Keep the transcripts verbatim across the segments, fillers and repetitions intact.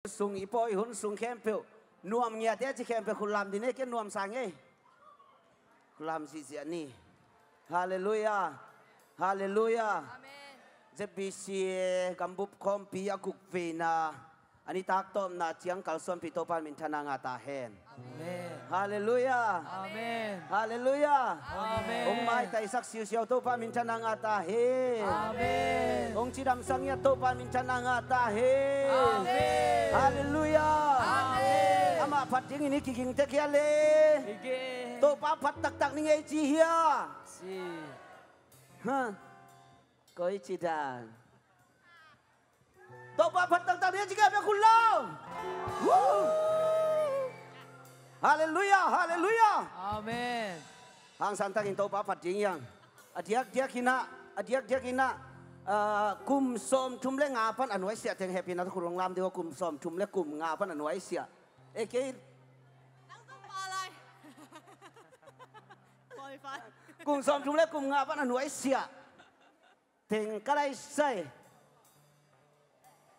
Sung i pawi hun sung khempeuh nuam ngiate ci khempeuh khut lam ding e, ke nuam sang e. Khut lam ziahziah ni. Halleluiah. Halleluiah. Amen. Z B C A gambup khawmpi a guk veina a nitak tawpna ciang kalsuanpih Topa minthanna ngah ta hen. Amen. Halleluiah. Amen. Halleluiah. Amen. Hong maitaisak siusiau Topa minthanna ngah ta hen. Amen. Hong cidamsak ngiat Topa minthanna ngah ta hen. Amen. Halleluiah. Amen. Amah phat dingin i kiging tek hia le? Kiging. Topa phat taktak ni ngei ci hia? Ci. Ha. Koi ci dan. Topa phat taktak ni a ci kei bek khut lam. Woo! Halleluiah, halleluiah. Amen. Hangsan takin Topa phat ding hiang. A diakdiak in ah, a diakdiak in ah, ah, kum sawmthum le nga pan a nuaisiah teng hehpihna tawh khut hong lam ding aw, kum sawmthum le kum nga pan a nuaisiah. E kei. Kum sawmthum le kum nga pan a nuaisiah teng ka laisai.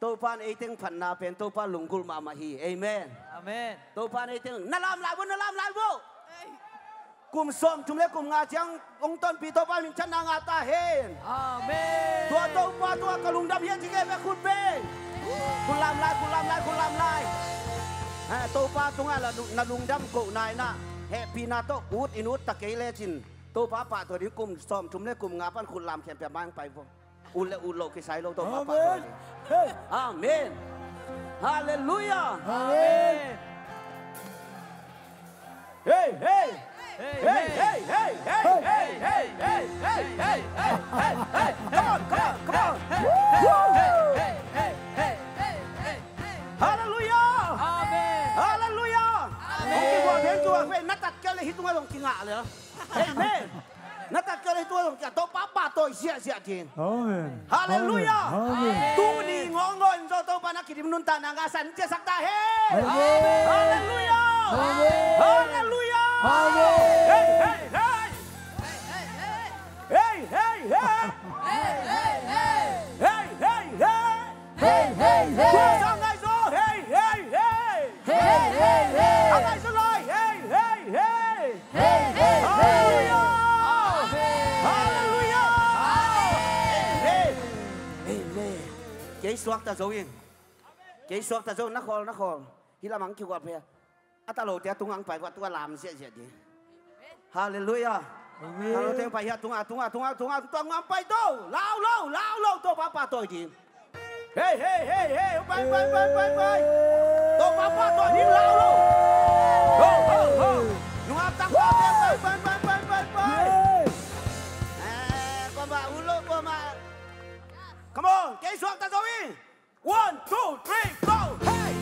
Topa in ei teng phatna pen Topa lunggulh mahmah hi. Amen. Amen. Topa in ei teng, na lam lai bo, na lam lai bo. Kum sawmthum le kum nga ciang hong tonpih Topa minthanna ngah ta hen. Amen. Tua Topa tua ka lungdam hi a ci kei bek khut beng. Khut lam lai, khut lam lai, khut lam lai. Ha, Topa tungah na lungdam kohna in ah hehpihna tawh ut in ut ta kei lecin Topa pahtawi ding, kum sawmthum le kum nga pan khut lam khempeuh mai hong pai vo. Ut le ut lo kisai lo Topa pahtawi ding. Amen. Halleluiah. Amen. Hey, hey. Hey, hey, hey, hey. Come on, come on, come on. Halleluiah. Amen. Halleluiah. Amen. Hong kiguah pen, kiguah pen, na tat kei le hih tungah zong kingah le. Amen. Na tat kei le hih tungah zong kingah, Topa pahtawi ziahziah ding. Amen. Halleluiah. Amen. Tuni ngawngawng in zong Topa na kidim nuntakna ngahsak ciatsak ta hen. Amen. Halleluiah. Amen. Halleluiah. Amen. Hey, hey, hey. Hey, hey, hey. Hey, hey, hey. Hey, hey, hey. Hey, hey, hey. Tua sang ngai zo. Hey, hey, hey. Hey, hey, hey. A ngai zo lai. Hey, hey, hey. Hey, hey, hey. Halleluiah. Amen. Halleluiah. Amen. Amen. Kei suakta zo ing. Kei suakta zo, na khawl, na khawl. Hih lamah ang kiguah phei a. A ta lote a tungah ang pai, tua lam ziahziah ding. Halleluiah. Amen. Ta lote ang pai, a tungah, tungah, tungah, tungah, tungah ang pai to. Lau lo, lau lo, Topa pahtawi ding. Hey, hey, hey, hey, pai, pai, pai, pai, pai. Topa pahtawi ding, lau lo. Ho, ho, ho. Nungak tak, pai, pai, pai, pai, pai, pai. Hey. Eh, kua mah, ulo, kua mah. Come on, kei suakta zo ing. One, two, three, go! Hey!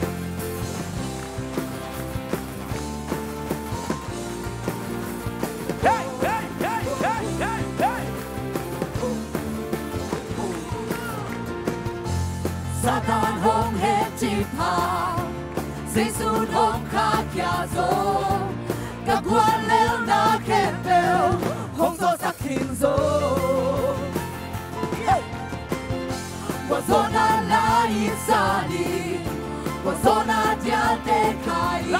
Hey, hey, hey, hey, hey, hey! Satan hong het cih pha, Jesu hong khahkhia zo, ka guallelhna khempeuh hong zawhsak khin zo. Hey! Tua zawhna la in sa ni, tua zawhna dialte khai in,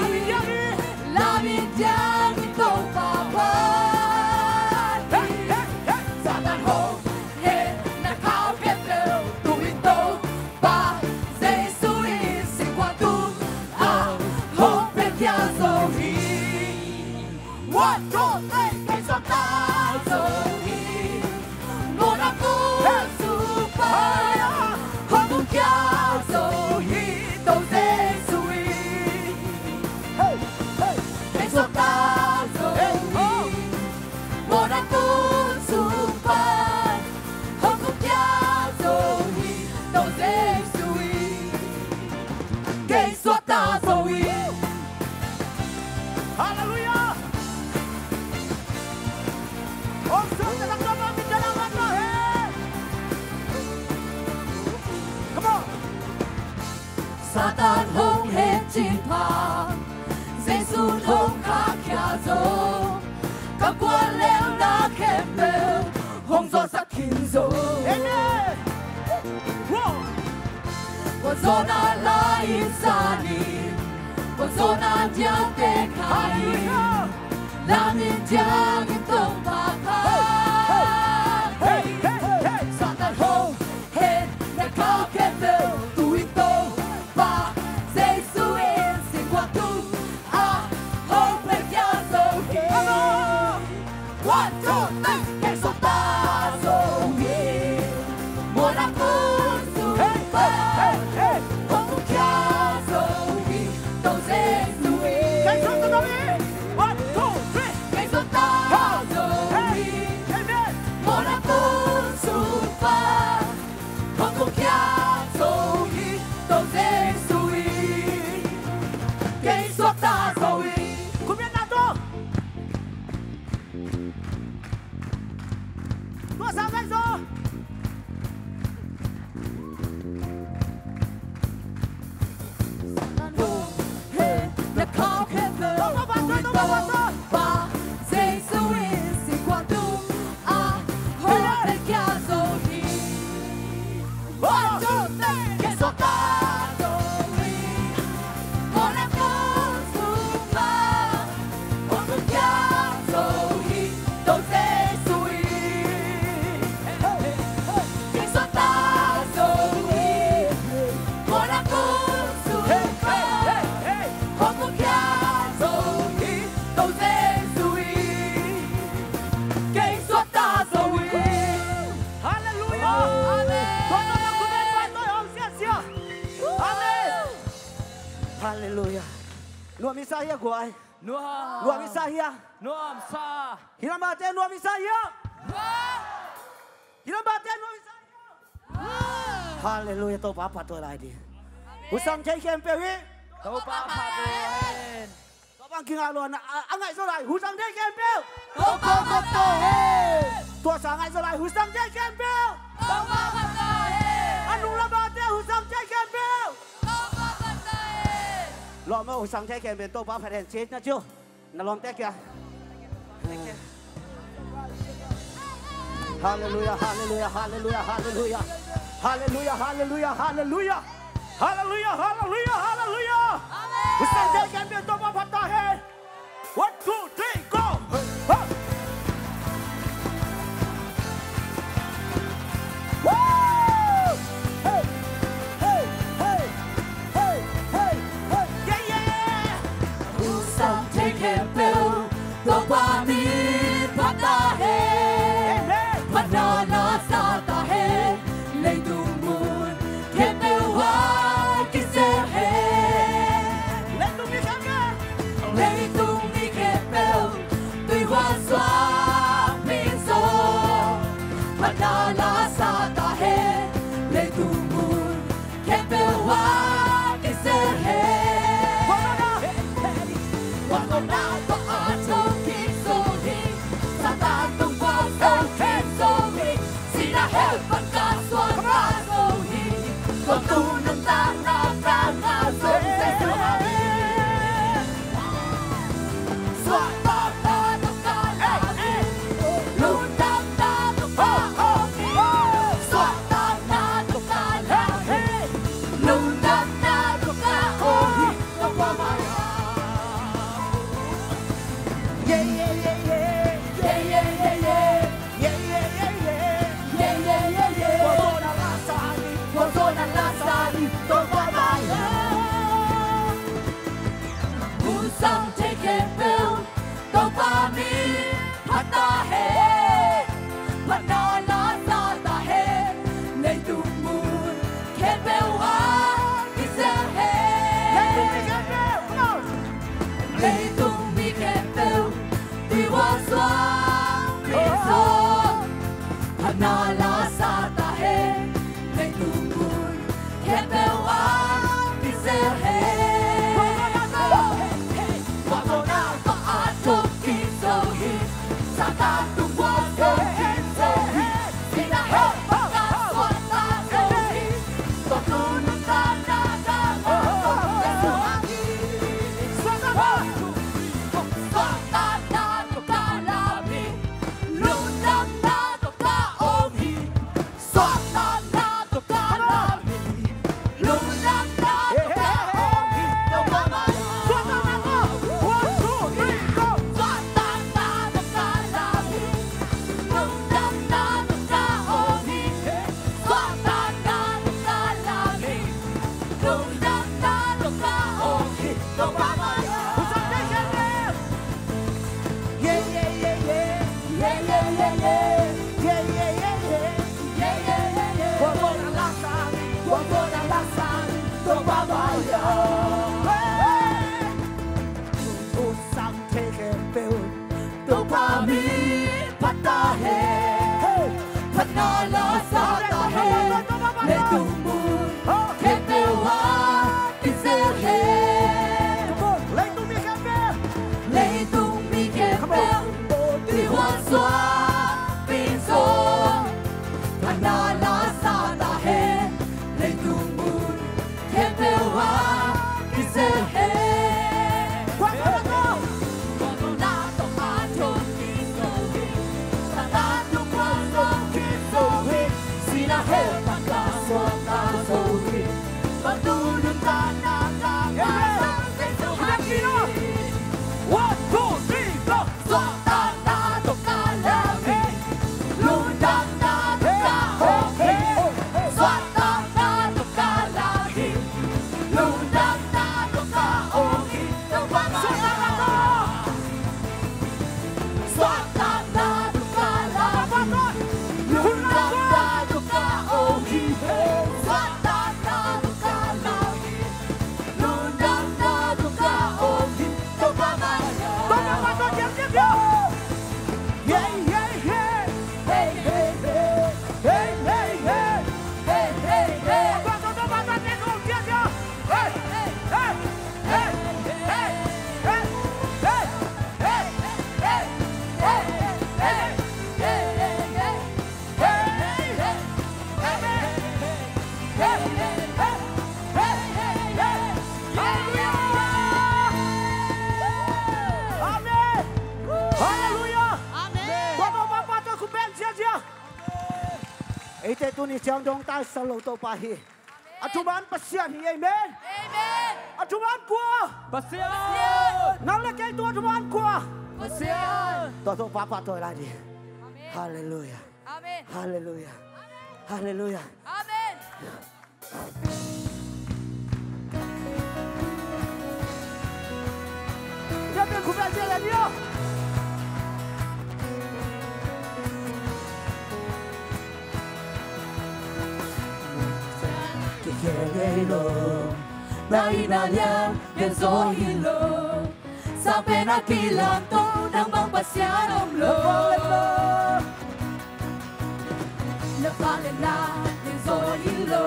la in diang in Topa phat hi. Satan hong hetna khau khempeuh tu in Topa Jesu in singkhuak tungah hong paikhia zo hi. One, two, three, kei suakta zo hi. Mawhna tun sung pan hong tung khia zo hi, Topa Jesu in. Hey, hey. Kei suakta zo hi. Mawhna tun sung pan hong tung khia zo hi, Topa Jesu in. Kei suakta zo hi. Halleluiah! Hong suakta tak Topa minthanna ngah ta hen. Come on! Satan hong het cih pha, Jesu hong khahkhia zo, ka guallelhna khempeuh hong zawhsak khin zo. Amen. Wow. Tua Zona lai in sanin, ko zona diang te khai. Lamin diang in tong pa khai. Satan ho, hen na kau khe teu tu in tong pa. Jesu in sin kua tu a ho pe kia zo hi. One, two, three. Kei suakta zo hi. Mawhna kong suak pa. Hong tung khia zo hi. Topa Jesu in. Kei suakta zo hi. One, two, three. Kei suakta zo hi. Mawhna kong suak pa. Hong tung khia zo hi. Topa Jesu in. Kei suakta zo hi. Kumian na to. Tua sang ngai zo. He, na khau khe ve. Toma ba tui, toma ba tui. Pa, Jesu in sin kua tu a ho pe kia zo hi. One, two, three. Kei suakta zo hi. Mawhna kong suak pa. Hong tung khia zo hi. Topa Jesu in. Kei suakta zo hi. Mawhna kong suak pa. Hong tung khia zo hi. Topa Jesu in. Kei suakta zo hi. Halleluia. Amen. Tua tawh na khumen pa tawh hong sia sia. Amen. Halleluia. Nuam i sa hia guai? Nuam. Nuam i sa hia? Nuam sa. Hi lam bate nuam i sa hia? Nuam. Hi lam bate nuam i sa hia? Nuam. Halleluia. Topa phat lai ding. Husang thei khempeuh hi. Topa phat lai hen. Tua bang kinga lo na, a, a ngaih zo lai, husang thei khempeuh. Topa phat lai hen. Tua sang ngaih zo lai, husang thei khempeuh. Topa phat lai hen. A nung lam bate husang thei khempeuh. Topa phat lai hen. Lawm aw, husang thei khempeuh Topa phat hen ci na ci uh. Na lawmte kia. Halleluia, halleluia, halleluia, halleluia. Halleluia, halleluia, halleluia. Halleluia, halleluia, halleluia. Amen. Husang thei khempeuh Topa phat lai hen. One, two, three, go. Ha. Woo! Hey, hey, hey, hey, hey, hey. Yeah, yeah. Husang thei khempeuh Topa min phat ta hen. Amen. Phatna la sa ta hen. Leitung mun khempeuh ah kisel hen. Leitung mi khempeuh. Leitung mi khempeuh tui huan suak mi zong. Phatna la sa ta hen. Leitung mun khempeuh ah kisel hen. Wan ko na to a to ki so. Na la sa ta hen, leitung mun khempeuh ah kisel hen. Leitung mi khempeuh, leitung mi khempeuh, tui huan suak pin sawm. Na la sa ta hen, leitung mun khempeuh ah kisel hen. One, two, three, go! Amen. Halleluiah. Amen. Tua Topa, Topa tawh khut beng ziahziah. Eite tuni ciang dong taisan lo Topa hi. A thuman Pasian hi, amen. Amen. A thuman kua? Pasian. Nang le kei tung a thuman kua? Pasian. Tua Topa pahtawi lai ding. Amen. Halleluiah. Amen. Halleluiah. Halleluiah. Amen. Kikhel ngei lo, na itna lian gen zaw hi lo. Sang pen a kilamto, nang bang Pasian om lo. Na vangliatna lian zaw hi lo.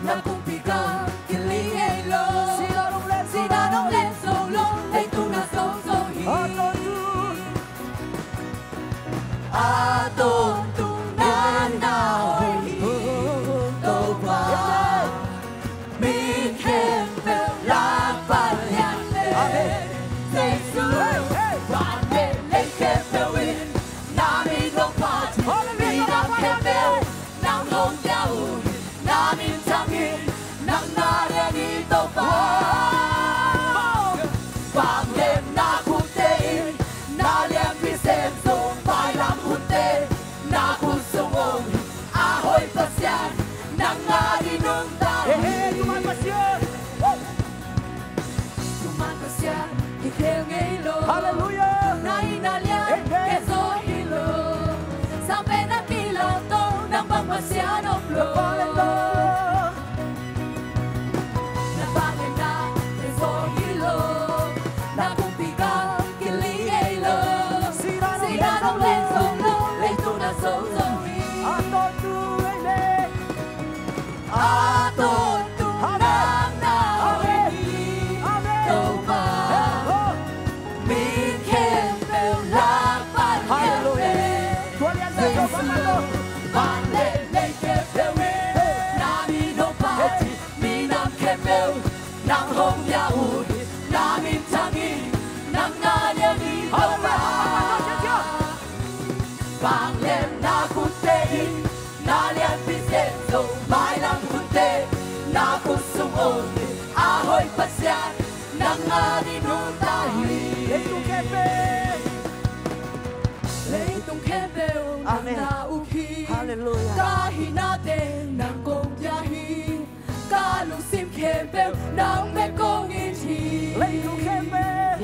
Na kumpi gam kiling ngei lo. Sihna nong len zo lo, leitung na zo zo hi. A tawntung nang na hoih hi, Topa. Mi khempeuh lak pan lian le. Amen. Jesu, van le lei khempeuh in na min hong phat hi. Hallelujah. Minam khempeuh nang hong pia uh hi. Na min thang hi, nang na lian hi, Topa. Vangliatna khutte in na lianpi sem zo, mailam khutte na khut sung om hi. A hoih Pasian, nang a ding nungta hi. He, he, thuman Pasian. Thuman Pasian, kikhel ngei lo. Hallelujah. Na itna lian, amen, gen zaw hi lo. Sang pen a kilamto, nang bang Pasian om lo. Na vangliatna lian zaw hi lo. Na kumpi gam kiling ngei lo. Sihna nong len zo lo, leitung na zo zo hi. A tawntung, amen. A tawntung nang na hoih hi, Topa. Mi khempeuh lak pan lian le. Jesu, van le lei khempeuh in na min hong phat hi. Minam khempeuh nang hong pia uh hi. Na min thang hi, nang na lian hi, Topa. Vangliatna khutte in na lianpi sem zo, mailam khutte na khut sung om hi. A hoih Pasian, nang a ding nungta hi. Leitung khempeuh, leitung khempeuh nang na uk hi. Hallelujah. Ka hihna teng nang kong pia hi. Ka lungsim khempeuh nang bek kong it hi. Leitung khempeuh,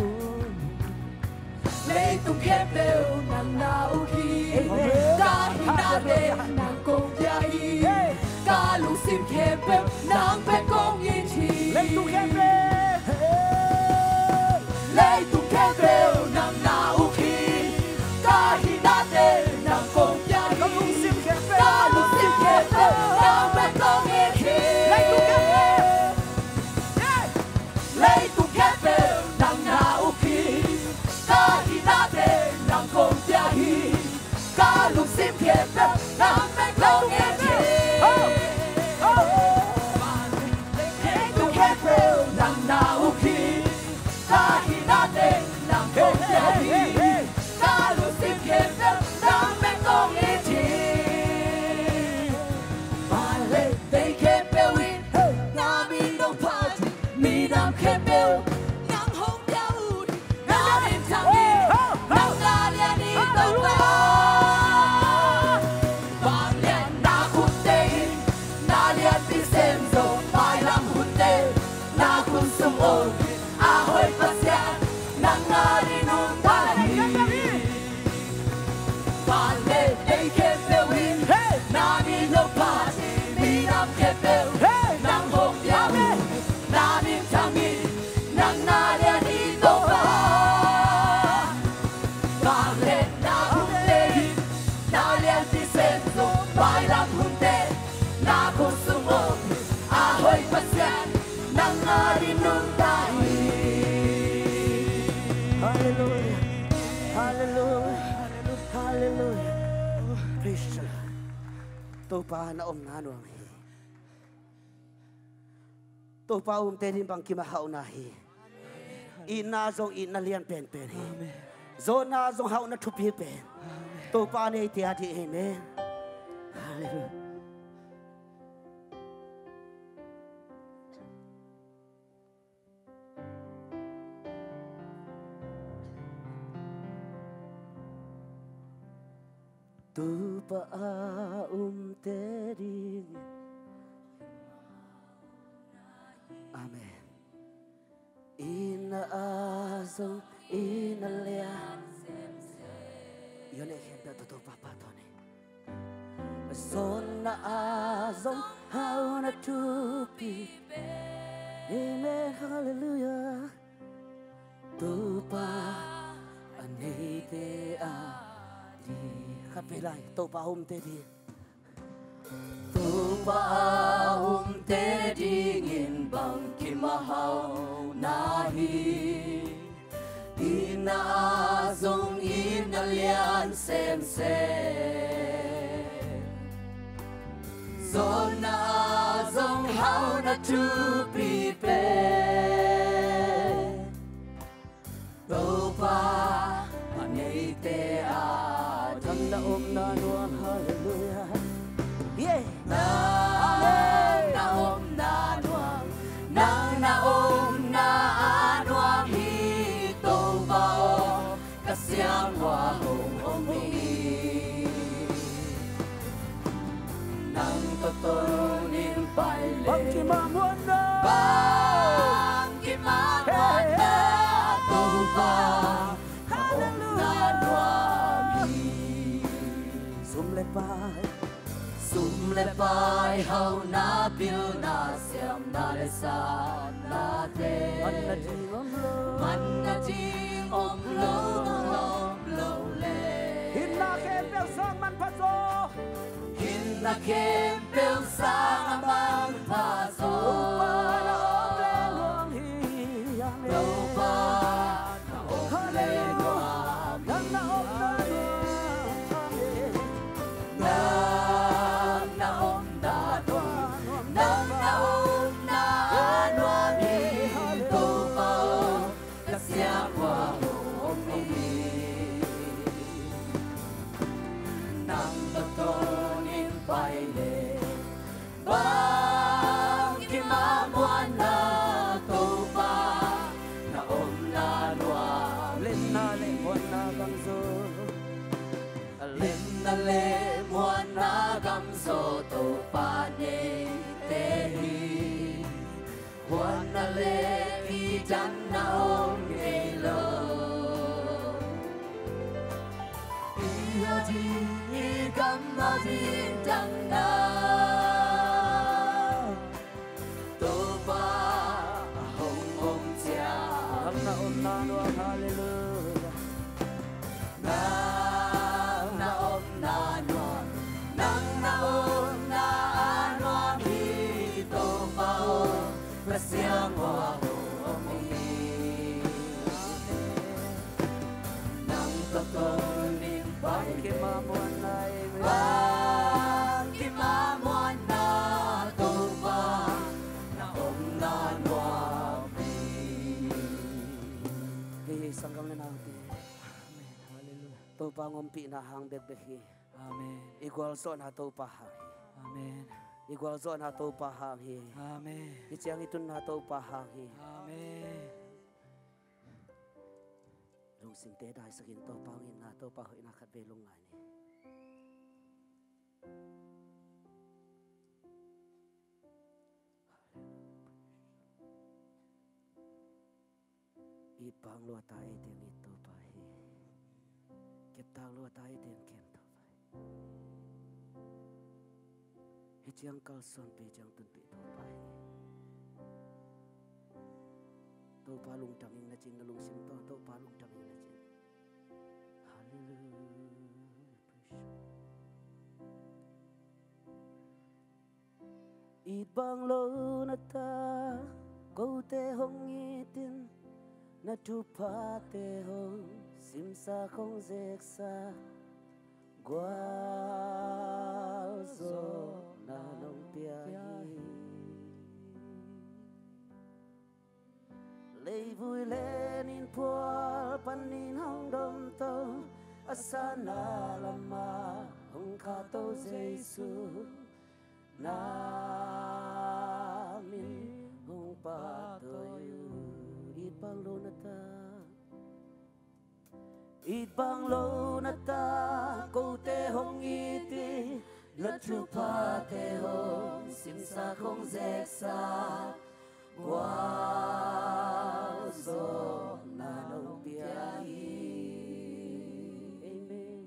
leitung khempeuh nang na uk hi. Amen. Ka hihna teng nang kong pia hi. Hey. Ka lungsim khempeuh nang bek kong it hi. Leitung khempeuh, hey, leitung khempeuh nang na uk hi. Ka hihna teng nang kong pia hi. Ka lungsim khempeuh Leitung khempeuh nang na uk hi. Ka hihna teng nang kong pia hi. Ka lungsim khempeuh nang bek kong et hi. Leitung khempeuh nang na uk hi. Ka hihna teng nang kong pia hi. Ka lungsim khempeuh nang bek kong et hi. Van le vei khempeuh in na min hong phat hi. Minam khempeuh nang hong pia uh hi. Na min thang hi. Nang na lian hi, Topa. Vangliatna khunte in na lianpi sem zo. Mailam khunte na khun sung om hi. A hoih Pasian, nang adingin nungta hi. Van le vei khempeuh in na min hong phat hi. Minam khempeuh nang hong pia uh hi. Na min thang hi. Nang na lian hi, Topa. Vangliatna khunte in na lianpi sem zo. Mailam khunte na khun sung om hi. A hoih Pasian, nang adingin nungta hi. Halleluia. Halleluia. Halleluia. Praise the Lord. Topa na omna nuam hi. Topa umte ding bangkim a hauhna hi. Itna zong itna lian penpen hi. Amen. Zawhna zong hauhna thupi pen. Amen. Topa neite ading, amen. Halleluia. Topa a umte ding. Amen. Itna ah zong itna lian. Yone khempeuh tawh Topa pahtawi ni. Zawhna ah zong hauhna thupi. Amen. Halleluia. Topa a neite ading. Khat vei lai, Topa a umte ding. Topa a umte dingin bangkim a hauhna hi. Itna ah zong itna lian semsem. Zawhna ah zong hauhna thupi pen. Topa a neite ading. Nang na omna nuam, halleluia. Yeah. Nang na omna nuam, nang na omna a nuam hi, Topa aw. Ka siangvua hong om hi. Nang tawh tawlin pai le. Bangkim a muanna. Bangkim a muanna. Topa, ka omna nuam hi. Sum le pai. Sum le pai, hauhna, pilna, siamna le satnate. Manna ding om lo. Manna ding om lo, om lo le. Hinna khempeuh sang manpha zaw. Hinna khempeuh sang a manpha zaw. Topa na om le nuam hi, amen. Topa na om le nuam hi. Nang na omna nuam, amen. Nang na omna nuam, nang na omna nuam hi, Topa aw, ka siangvua hong om hi. Nang tawh tawlin pai le. Bangkim a muanna, Topa na omna nuam. Lenna le muanna gam zaw. Lenna le muanna gam zaw, Topa neite hi. Huatna le kitanna om ngei lo. I a ding, i gam a ding tanna, Topa a hong om ciang. Nang na omna nuam, halleluia. Nang na omna nuam, nang na omna a nuam hi, Topa aw, ka siangvua hong om hi. Topa ompihna hang bekbek hi. Amen. I gualzawhna Topa hang hi. Amen. I gualzawhna Topa hang hi. Amen. I ciang i tunna Topa hang hi. Amen. Lungsimte daisakin Topa hong itna, Topa hoihna khat vei lungngai ni. It bang lo a ta ei teng it Topa hi. Keptak lo a ta ei teng kem Topa hi. Hih ciang kalsuanpih, ciang tunpih Topa hi. Topa lungdam ing, na cin, na lungsim tawh Topa lungdam ing, na cin. Hallelujah. Praise you. It bang lo na ta, kote hong it in, na thuphate hong simsak hong zeksak, gualzawhna nong pia hi. Leivui len in phual panin hong domto, a sanna lamah hong khahto Jesu, na min hong pahtawi uh. It bang lo na ta, it bang lo na ta, kote hong it in, na thuphate hong simsak hong zeksak, gualzawhna nong pia hi. Amen.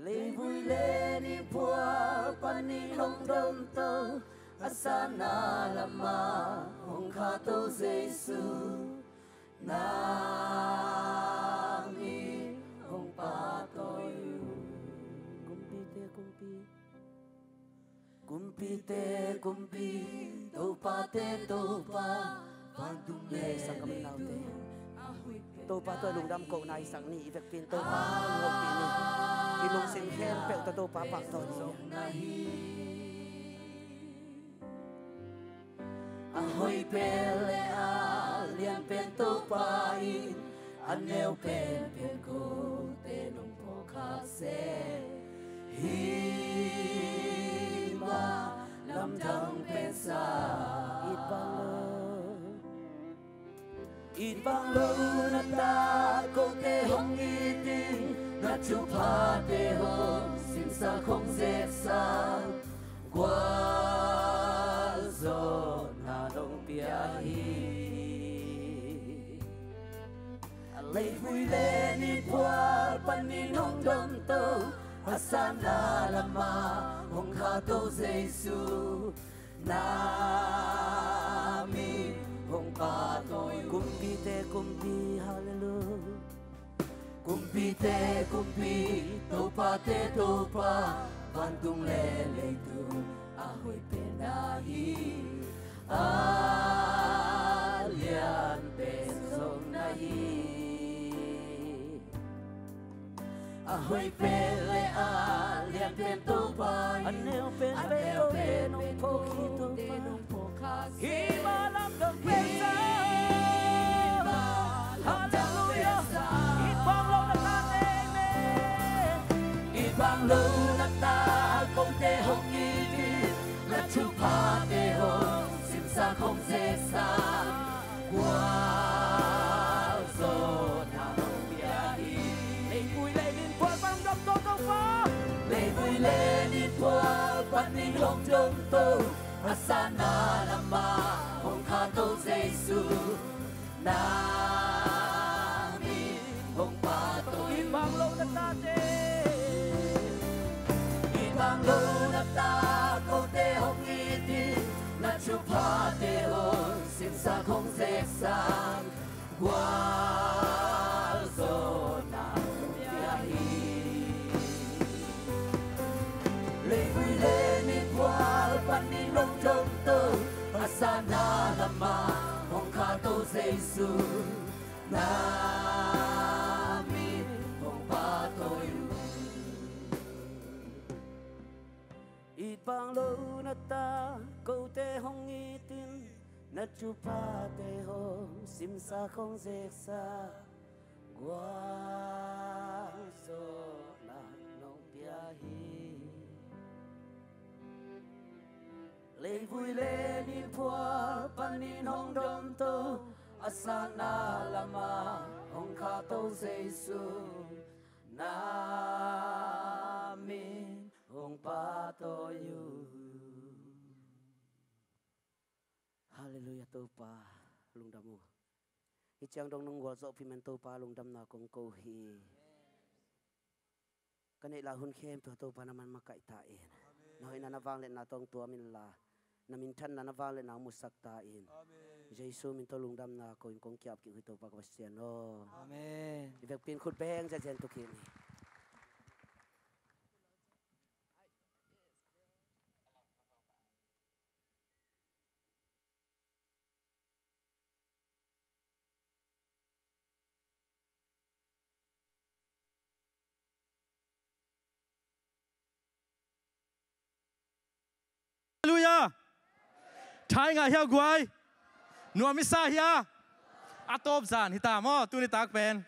Leivui len in phual panin hong domto, a sanna lamah hong khahto Jesu, na min hong pahtawi uh. Kumpite kumpi, kumpite kumpi, topate topa, vantung le leitung, a hoih pen Topa tawh lungdam kohna i sak ni. I vekpi in Topa hong ompih ni. I lungsim khempeuh tawh Topa pahtawi ni. A hoih pen le a lian pen Topa in, a neu penpen kote nong phawk khak seh hi. Mah lamdang pensa, it bang lo, it bang lo na ta, kote hong it in, na thuphate hong simsak hong zeksak, gualzawhna nong pia hi. A leivui len in phual panin hong domto, a sanna lamah hong khahto Jesu, na min hong pahtawi uh. Kumpite kumpi, hallelujah. Kumpite kumpi, topate topa, vantung le leitung, a hoih pen na hi, a lian pen zong na hi. A hoih pen le a lian pen Topa in, a neu pen, a neu pen pen nong phawk hi Topa. Hi mah lamdang pensa. Hallelujah. It bang lo na ta, amen. It bang lo na ta, kote hong it in, na thuphate hong simsak hong zeksak, gualzawhna nong pia hi. Leivui len in phual pan hong domto Topa, leivui len in phual panin hong domto, a sanna lamah hong khahto Jesu, na min hong pahtawi uh. It bang lo na tate, it bang lo na ta, kote hong it in, na thuphate hong simsak hong zeksak, gualzawhna nong pia hi. Leivui len in phual panin hong domto, a sanna lamah hong khahto Jesu, na min hong pahtawi uh. It bang lo na ta, kote hong it in, na thuphate hong simsak hong zeksak, gual Zawhna nong pia hi. Leivui le ni phual panin hong domto, a satna lamah hong khahto Jesu, na min hong pahtawi uh. Halleluiah, Topa lungdam uh. Hih ciang dong nong gualzawhpih man Topa lungdamna kong ko hi. Ka neih lai hun khempeuh Topa na man makaih ta in. Na hoihna na vangliatna tawh hong tuam inla, na minthanna na vangliatna hong musak ta in. Jesu min tawh lungdamna ko in kong ki-ap kik uh hi Topa ka Pasian aw. Amen. I vekpi in khut beng ziahziah in tu kik ni. Halleluiah. Thai ngah hia guai. Nuam i sa hia. A tawp zan hi ta maw, tuni tak pen.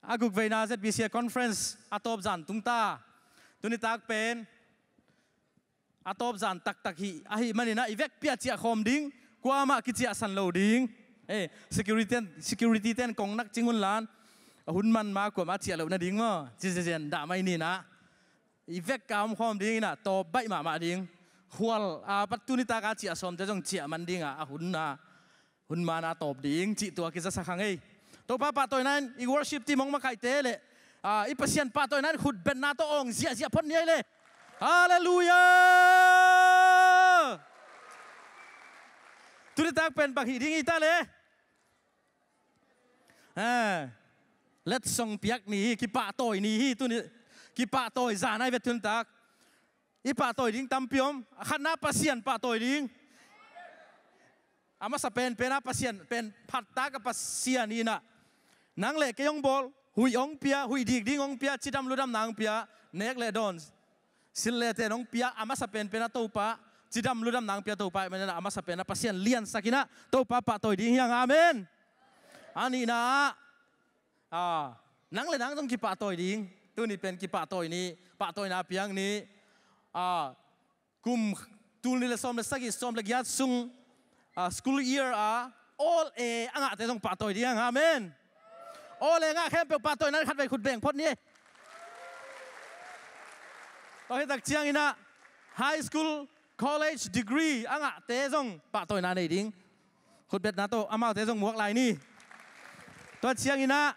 A guk veina Z B C A conference a tawp zan tung ta. Tuni tak pen a tawp zan taktak hi ahih manin ah i vekpi a ciah khawm ding, kuamah kiciahsan lo ding. Eh, security ten, security ten kong nak cing un lan, a hun man ma kuamah ciah loh nading maw, ci ziahziah in dah mai ni in ah. I vek a om khawm ding in ah, tawp baih mahmah ding. Khual a pat tuni tak a ciah sawmte zong ciah man ding a, a hun a, hun man a tawp ding cih tua kizasak hang ei. Topa pahtawina in i worship team hong makaihte le, ah, i Pasian pahtawina in khutbetna tawh awng ziahziah phot ni ei le. Halleluiah. Tuni tak pen bang hih ding hi ta le. Eh, letsong piak ni hi, kipahtawi ni hi, tuni kipahtawi zan ai ve tuni tak. I pahtawi ding tampi om, a khatna Pasian pahtawi ding. A masa penpen a Pasian pen phattak a Pasian hi in ah. Nang le kei hong bawl, huih hong pia, huih dik ding hong pia, cidam ludamna hong pia, nek le dawn sil le ten hong pia, a masa penpen a Topa, cidam ludamna hong pia Topa, a masa pen a Pasian liansak in ah, Topa pahtawi ding hi hang, amen. A nihna ah, ah, nang le nang zong kipahtawi ding, tuni pen kipahtawi ni, pahtawina piang ni, ah, kum tul nih le sawm le sagih, sawm le giat sung, ah, school year a all A a ngahte zong pahtawi ding hang, amen. All A ngah khempeuh pahtawina khatvei khut beng phot ni. Tua hi tak ciangin ah high school, college degree a ngahte zong pahtawina nei ding. Khutbetna tawh amaute zong muak lai ni. Tua ciangin ah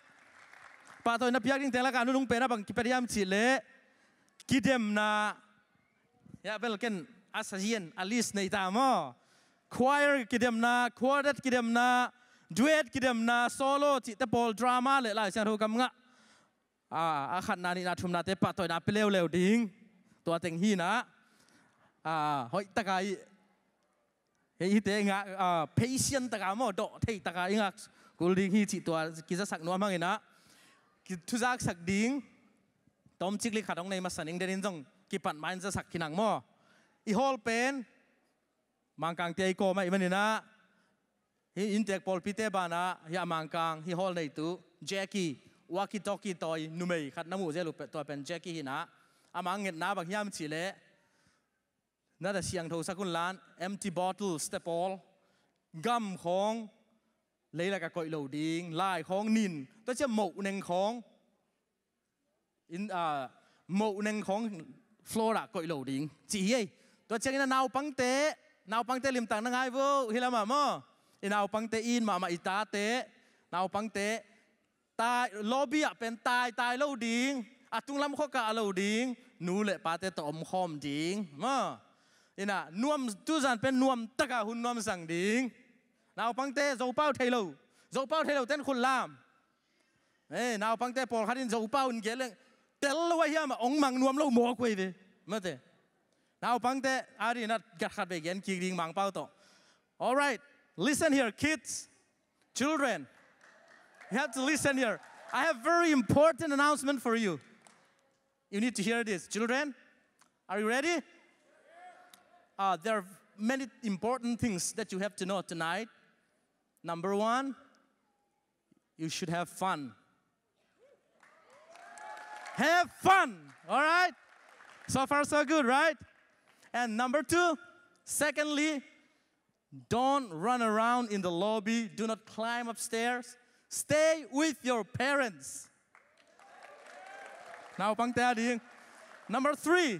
pahtawina piak dingte lakah a nunung pen a bang kipia hiam cih leh kidemna, ya bel ken a sazian a list nei ta maw. Choir kidemna, quartet kidemna, duet kidemna, solo cihte pawl, drama le Lai Siangtho kam ngah, a, a khatna, nihna, thumnate pahtawina pia leuleu ding. Tua teng hi in ah, a, hoih taka i, hei, hihte ngah, a, patient taka maw, dawh thei taka i ngak kul ding hi cih tua kizasak nuam hang in ah, kithuzaksak ding tomcikli khat hong nei masa ning, den in zong kipat ma in zasak khin hang maw. I hall pen Mangkangte i kawm ahih manin ah, hih inntek pawlpite banah, hih a Mangkang, hih hall neitu Jackie, walkie talkie tawi numei khat na muh zel uh tua pen Jackie hi in ah, ama ngetna bang hiam cih leh, na da siangtho sak un lan, empty bottles te pawl, gam khawng leilak a koih lo ding, lai khawng nin, tua ciah moh neng khawng, in, ah, moh neng khawng floor ah koih lo ding cih hi ei. Tua ciangin a naupangte, naupangte limtak na ngai vo, hih lamah maw. I naupangte in mahmah, i tate, naupangte tai, lobby ah pen tai tai lo ding, a tunglam khuakah a lo ding, nu le pate tawh omkhawm ding maw. In ah nuam, tuzan pen nuam taka hun nuam zang ding. Naupangte, Zopau thei lo, Zopau thei lo ten khut lam. Eh, naupangte pawlkhat in Zopau in gen leng tel lo a hiam ah, ong mang nuam lo mawk uh ei ve. Mate. Naupangte, a ri in ah gat khat vei gen kik ding Mangpau tawh. All right, listen here, kids, children. You have to listen here. I have very important announcement for you. You need to hear this. Children, are you ready? Uh, there are many important things that you have to know tonight. Number one, you should have fun. Have fun. All right? So far, so good, right? And number two, secondly, don't run around in the lobby. Do not climb upstairs. Stay with your parents. Naupangte a ding. Number three,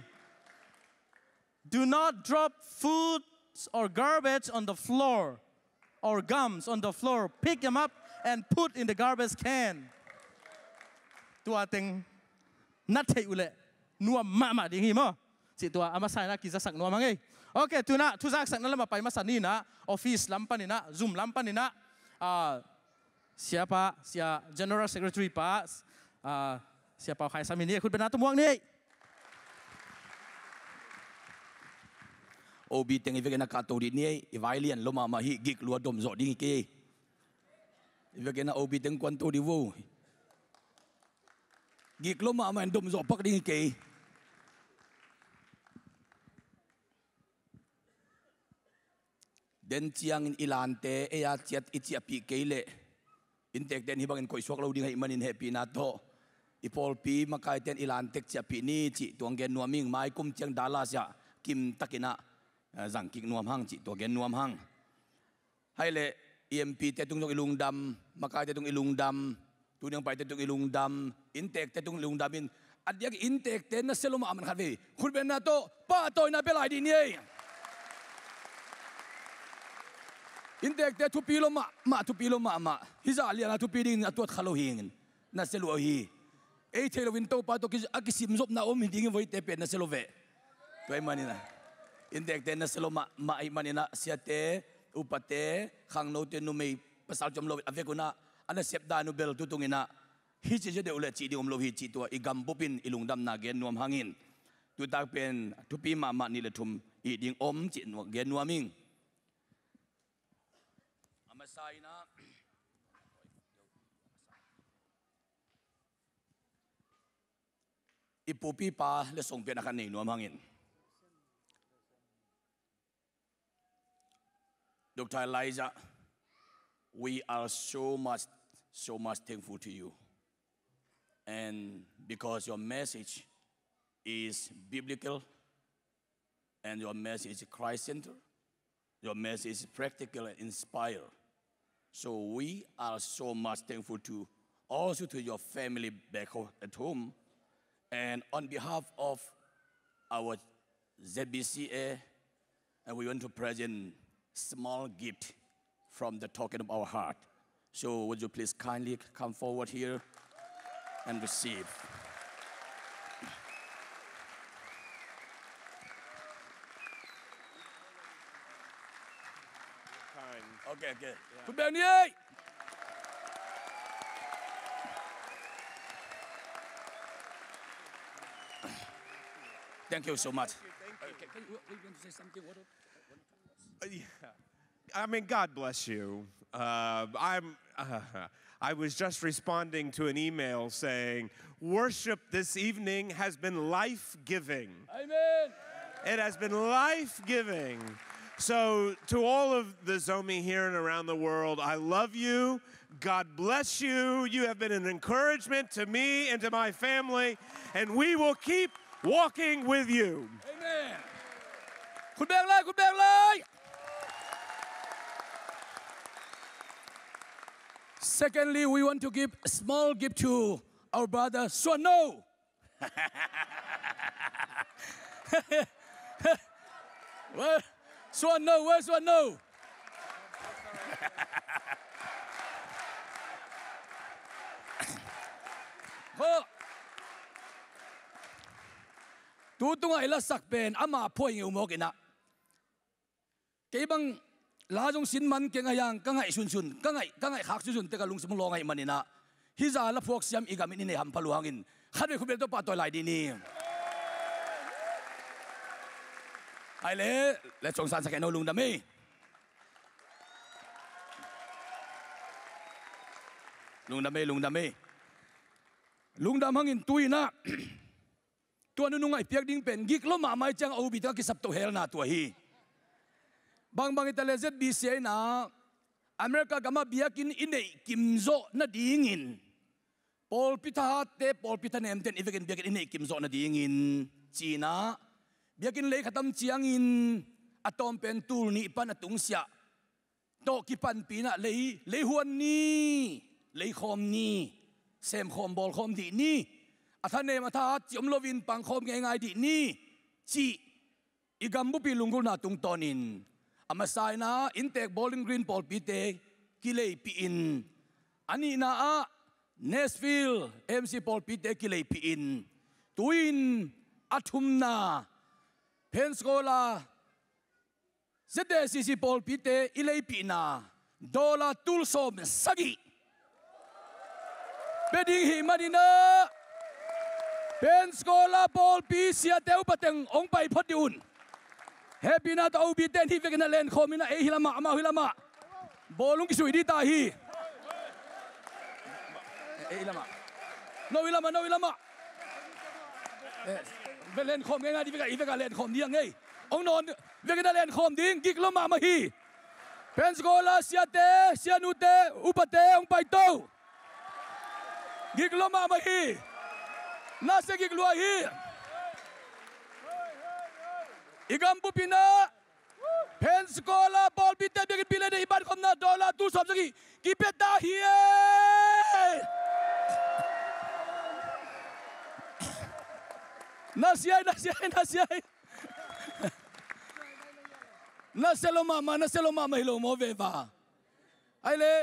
do not drop foods or garbage on the floor or gums on the floor. Pick them up and put in the garbage can. Tua teng na theih uh leh nuam mahmah ding hi maw. Cih tua a masa in ah kizasak nuam hang ei. Ok, tu-in ah thuzaksakna lam ah pai masa ni in ah, office lam panin ah, Zoom lam panin ah, ah, Siapa, Sia General Secretary pa, ah, Sia Pau Khai Sam hi ni, khutbetna tawh muak ni. O B teng i vekin a kahto dih ni, i vai lian lua mahmah hi, gik lua dom zawh ding hi kei. I vekin a O B teng kuanto dih vo. Gik lua mahmah in dom zawh pak ding hi kei. Den ciangin i lante ei a ciat i ciahpih kei leh inntekten hih bangin koihsuak lo ding ahih manin hehpihna tawh i pawlpi makaiten i lantek ciahpih ni cih tuang gen nuam ing. Mai kum ciang Dallas ah kimtakin ah, eh, zangkik nuam hang cih tua gen nuam hang. Hai leh i M P te tung zong i lungdam, makaite tung i lungdam, tuniang paite tung i lungdam, inntekte tung i lungdam in, a diak inntekte nasia lua mahmah khat vei khutbetna tawh pahtawina pia lai dih ni ei. Inntekte thupi lua mahmah, thupi lua mahmah. Hih zah liana thupi dingin a tuat kha lo hi ing, nasia lua uh hi. Ei thei loin Topa tawh ki-, a kisimzopna om hi dingin voite pen nasia lua veh. Tua ahih manin ah inntekte nasia lua mahmah ahih manin ah siate, upate, khangnote, numei pasal ci om lo a vek un ah a nasep dan uh bel tu tungin ah hih ci zia deuh leh cih ding om lo hi cih tua i gambup in i lungdamna gen nuam hang in. Tutak pen thupi mahmah nih le thum hih ding om cih nuam, gen nuam ing. A masa in ah i pupipa le songpiakna khat nei nuam hang in. Doctor Elijah, we are so much, so much thankful to you. And because your message is biblical, and your message is Christ-centered, your message is practical and inspire. So we are so much thankful to, also to your family back ho-, at home. And on behalf of our Z B C A, and we want to present small gift from the token of our heart. So would you please kindly come forward here and receive? Kind. Okay, okay. Yeah. Khut beng ni ei. Thank you so much. Thank you, thank you. Okay, can you, you want to say something? What, what, what? Uh, yeah. I mean, God bless you. Uh, I'm, uh, I was just responding to an email saying, "Worship this evening has been life-giving." Amen. It has been life-giving. So, to all of the Zomi here and around the world, I love you. God bless you. You have been an encouragement to me and to my family, and we will keep walking with you. Amen. Khut beng lai, khut beng lai. Secondly, we want to give a small gift to our brother Suan No. Where Suan No? Where Suan No? Ho. Tu tungah i lasak pen ama phuai ngeu mawk in ah. Kei bang la zong sin man keng a hiang ka ngaih sunsun, ka ngaih, ka ngaih khak sunsun tek a lungsim lawng ahih manin ah, hih zah la phuak siam i gam in i nei hampha lua hangin khat vei khut beng tawh pahtawi lai dih ni. Hai le, le congsan sa kei no, lungdam ei. Lungdam ei, lungdam ei. Lungdam hangin tu-in ah tua nunung a i piak ding pen gik lua mahmah ahih ciang a ubi tengah kisap toh helna tua hi. Bangbang hi ta leh Z B C A in ah America gamah biakinn i neih kimzawh nadingin pawlpi thahatte, pawlpi thanemte in i vekin biakinn i neih kim zawh nadingin ci-in ah, biakinn lei khatam ciangin a tawm pen tul nih pan a tungsiah tawh kipanpih in ah lei, lei huan ni, lei khawm ni, sem khawm bawl khawm dih ni, a thanem a thahat cih om loin pang khawm ngeingai dih ni cih i gambup ii lunggulhna tungtawnin a masa in ah inntek Bowling Green pawlpite kileipih in, a nihna ah Nashville M C pawlpite kileipih in, tu-in a thumna Pensacola Z A C C pawlpite i leipihna dollar tul sawm sagih pia ding hih manin ah Pensacola pawlpi siate upa teng hong pai phot dih un. Hehpihna tawh O B ten hih vekin a lenkhawm in ah, ei hih lamah, amau hih lamah bawlung kisuih dih ta hi. Ei lamah, no hih lamah, no hih lamah. Eh, ve lenkhawm ngeingai dih, vek ah, i vek ah lenkhawm dih a ngei. Hong nawn, vekin a lenkhawm ding, gik lua mahmah hi. Pensacola siate, sianute, upate hong paito. Gik lua mahmah hi. Nasia gik lua hi. I gambup in ah Pensacola pawlpite biakinnpi le neih i pankhopna dollar tul sawm sagih kipia ta hi e. Nasia hi, nasia hi, nasia hi. Nasia lua mahmah, nasia lua mahmah hi lo maw veva? Ai le.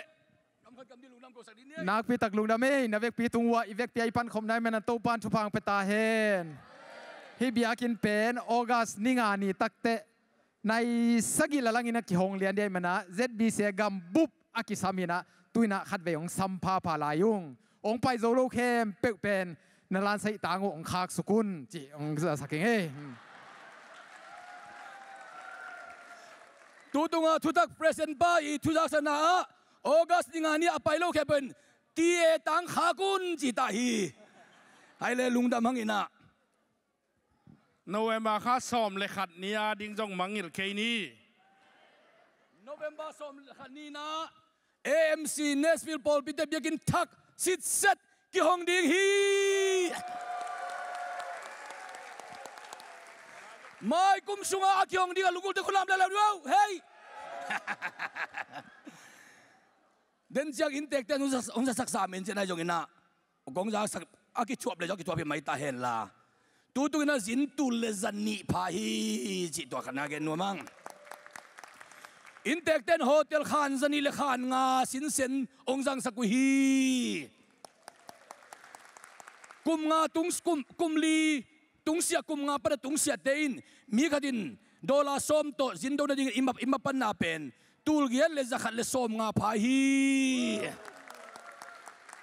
Nakpi tak lungdam ei, na vekpi tung uah i vekpi a i pankhopna i man a Topa'n thupha hong pia ta hen. Hih biakinn pen August ni nga ni takteh nai sagih la langin a kihong lian dih ahih man ah Z B C a gambup a kisam hi in ah, tu-in ah khatvei hong sam phapha lai ung. Hong pai zo lo khempeuh pen na lansai tang uh hong khak suk un cih hong zasak ing ei. Tu tungah thutak President pa i thuzaksakna ah August ni nga ni a pai lo khempeuh in T A tang khak un ci ta hi. Ai le lungdam hang in ah. November kha sawm le khat ni a ding zong mangngilh kei ni. November sawm le khat ni in ah A M C Nashville pawlpite biakinn thak sitset kihong ding hi. Mai kum sungah a kihong ding a lunggulte khut lam leh leu ni o. Hei. Den ciang inntekte hong za, hong zasak sam in ci-in ah, zong in ah kong zasak, a kithuap le zong kithuap hi mai ta hen la. Tu tung in ah zin tul le za nih pha hi cih tua khat na gen nuam hang. Inntekte in hotel khan za nih le khan nga sinsen hong zangsak uh hi. Kum nga tung, kum, kum li tungsiah, kum nga pan a tungsiahte in mi khat in dollar sawm tawh zin do nadingin i ma, i mapanna pen tul giat le za khat le sawm nga pha hi.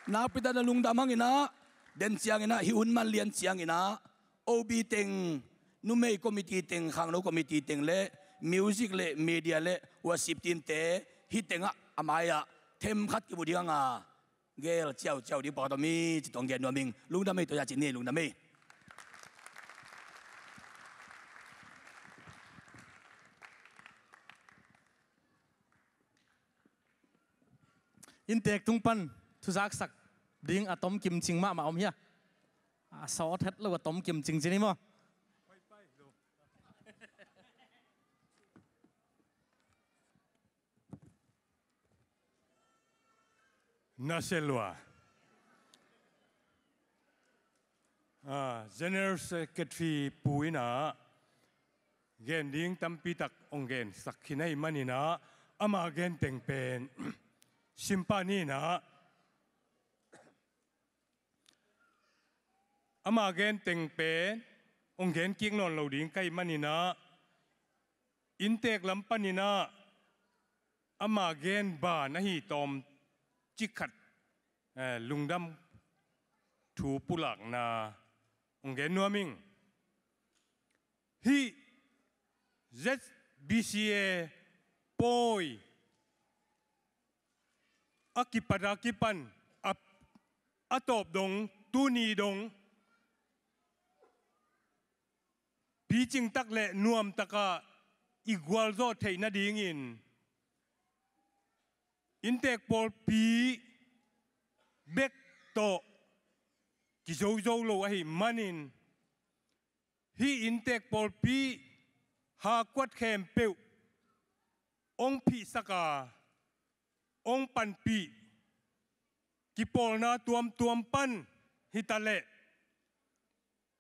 Nakpi tak na lungdam hang in ah, den ciang in ah, hih hun man lian ciang in ah, O B teng, numei committee teng, khangno committee teng le music le media le worship team te hih tengah a mai-ah themkhat kimu ding hang a, gel ciauciau ding pawt om hi ci tawh gen nuam ing. Lungdam ei, tua zah ci ni, lungdam ei. Inntek tung pan thuzaksak ding a tom kimcing mahmah om hia? A sawt het lo a tom kimcing ci ni maw? Nasia lua. Ah, General Secretary Pu in ah gen ding tampi tak hong gensak khin ahih manin ah, ama gen teng pen sim pah ni in ah, ama gen teng pen hong gen kik nawn lo ding ka hih manin ah, inntek lam panin ah ama gen ban ahi tawm cik khat, eh, lungdam thu pulakna hong gen nuam ing. Hih Z B C A pawi a kipat a kipan a, a tawp dong, tuni dong picing tak le nuam takah i gualzawh theih nadingin inntek pawlpi bek tawh kizozo lo ahih manin, hih inntek pawlpi hakuat khempeuh hong phihsak a, hong panpih, kipawlna tuamtuam pan hi ta leh,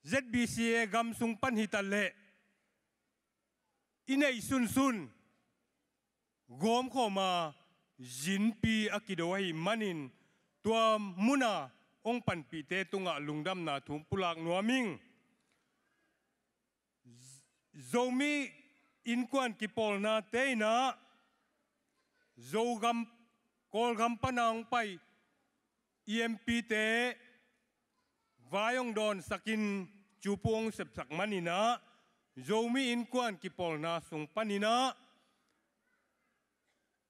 Z B C A gam sung pan hi ta leh, i neih sunsun gawmkhawm a, zinpi a kido ahih manin, tua muna hong panpihte tungah lungdamna thu pulak nuam ing. Zomi Innkuan kipawlnate in ah, Zogam, Kawlgam pan a hong pai E M P-te vai hong dawnsakin, cupu hong sepsak manin ah, Zomi Innkuan kipawlna sung panin ah,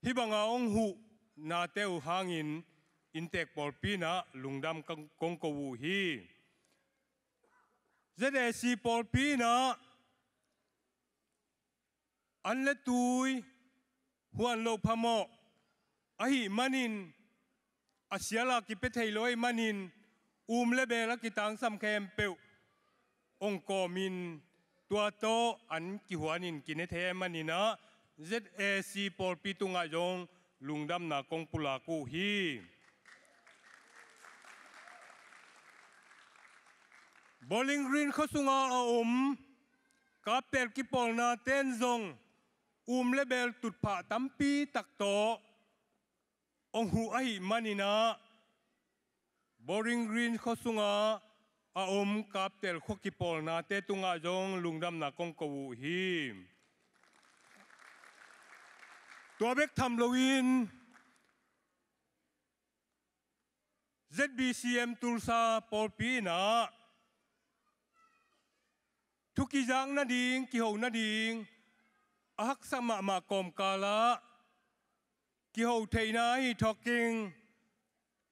hih banga hong huhnate uh hangin, inntek pawlpi in ah lungdam kong, kong ko uh hi. Z A C pawlpi in ah, an le tui huan loh phamawh ahih manin, a sial a kipia thei lo ahih manin, um le bel a kitangsam khempeuh hong kawmin, tua tawh an kihuanin kine thei ahih manin ah, Z A C pawlpi tungah zong lungdamna kong pulak uh hi. Bowling Green khua sunga a om Kaptel kipawlnate'n zong um le bel tutphah tampi tak tawh hong huh ahih manin ah, Bowling Green khua sunga a om Kaptel khua kipawlnate tungah zong lungdamna kong ko uh hi. Tua bek tham loin, Z B C M Tulsa pawlpi in ah, thu kizak nading, kiho nading a haksa mahmah kawmkal ah, kiho theihna ahi thawkin,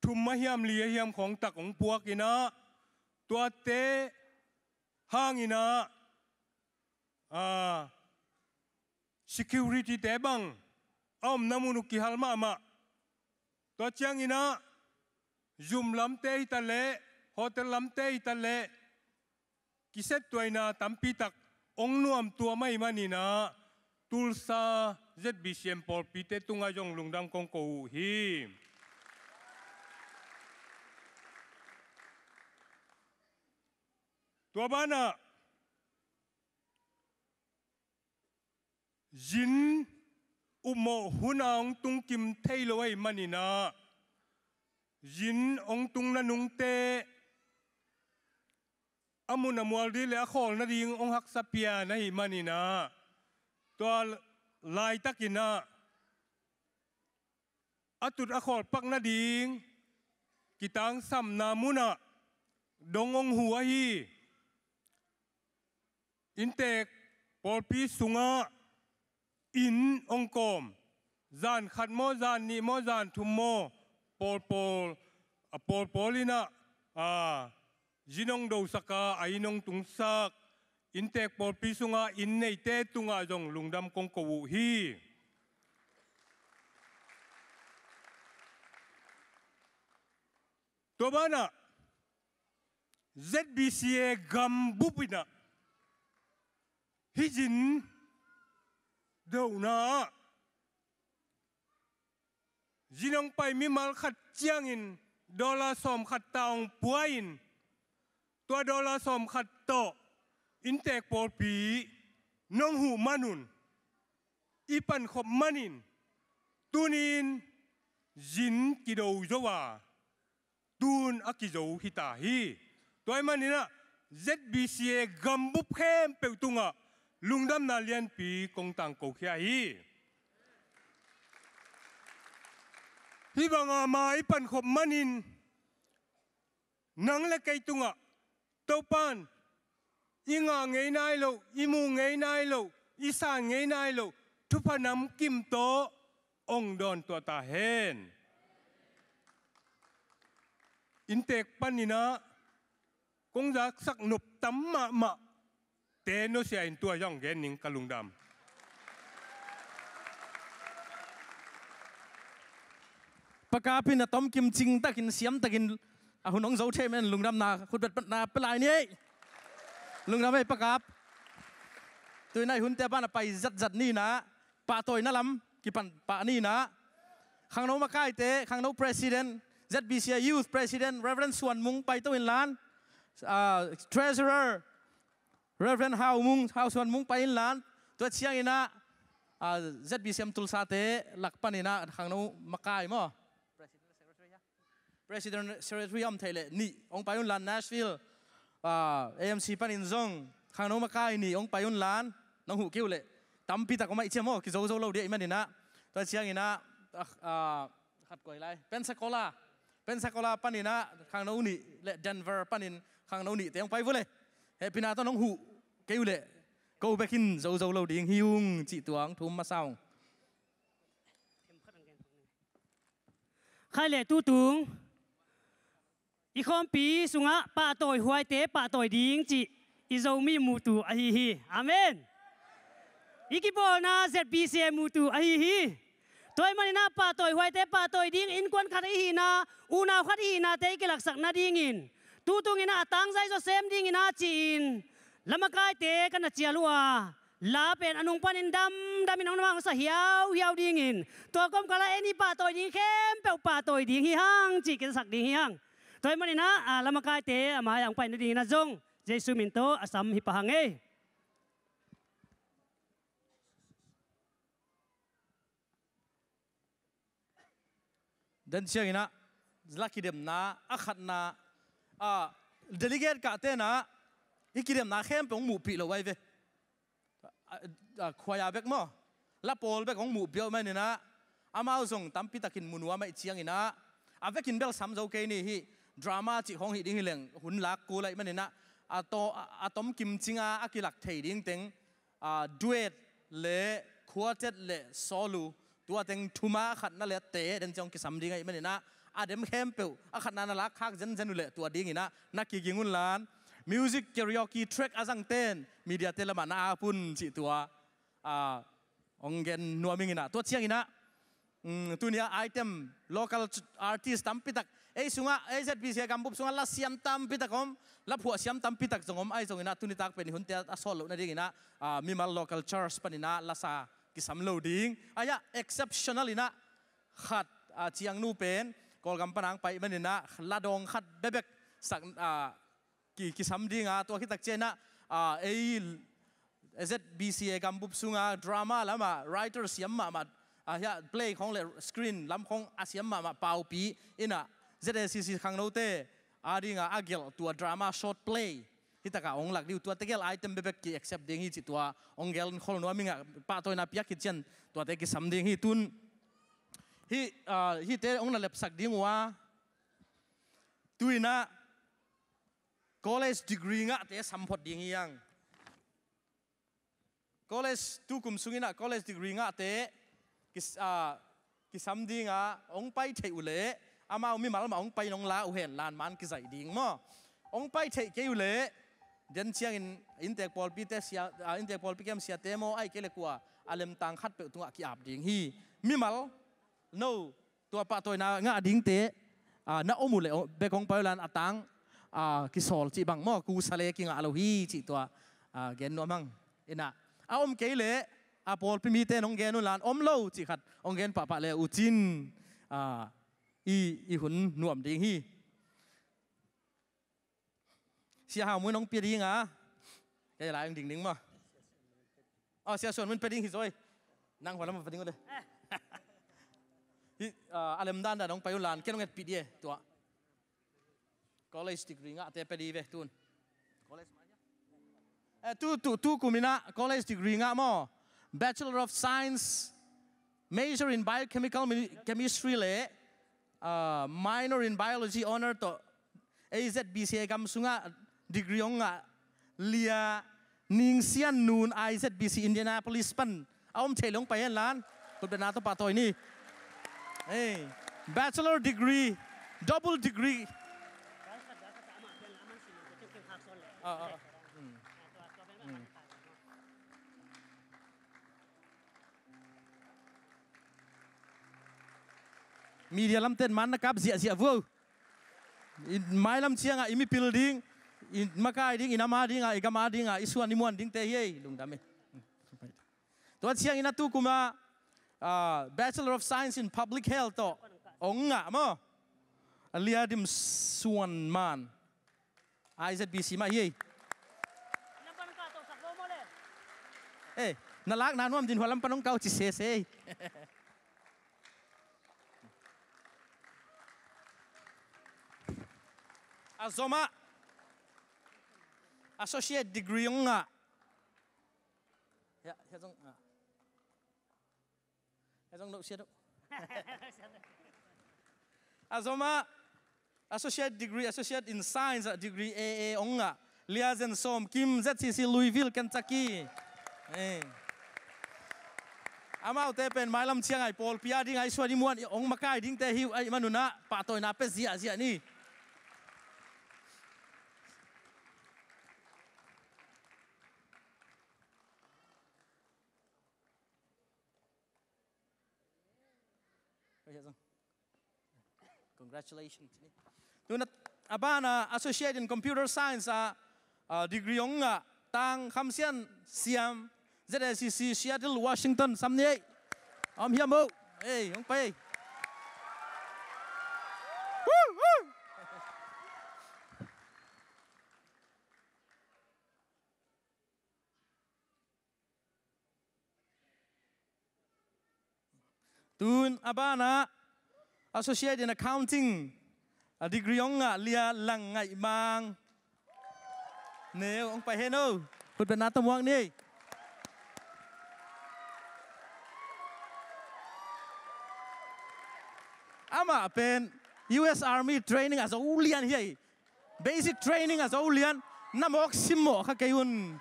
thum a hiam, li a hiam khawng tak hong puak in ah, tuate hangin ah, a, security-te bang a omna mun uh kihal mahmah. Tua ciangin ah, zum lamte hi ta leh, hotel lamte hi ta leh, kisettuaina tampi tak hong nuamtuam ahih manin ah, Tulsa Z B C M pawlpite tungah zong lungdam kong ko uh hi. Tua banah, zin upmawh hun a hong tungkim thei lo ahih manin ah, zin hong tungna nungte a mun a mual ding le a khawl nading hong haksa pian ahih manin ah, tua laitakin ah, a tut a khawl pak nading kitangsamna munah dong hong huh ahi. Inntek pawlpi sungah inn hong kawm, zan khat maw, zan nih maw, zan thum maw, pawlpawl, a pawlpawl in ah, a, zin hong dosak a, a inn hong tungsak, inntek pawlpi sungah inn neite tungah zong lungdam kong ko uh hi. Tua banah, Z B C A gambup in ah, hih zin dona ah, zin hong pai mimal khat ciangin dollar sawm khat ta hong pua-in, tua dollar sawm khat tawh inntek pawlpi nong huh manun, i pankhop manin, tuni-in zin kido zo a, tun a kizo hi ta hi. Tua ahih manin ah, Z B C A gambup khempeuh tungah lungdamna lianpi kong tangkokhia hi. Hih banga ma i pankhop manin, nang le kei tungah Topa'n i ngah ngei nai loh, i muh ngei nai loh, i san ngei nai loh thupha namkim tawh hong dawntuah ta hen. Inntek panin ah kong zaksak nop tam mahmah te nusia in tua zong gen ning, ka lungdam. Pakap in a tomkim cingtakin, siamtakin A hun hong zo thei man, lungdamna khutbetna pia lai ni ei. Lungdam ei Pa Kap. Tu-in ah i hunte pan a pai zatzat ni-in ah, pahtawina lam kipan pah ni-in ah, khangno makaite, khangno president, Z B C A Youth President Reverend Suan Mung paito inla, ah, Treasurer Reverend Hau Mung, Hau Suan Mung pai inla, tua ciangin ah, ah, Z B C M Tulsa-te lak panin ah khangno makai maw, President Secretary a om thei leh nih hong pai unla, Nashville, ah, A M C panin zong khangno makai nih hong pai unla, nong huh kei uh leh tampi tak om ahih ciang maw, kizo zo lo ding ahih manin ah. Tua ciangin ah, ah, ah, khat kua hi lai, Pensacola, Pensacola panin ah khangno nih, le Denver panin khangno nihte hong pai vua leh, hehpihna tawh nong huh kei uh leh, ko bek in zo zo lo ding hi ung cih tua hong thum masa ung. Khai leh tutung i khawmpi sungah pahtawi huaite pahtawi ding cih i Zomi mutu ahi hi. Amen. I kibawlna Z B C A mutu ahi hi. Tua ahih manin ah pahtawi huaite pahtawi ding, innkuan khat ihihna, unau khat ihihnate i kilaksak nadingin, tutung in ah a tangzai zaw sem dingin ah ci-in lamakaite ka na cial uh a, la pen a nung panin damdamin hong na mang sa hiauhiau dingin, tua kawmkal ah ei nih pahtawi ding khempeuh pahtawi ding hi hang cih kizasak ding hi hang. Tua ahih manin ah, ah, lamakaite a mai-ah hong pai nadingin ah zong Jesu min tawh a sam hi pah hang ei. Den ciangin ah, la kidemna a khatna, ah, delegate kahte in ah i kidemna khempeuh hong muhpih lo ahi ve. Ah, ah, khuaia bek maw, la pawl bek hong muhpih uh ahih manin ah, amau zong tampi takin mu nuam ahih ciangin ah, a vekin bel sam zo kei ni hi. Drama cih khawng hih ding hi leng hun lak kul ahih manin ah, a to-, a, a tom kim cinga a kilak thei ding teng, ah, duet le quartet le solo, tua teng thum a khatna le te den ciang kisam ding ahih manin ah, a dem khempeuh a khatna na lak khak zenzen uh leh tua dingin ah na kiging unla, music karaoke track a zangten mediate lamah na ap un cih tua, ah, hong gen nuam ing in ah. Tua ciangin ah, mm, tuni-ah item, local ch-, artist tampi tak, ei sungah, ei Z B C A gambup sungah lasiam tampi tak om, laphuah siam tampi tak zong om, ahi zongin ah tuni tak pen i hunte a sawt loh nadingin ah, ah, mimal local church panin ah lasa kisam lo ding. Ahi ah exceptional in ah khat, ah, ciangnu pen Kawlgam pan hong pai manin ah ladawng khat bekbek sak, ah, ki, kisam ding a, tua khit tak ciangin ah, ah, ei Z B C A gambup sunga drama lamah writer siam mahmah, ah, hiah play khawng le screen lam khawng a siam mahmah Paupi in ah, Z A C C khangnote a dinga a gelh tua drama short play hi takah hong lak ding uh, tuate gel item bekbek ki accept ding hi cih tua hong gen khol nuam ing ah, pahtawina piak khit ciang tuate kisam ding hi. Tun hih, ah, hihte hong na lepsak ding uh a, tu-in ah college degree ngahte sam phot ding hi hang. College, tu kum sungin ah college degree ngahte kis-, ah, kisam ding a, hong pai theih uh leh amau mimal mah hong pai nong la uh hen, lan man kizaih ding maw. Hong pai theih kei uh leh den ciangin inntek pawlpite sia, ah, inntek pawlpi kem siate maw, ahih kei leh kua, a lemtang khat peuh tungah ki-ap ding hi. Mimal, no, tua pahtawina ngah dingte, ah, na om uh leh bek hong pai uh lan a tang, ah, kisawl cih bang maw, kusa le kingah lo hi cih tua, ah, gen nuam hang. In ah, a om kei leh a pawlpi mite nong gen uh lan om lo cih khat hong gen pahpah le uh cin, ah, i, i hun nuam ding hi. Sia Hau Mun hong pia ding a, kei lai hong ding ding maw. Oh, Sia Suan Mun pia ding hi zaw ei. Nang hua lam pia ding uh le. Hi, ah, a lem dandan hong pai uh lan, ken hong etpih ding e, tua. College degree ngahte pia ding ve, tun. College mah hia? Eh, tu, tu, tu kum in ah college degree ngah maw. Bachelor of Science, major in Biochemical Chemistry le, ah, minor in Biology honour tawh, ei Z B C A gam sungah degree hong ngah Lia Ning Sian Nun, I Z B C Indianapolis pan a om thei leh hong pai hen lan. Khutbetna tawh pahtawi ni. Ei, bachelor degree, double degree. Ah, ah, ah. Hmm. Hmm. Media lamten man na kap ziahziah vua. I mailam ciangah i mipil ding, i makai ding, i nam a dingah, i gam a dingah i suan i muan dingte hi ei, lungdam ei. Tua ciangin a tukuma, ah, Bachelor of Science in Public Health tawh ong ngah maw, a Lia Dim Suan Man. I Z B C mah hi ei. Eh, na lakna nuam din hua lam pan ong kau ci sese ei. A zomah associate degree ong ngah. Ya, ya zong, ah. Ya zong no siat uh. A zomah associate degree, associate in science ah degree A A ong ngah Lia Zen Sawm Kim, Z C C Louisville, Kentucky. Eh. Amaute pen mailam ciangah i pawlpi a dingah i suan i muan ong makai dingte hi uh ahih manun ah pahtawina pia ziahziah ni. Congratulations. Tuna a banah Associate in Computer Science ah, ah, degree ong ngah Tang Kham Sian Siam, Z A C C, Seattle, Washington, sam ni ei. Om hiam bo. Ei, ong pai. Woo, woo. Tun a banah Associate in Accounting a degree ong ngah Lia Lang Ngaih Mang. Neu ong pai hen o. Khutbetna tawh muak ni. Amah pen U S Army training a zo lian hi ei. Basic training a zo lian, na mawk simmawh kha kei un.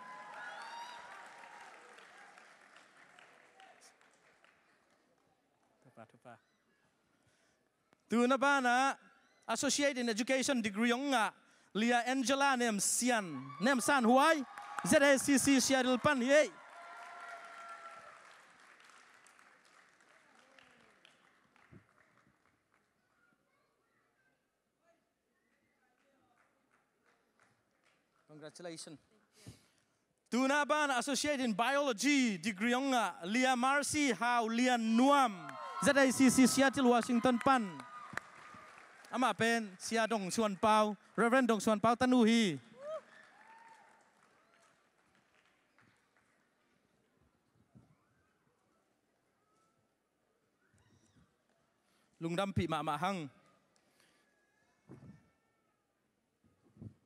Thupa, thupa. Tuna banah Associate in Education degree ong ngah Lia Angela Nem Sian, Nem San Huai, Z A C C Seattle pan hi ei. Congratulations. Tuna banah Associate in Biology degree ong ngah Lia Mercy Hau Lian Nuam, Z A C C Seattle, Washington pan. Amah pen Sia Dong Suan Pau, Reverend Dong Suan Pau tanu hi. Lungdampih mahmah hang.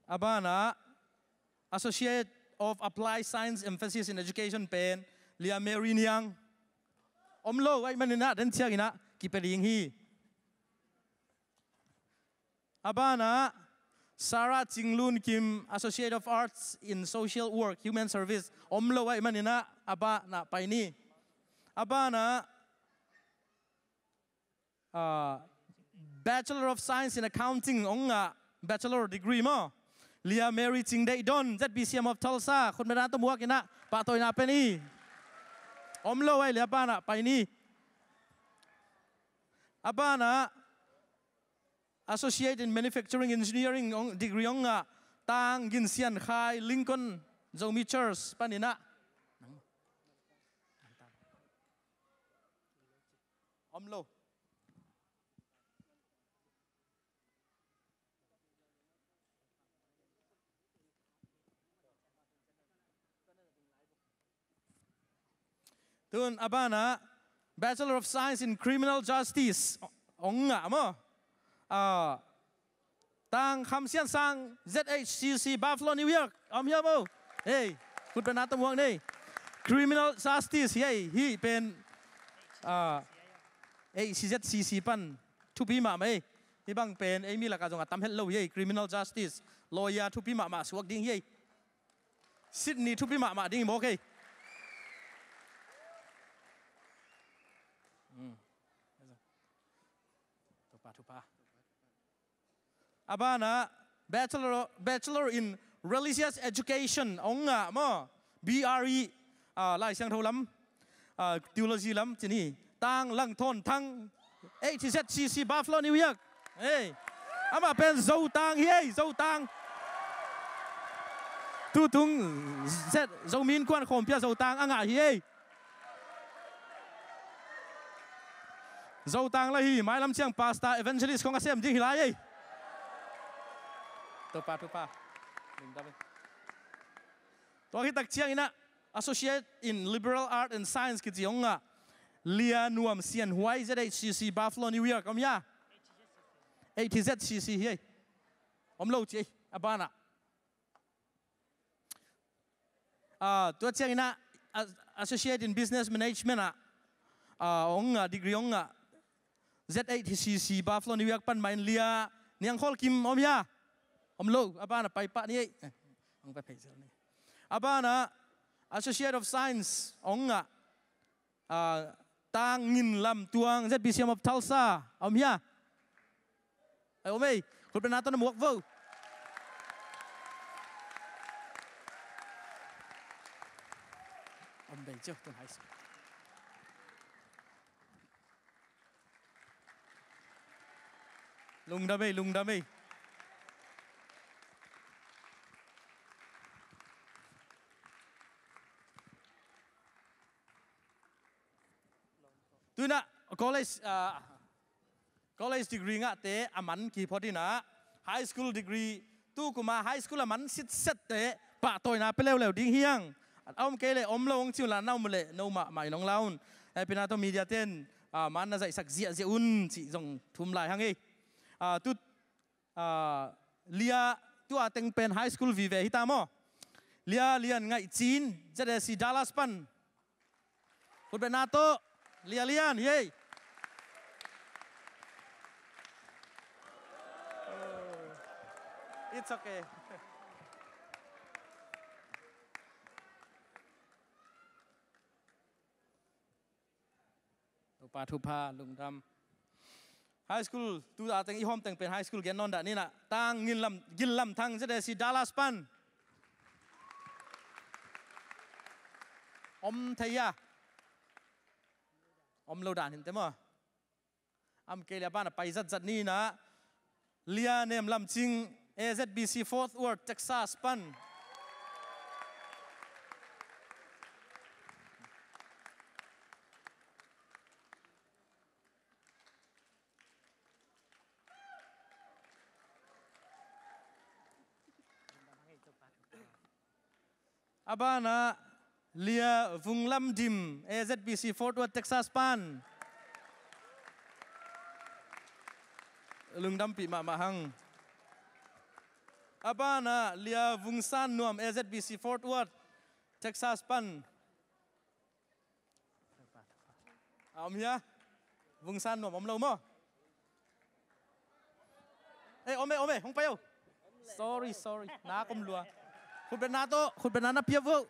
A banah Associate of Applied Science, Emphasis in Education pen Lia Mary Niang. Om lo ahih manin ah den ciangin ah kipia ding hi. A banah Sarah Cing Lun Kim, Associate of Arts in Social Work, Human Service. Om lo ahih manin ah a banah pai ni. A banah, ah, Bachelor of Science in Accounting ong ngah, bachelor degree maw, Lia Mary Cing Deih Don, Z B C M of Tulsa. Khutbetna tawh muak in ah pahtawina pia ni. Om lo ahih leh a banah pai ni. A banah Associate in Manufacturing Engineering ong, degree ong ngah Tang Gin Sian Khai, Lincoln Zomi Church panin ah. Om lo. Tun a banah Bachelor of Science in Criminal Justice ong ngah maw, ah, Tang Kham Sian Sang, Z H C C, Buffalo, New York. Om hiam bo. Hei, khutbetna tawh muak ni. Criminal Justice hi ei, hih pen, ah, H C Z C C pan thupi mahmah ei. Hih bang pen ei mi lakah zong a tam het lo hi ei. Criminal Justice, lawyer thupi mahmah suak ding hi ei. Sydney thupi mahmah ding hi maw kei. Hmm. Thupa, thupa. A banah Bachelor, Bachelor in Religious Education ong ngah maw, B R E, ah, Lai Siangtho lam, ah, Theology lam ci ni. Tang Lang Thawn Thang, H Z C C, Buffalo, New York. Hey. Amah pen Zotang hi ei, Zotang. Tutung Z, Zomi Innkuan khawmpi ah Zotang a ngah hi ei. Zotang la hi, mailam ciang pastor evangelist khong a sem ding hi lai ei. Topa thupha. Lungdam ei. Tua khit tak ciangin ah Associate in Liberal Art and Science kici hong ngah Lia Nuam Sian Huai, Z H C C, Buffalo, New York, om hia? H Z C C hi ei. Om lo ci ei, a banah. Ah, tua ciangin ah, ah, Associate in Business Management ah, ah, hong ngah, degree hong ngah Z H C C, Buffalo, New York pan mah in Lia Niang Khawl Kim om hia? Om lo, a banah pai pah ni ei. Eh, hong pai phei zel ni. A banah Associate of Science hong ngah, ah, Tang Ngin Lam Tuang, Z B C M of Tulsa, om hia? Ai, om ei, khutbetna tawh na muak vo. Om bei ciau, tun hai si. Lungdam ei, lungdam ei. Tuinah college, ah, college degree ngahte a man kiphot inah high school degree, tu kuma high school a man sitsette pahtawina pia leuleu ding hiang. A om kei leh om lo hong ci unla, na om leh no mahmah in hong la un. Hehpihna tawh media ten, ah, man na zaihsak ziahziah un cih zong thum lai hang ei. Ah, tu, ah, Lia tua teng pen high school vive hita maw? Lia Lian Ngaih Cin, Z A C Dallas pan. Khutbetna tawh Lia Lian hi ei. It's okay. Topa thupha, lungdam. High school, tu a teng i hawm teng pen high school gen nawn dah ninah. Tang Ngin Lam, Gin Lam Thang, Z A C Dallas pan. Om thei a. Om lo dan hinte maw. Am kei le a banah pai zatzat ninah. Lia Nem Lam Cing, A Z B C Fort Worth, Texas pan. A banah Lia Vung Lam Dim, A Z B C Fort Worth, Texas pan. Lungdampih mahmah hang. A banah Lia Vung San Nuam, A Z B C Fort Worth, Texas pan. A om hia? Vung San Nuam om lo maw? Eh, om e, om e, hong pai o. Sorry, sorry. Na kom lua. Khutbetna tawh, khutbetna na pia vo.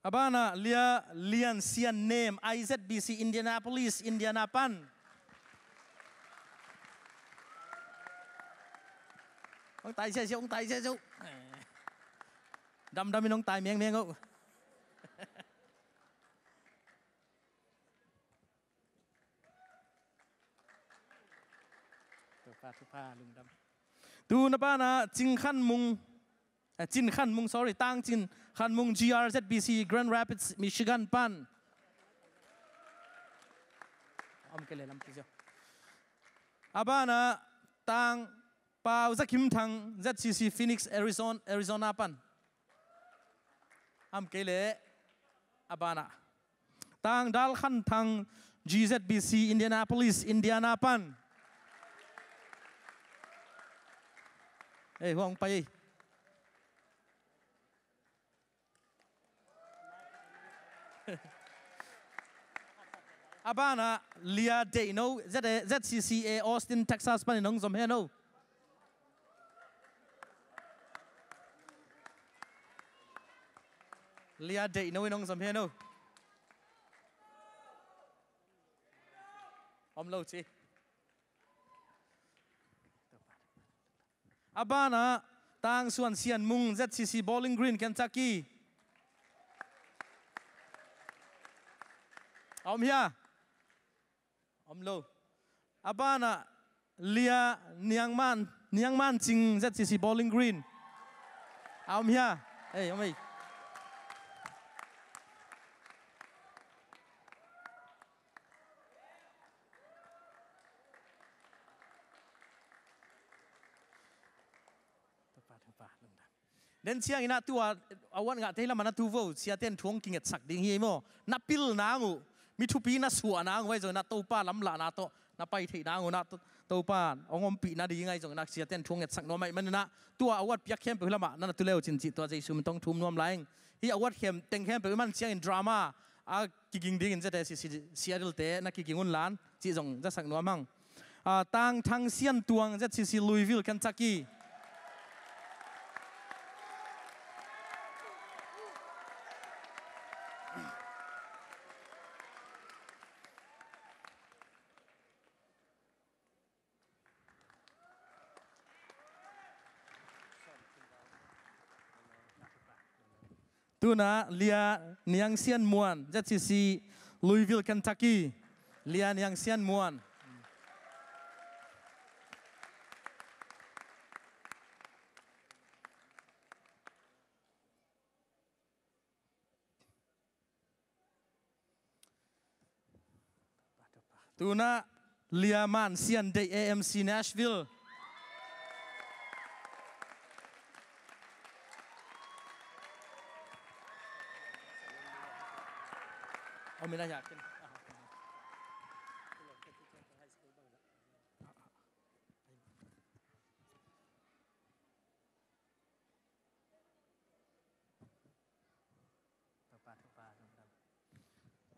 A banah Lia Lian Sian Nem, I Z B C Indianapolis, Indiana pan. Hong tai siasia, hong tai siasia. Damdam in hong tai mengmeng o. Thupha, thupha, lungdam. Tu na banah Cin Khan Mung, eh, Cin Khan Mung, sorry, Tang Cin Khan Mung, G R Z B C, Grand Rapids, Michigan pan. Om kei le lampi zia. A banah Tang Pau Za Kim Thang, Z C C, Phoenix, Arizona, Arizona pan. Am kei le a banah Tang Dal Khan Thang, G Z B C, Indianapolis, Indiana pan. Eh, huang pai. A banah Lia Deih No, Z A, Z C C A, Austin, Texas pan in hong zom hen o. Lia Deih No in hong zom hen o. Om lo ci. A banah Tang Suan Sian Mung, Z C C, Bowling Green, Kentucky. A om hia? Om lo. A banah Lia Niang Man, Niang Man Cing, Z C C, Bowling Green. A om hia? Ei, om ei. Topa, Topa, lungdam. Den ciangin ah tua award ngahte lamah na tu vo, siate'n thu hong kingetsak ding hi ei maw. Na pil nang uh, mi thupi na suah nang uh, ahi zongin ah Topa lamlahna tawh na pai theih nang uh, na To-, Topa hong ompih nading ahi zongin ah siate'n thu hong ngetsak nuam ahih manin ah tua award piak khempeuh lamah na na tu le uh cin cih tua Jesu min tawh thum nuam lai ing. Hih award khem, teng khempeuh i man ciangin drama a kiging dingin Z C C Seattle te na kiging un lan cih zong zasak nuam hang. Ah, Tang Thang Sian Tuang, Z C C, Louisville, Kentucky. Tunah Lia Niang Sian Muan, Z C C, Louisville, Kentucky. Lia Niang Sian Muan. Tunah Lia Man Sian Deih, A M C, Nashville.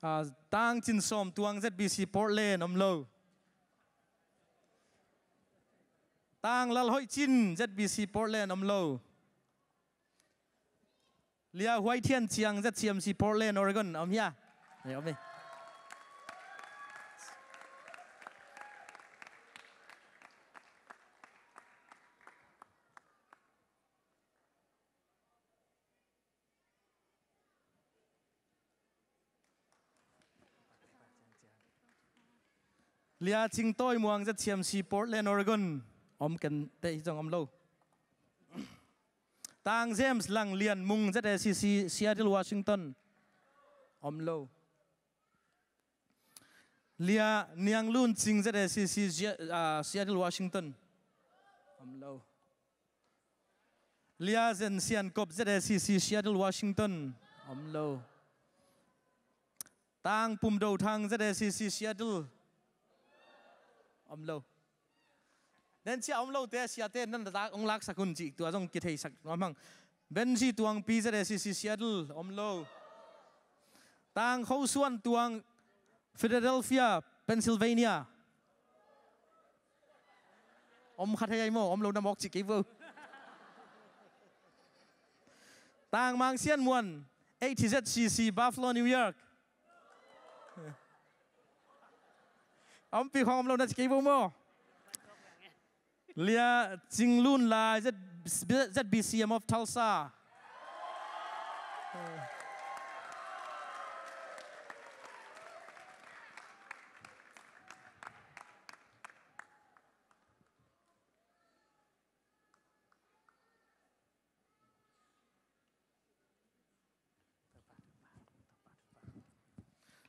Ah, Tang Cin Sawm Tuang, Z B C, Portland, om lo. Tang Lal Hoih Cin, Z B C, Portland, om lo. Lia Huai Thian Ciang, Z C M C, Portland, Oregon, om hia? Ei, om ei. Lia Cing Tawi Muang, Z C M C, Portland, Oregon, om kei, teh hi zong om lo. Tang James Lang Lian Mung, Z A C C, Seattle, Washington, om lo. Lia Niang Lun Cing, Z A C C, Sia-, ah, Seattle, Washington, om lo. Lia Zen Sian Kop, Z A C C, Seattle, Washington, om lo. Tang Pum Do Thang, Z A C C, Seattle, om lo. Den cia om lote, siate nan lak, hong laksak un cih tua zong kitheisak nuam hang. Benji Tuangpi, Z A C C, Seattle, om lo. Tang Kho Suan Tuang, Philadelphia, Pennsylvania, om kha thei ai maw, om lo na mawk cih kei vo. Tang Mang Sian Muan, A T Z C C, Buffalo, New York. Om pi khong om lo na cih kei vo maw. Lia Cing Lun Lai, Z-, Z B C M of Tulsa.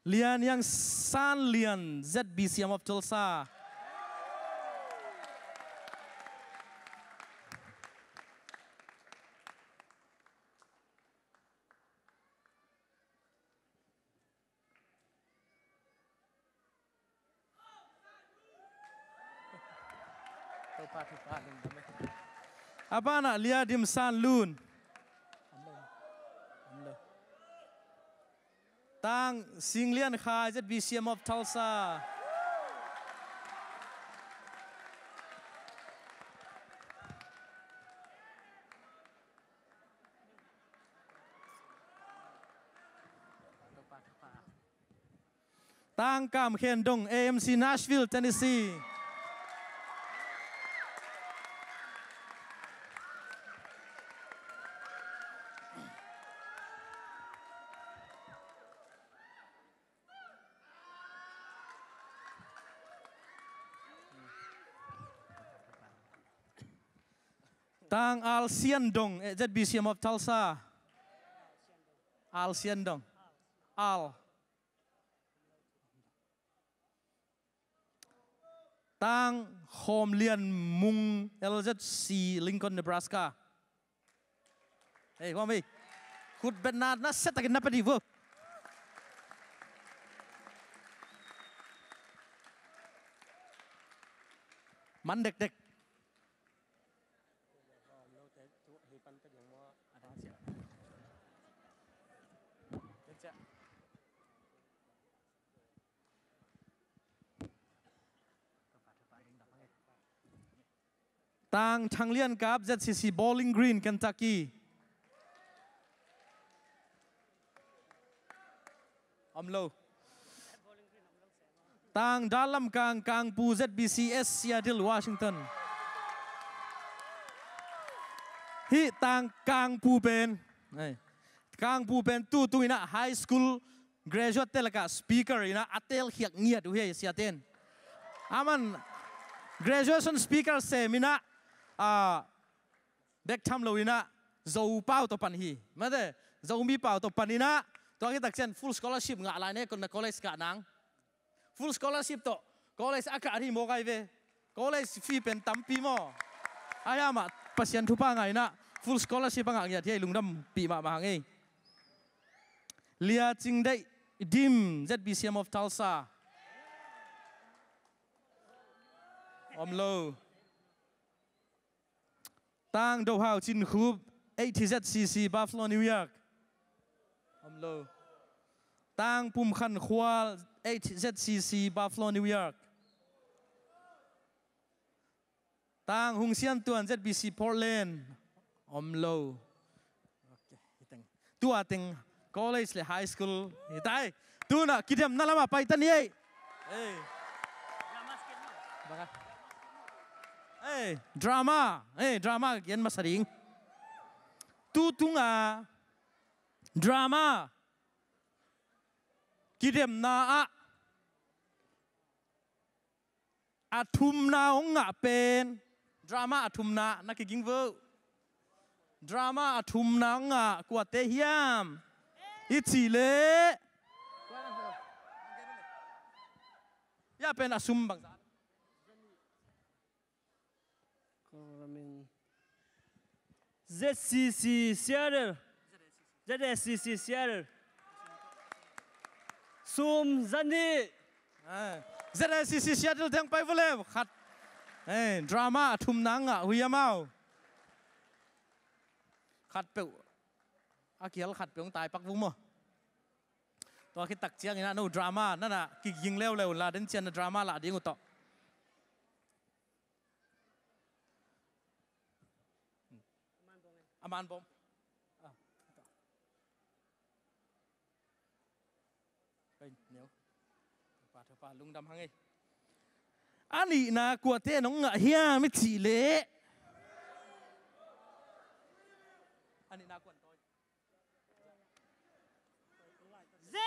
Lia Niang San Lian, Z B C M of Tulsa. A banah Lia Dim San Lun. Tang Sing Lian Khai, Z B C M of Tulsa. Tang Kam Khen Dong, A M C, Nashville, Tennessee. Tang Al Sian Dong, eh, Z B C M of Tulsa. Al Sian Dong. Al. Tang Khawm Lian Mung, L Z C, Lincoln, Nebraska. Hei, Khawm hei. Khut betna na siatakin na pia dih vo. Man dekdek. Tang Thang Lian Kap, Z C C, Bowling Green, Kentucky. Om lo. Tang Dal Lam Kang, Kangpu, Z B C S, Seattle, Washington. Hih Tang Kangpu pen, ei, Kangpu pen tu tung in ah high school graduate te lakah speaker in ah a telkhiak ngiat uh hi, siate in. Aman graduation speaker sem in ah, ah, bek tham lo in ah Zo pau tawh pan hi. Mate, Zomi pau tawh pan in ah, tua khit tak ciang full scholarship ngah lai ne, kong na college kah nang. Full scholarship tawh college a kah hi mawk ai ve. College fee pen tampi maw. Ai amah Pasian thupha ngah in ah full scholarship a ngah ngiat hi, lungdampih mahmah hang ei. Lia Cing Deih Dim, Z B C M of Tulsa. Om lo. Tang Do Hau Cin Khup, H Z C C, Buffalo, New York. Om lo. Tang Pum Khan Khual, H Z C C, Buffalo, New York. Tang Hung Sian Tuan, Z B C, Portland. Om lo. Ok, hi teng. Tua teng college le high school hi tai. Tuna kidemna lamah pai ta ni ei. Ei. Baka. Ei, drama. Ei, drama gen masa ding. Tu tunga drama kidemna ah a thumna hong ngah pen, drama a thumna, na kiging vo. Drama a thumna hong ngah kuate hiam i cih leh, ya pen a sum bangzah. Kong ramin. Z C C Seattle. Z S C C Seattle. Sum za nih. Ah, Z S C C Seattle teng pai vo le khat. Eh, drama a thumna ngah uh hi amau. Khat peuh. A kihel khat peuh hong tai pak vo maw. Tua khit tak ciangin ah no drama, nana kiging leuleu la, den ciang na drama lah ding uh tawh. A man bawm. Ah. Hei, neu. Thupha, thupha, lungdam hang ei. A nihna kuate nong ngah hiam i cih leh. A nihna kuan tawi. Z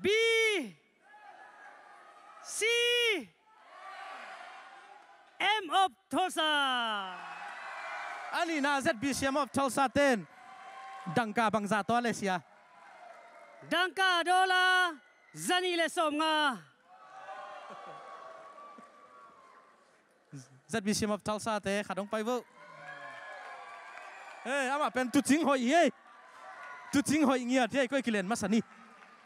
B C M of Tulsa. A nihna Z B C M of Tulsa ten dangka bangzah tua le sia. Dangka dollar zanih le sawmnga. Z B C M of Tulsa te khat hong pai vo. Hei, amah pen tucing hoih hi ei. Tucing hoih ngiat hi ei, koi kilen masa ni.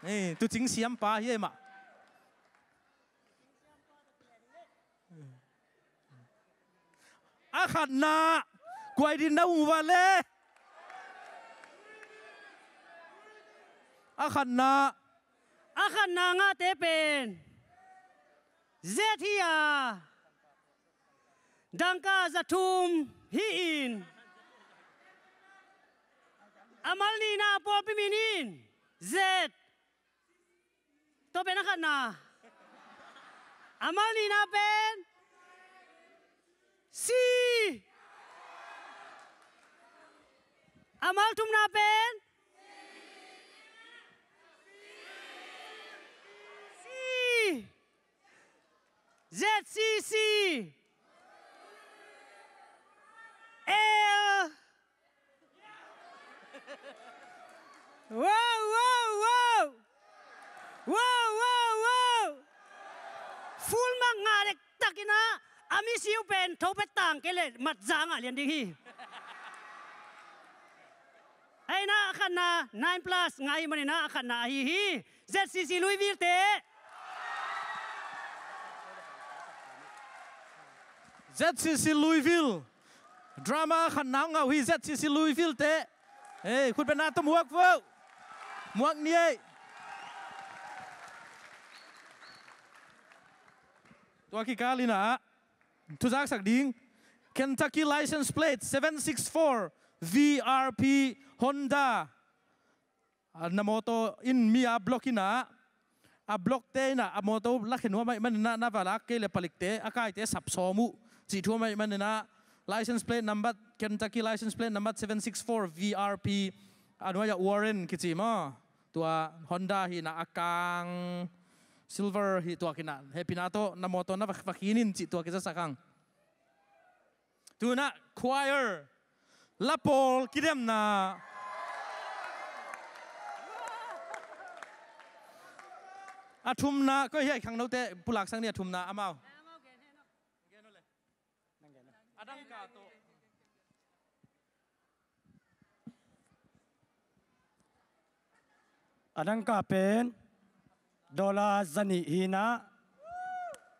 Hei, tucing siampa hi ei mah. A khatna, kuai din na um uh a le. A khatna. A khatna ngahte pen Z hi a, dangka za thum hi in, a mal nihna pawlpi min in Z. Tua pen a khatna. A mal nihna pen C. A mal thumna pen C. Z C C. Ngah dektak in ah, a misiu pen tho pia tang kei leh mat za ngah lian ding hi. Ahi na a khatna nine plus ngah ahih manin ah a khatna ahi hi. Z C C Louisville te. Z C C Louisville. Drama khatna hong ngah uh hi Z C C Louisville te. Ei, khutbetna tawh muak vo. Muak ni ei. Tua kikal in ah thuzaksak ding. Kentucky license plate seven six four V R P Honda. A, na mawtaw in mi a block in ah, a block te in ah a mawtaw lakhe nuam ahih manin ah na va lak kei leh palikte a kaite sap sawm uh cih thu om ahih manin ah, license plate number, Kentucky license plate number seven six four V R P, a nuai ah Warren kici maw. Tua Honda hi in ah a kang silver hi, tua khin ah hehpihna tawh na mawtaw na va, va khin in cih tua kizasak hang. Tu in ah choir, la pawl kidemna. A thumna, koi hiai khangnote pulaksak ni, a thumna amau. A dangka tawh. A dangka pen dollar zanih hi in ah,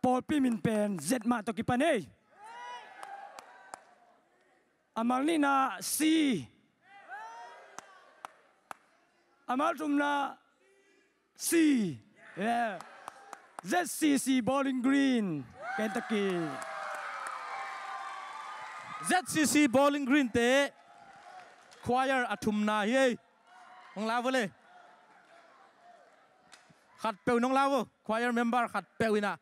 pawlpi min pen Z mah tawh kipan ei. A mal nihna C. A mal thumna C. Yeah. Z C C Bowling Green, Kentucky. Z C C Bowling Green te choir a thumna hi ei. Nong la vo le. Khatpeuh nong la vo. Choir member khatpeuh in ah.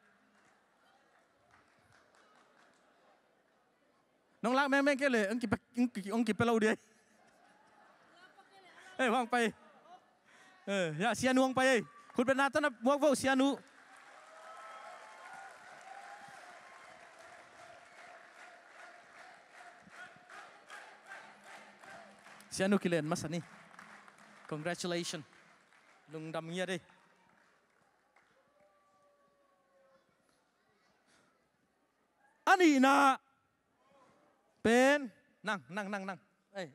Nong lak mengmeng kei leh hong kipe, hong ki, hong kipe lo ding. Eh, hong pai. Eh, ya, Sianu hong pai ei. Khutbetna tawh na muak vo, Sianu. Sianu kilen masa ni. Congratulations. Lungdam ngiat ei. A nihna pen nang, nang, nang, nang. Ei.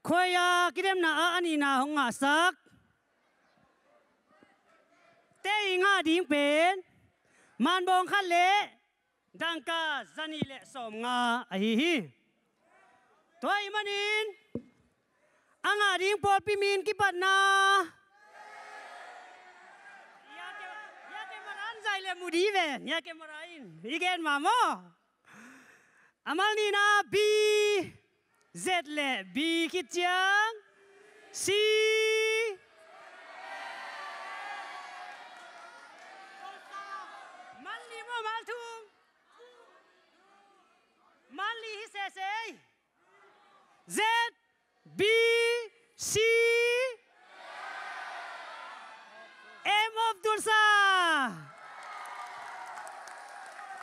Choir kidemna ah a nihna hong ngahsak te i ngah ding pen manbawng khat leh dangka zanih leh sawmnga ahi hi. Tua ahih manin a ngah ding pawlpi min kipatna. Nia ke, nia ke mara in zai leh mu ding ve, nia ke mara in. I gen mah maw. A mal nihna B, Z leh B khit ciang C. Mal nih maw, mal thum? Mal nih hi sese. Z, B, C, M of Tulsa.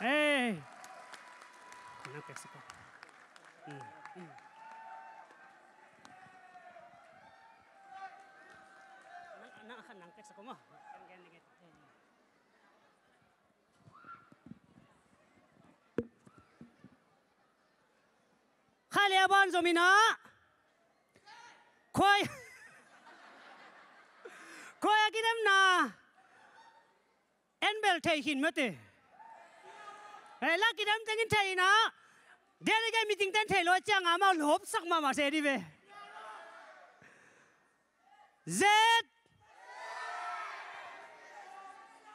Hey. Nang pek siko. Hmm, hmm. Nang, nang, nang pek siko mo. Kan gen dikit. Kha le a ban zom in ah. Khuai. Khuai a kidemna. En bel thei khin mate. Eh, la kidem teng in thei in ah. Delegate meeting ten thei lo ciang amau lopsak mahmah se di ve. Z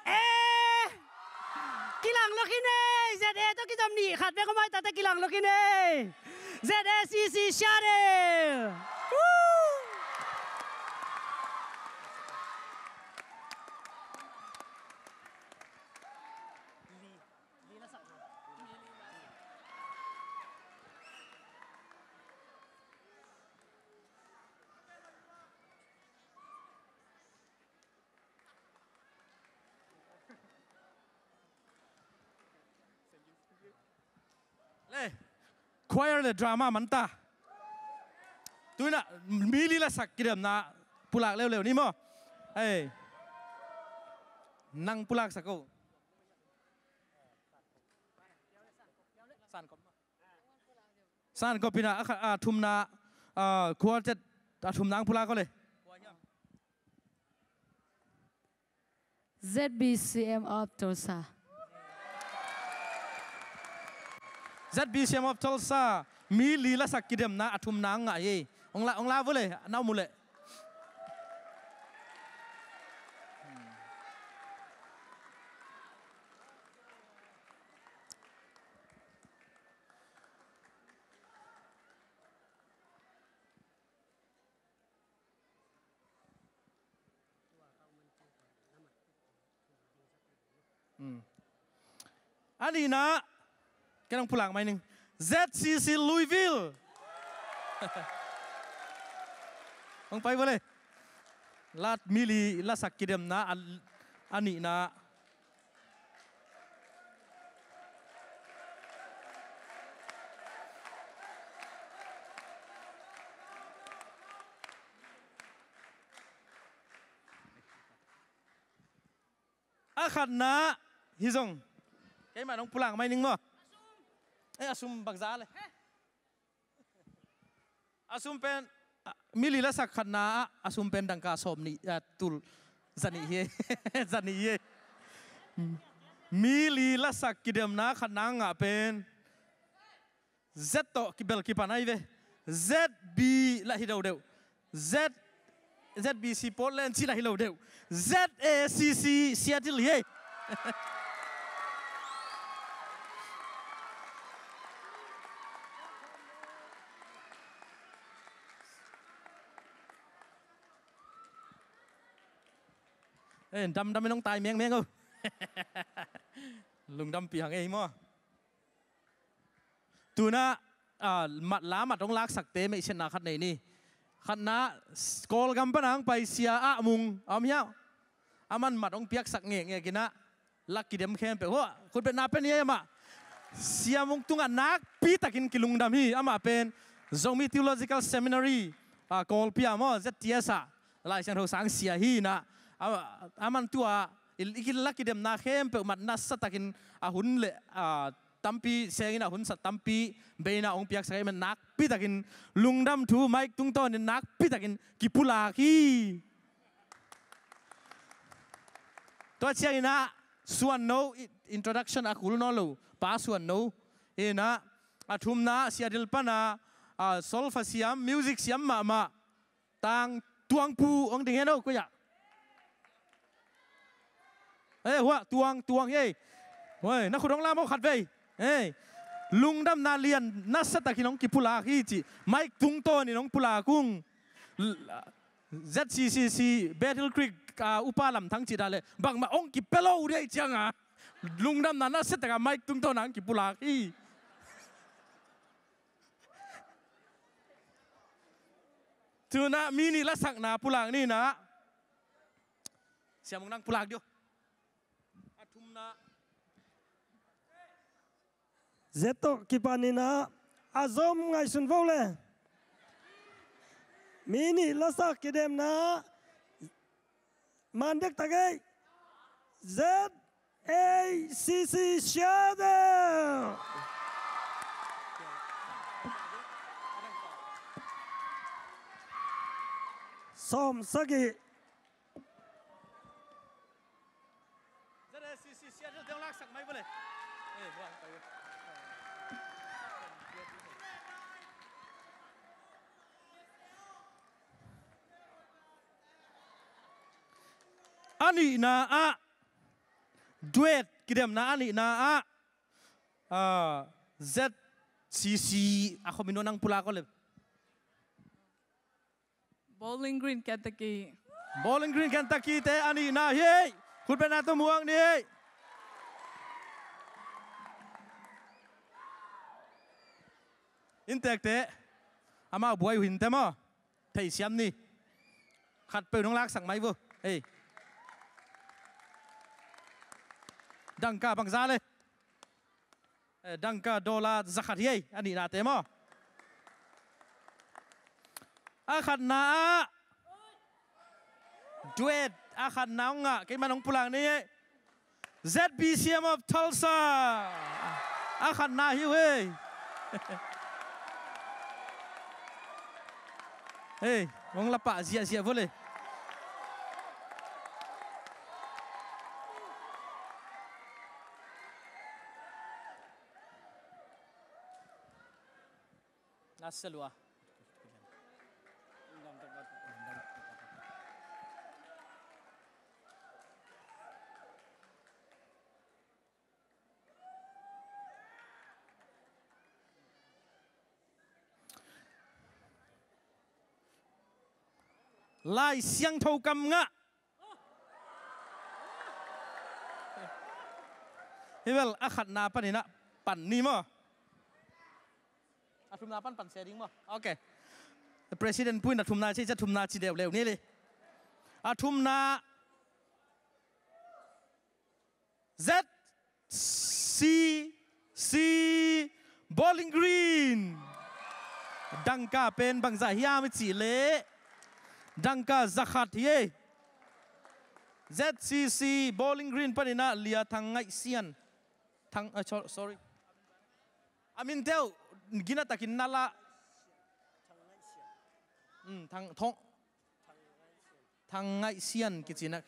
A. Kilang lo khin ei. Z A tawh kizom nih khat bek om a, tua tawh kilang lo khin ei. Z A C C Seattle. Woo! Le, choir le drama man ta. Tu in ah mi li la sak kidemna pulak leuleu ni maw. Ei. Nang pulaksak o. San kop. San kop ina a kha-, a thumna, a, quartet a thumna ang pulak o le. Z B C M of Tulsa. Z B C M of Tulsa, mi li lasak kidemna a thumna ang ngah hi. Ong la, ong la vua le, na um uh le. Hmm. A nihna, ken ong pulak mai ning. Z C C Louisville. Ong pai vua le. Lat mi li lasak kidemna a, a nihna. A khatna hi zong. Keimah nong pulak mai ning maw. Eh, a sum bangza le. A sum pen, a, mi li lasak khatna ah, a sum pen dangka sawm nih, a, tul, za nih hi. Za nih hi. Mi li lasak kidemna khatna ngah pen Z tawh kibel kipan ahi ve. Z B lah hi dodeuh. Z, Z B C Portland cih lah hi lo deuh. Z A C C Seattle hi. Eh, damdam in hong tai mengmeng o. Lungdampih hang ei maw. Tuna, ah, mat la mat hong laksakte meihsiatna khat nei ni. Khatna, s-, Kawlgam pana hong pai Sia Ah Mung, a om hiam? Aman mat hong piaksak ngekngek inah, lak kidem khempeuh. Hua, khutbetna pen hi ei amah. Sia Mung tungah nakpitakin kilungdam hi, amah pen Zomi Theological Seminary, ah, Kawlpi ah maw, Z T S ah Lai Siangtho sang sia hi inah. A, aman tua, i, i ki-, lak kidemna khempeuh mat nasatakin a hun le, ah, tampi sengin a hun sat tampi beina hong piaksak ahih manin nakpitakin lungdam thu mic tungtawnin nakpitakin kipulak hi. Tua cianginah Suan No i-, introduction a kul nawn lo Pa Suan No inah a thumna Seattle pana, ah, solfa siam, music siam mahmah Tang Tuang Pu hong ding hen o, koi ah. Eh, hua, Tuang, Tuang, eh. Hoi, na khut hong lam o khat vei. Eh, lungdamna lian nasatakin hong kipulak hi ci. Mic tungtawnin hong pulak ung. L-, Z C C C, Battle Creek, ah, upa lamthang cih dah le. Bangmah hong kipia lo dih cianga. Lungdamna nasataka mic tungtawna hong kipulak hi. Tuna mi nih lasakna pulak ni inah. Siam Mung nang pulak dih o. A thumna. Z tawh kipan inah a zom ngaihsun vo le. Mi nih lasak kidemna. Man dektak ei. Z A C C Seattle. Sawm sagih. Z A C C Seattle te hong laksak mai vua le. Eh, hua hong pai vua. A nihna ah, duet kidemna a nihna ah, ah, Z C C a khomin nang pulak o le. Bowling Green, Kentucky. Bowling Green, Kentucky te a nihna hi ei. Khutbetna tawh muak ni ei. Inntekte, amau buai uh hinte maw. Theihsiam ni. Khatpeuh nong laksak mai vua. Ei. Dangka bangza le. Eh, dangka dollar zakhat hi ei, a nihnate maw. A khatna ah. Duet, a khatna hong ngah, keimah nong pulak ni ei. Z B C M of Tulsa. A khatna hi uh ei. Hei, hong la pah ziahziah vua le. Na sia lua. Lai Siangtho kam ngah. Hi vel, a khatna panin ah pan ni maw? A thumna pan pan sia ding maw? Ok. President pu in a thumna ci, a thumna ci leuleu ni le. A thumna Z C C Bowling Green. Dangka pen bangzah hiam i cih leh dangka zakhat hi ei. Z C C Bowling Green panin ah Lia Thang Ngaih Sian. Thang, ah, so-, sorry. A min teuh gina takin na la. Hmm, Thang, Thong, Thang Ngaih Sian kici na.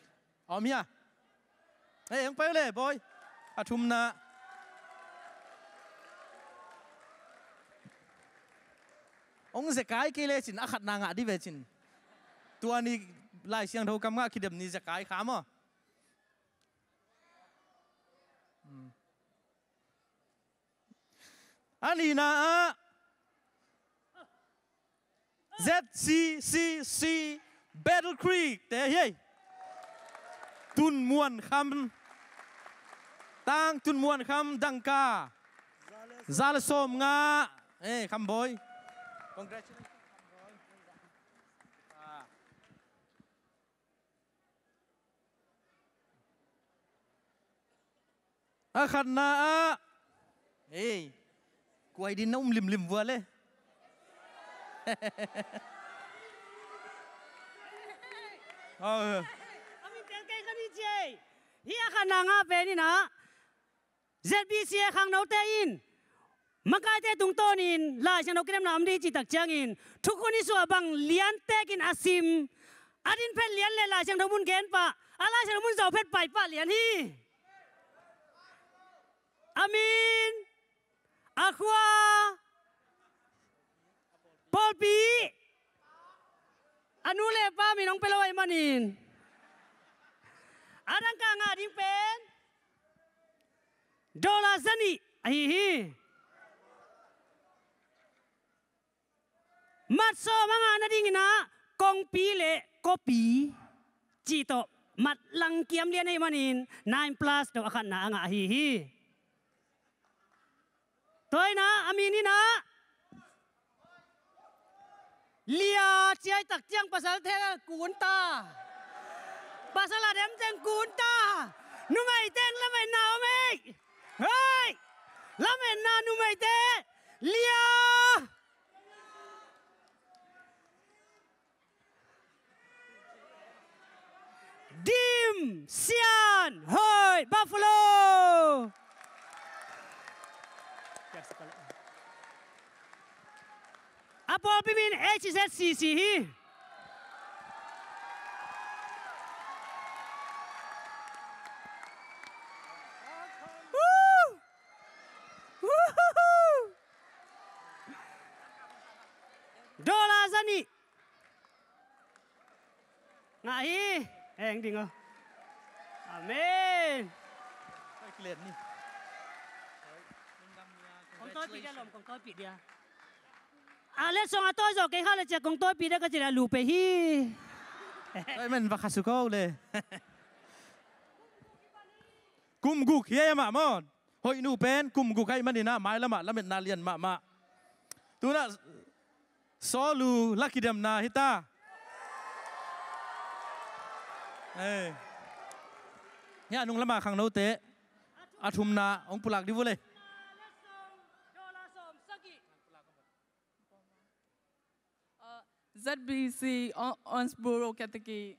A om hia? Ei, hong pai uh le, bawi. A thumna. Hong zekai kei lecin, a khatna ngah dih vecin. Tua ni Lai Siangtho kam ngah kidem ni zekai kha maw? Hmm. A nihna ah Z C C C Battle Creek te hi ei. Tun Muan Kham. Tang Tun Muan Kham dangka za le sawm nga. Eh, Kham bawi. Congratulations, Kham bawi. Ah. A khatna ah. Hei. Kuai din na um limlim vua le. Oh. A min tel kei ka ni ci ei. Hi a khatna ngah pen in ah Z B C A khangnote in makaite tungtawnin Lai Siangtho kidemna om dih cih tak ciangin thukhun i suah bang liantekin a sim, a din phet lian le Lai Siangtho mun gen pah, a Lai Siangtho mun zau phet pai pah lian hi. A min, a khua, pawlpi, a nu le pa min hong pia lo ahih manin a dangka ngah ding pen dollar za nih ahi hi. Mat sawm a ngah nadingin ah kongpi le kopi cih tawh mat langkiam lian ahih manin nine plus tawh a khatna a ngah ahi hi. Tua in ah a min in ah Lia ciai tak ciang pasal thel kun ta. Pasal a dem teng kun ta. Numei teng lametna om ei. Hei. Lametna numeite. Lia. Dim Sian Hoi Buffalo. A pawlpi min H Z C C hi. Woo! Woohoo! Dollar za nih. Ngah hi. Eng ding aw. Amen. Kong tawipih dia lom, kong tawipih dia. A letsong a tawi zawh kei kha le ciah kong tawipih dia ka ci le a lu pei hi. Tawi men va kha su ko le. Kum guk hi ei amah maw. Hoih nu pen kum guk ahih manin ah mailam ah lametna lian mahmah. Tunah Sawlu la kidemna hi ta. Hei. Hia nung lama khangnote a thumna hong pulak dih vua le. Uh, Z B C O-, Owensboro Category.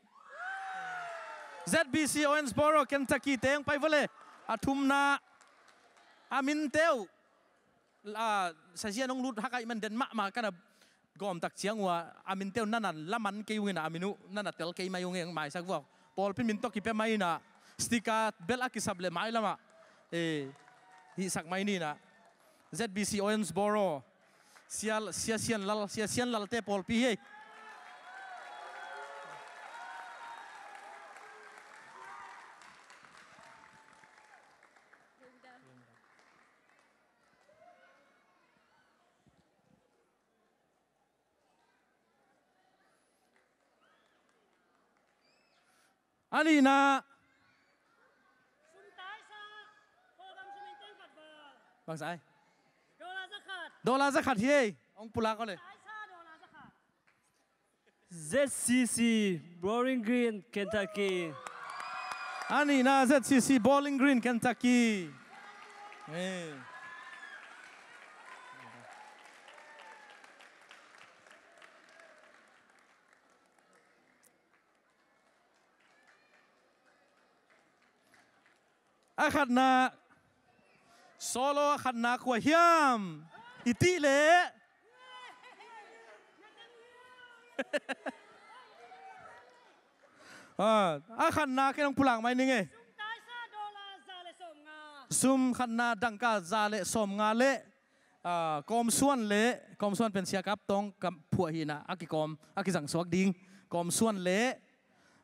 Z B C Owensboro, Kentucky te hong pai vua le. A thumna, a minte uh, a, sazian hong lut hakaih man den mahmah, ka na gawm tak ciang uh a, a minte uh na na laman kei ung in a, a min uh na na tel kei mai ung in, maisak vua. Pawlpi min tawh kipia mai in a, sticker bel a kisap leh mailam ah, eh, hihsak mai ni in a. Z B C Owensboro, Sia, Sia Sian Lal, Sia Sian Lal te pawlpi hi ei. A nihna. Bangzah ei? Dollar za khat hi ei. Hong pulak aw le. Z C C, Bowling Green, Kentucky. A nihna, Z C C, Bowling Green, Kentucky. Eh. A khatna, solo a khatna kua hiam? I tih leh. Ah, a khatna ken hong pulak mai ning ei. Sum khatna dangka za le sawmnga le, ah, kawmsuan le, kawmsuan pen Sia Kap Tawng kam phuah hi in a, a kikawm, a kizangsuak ding. Kawmsuan le,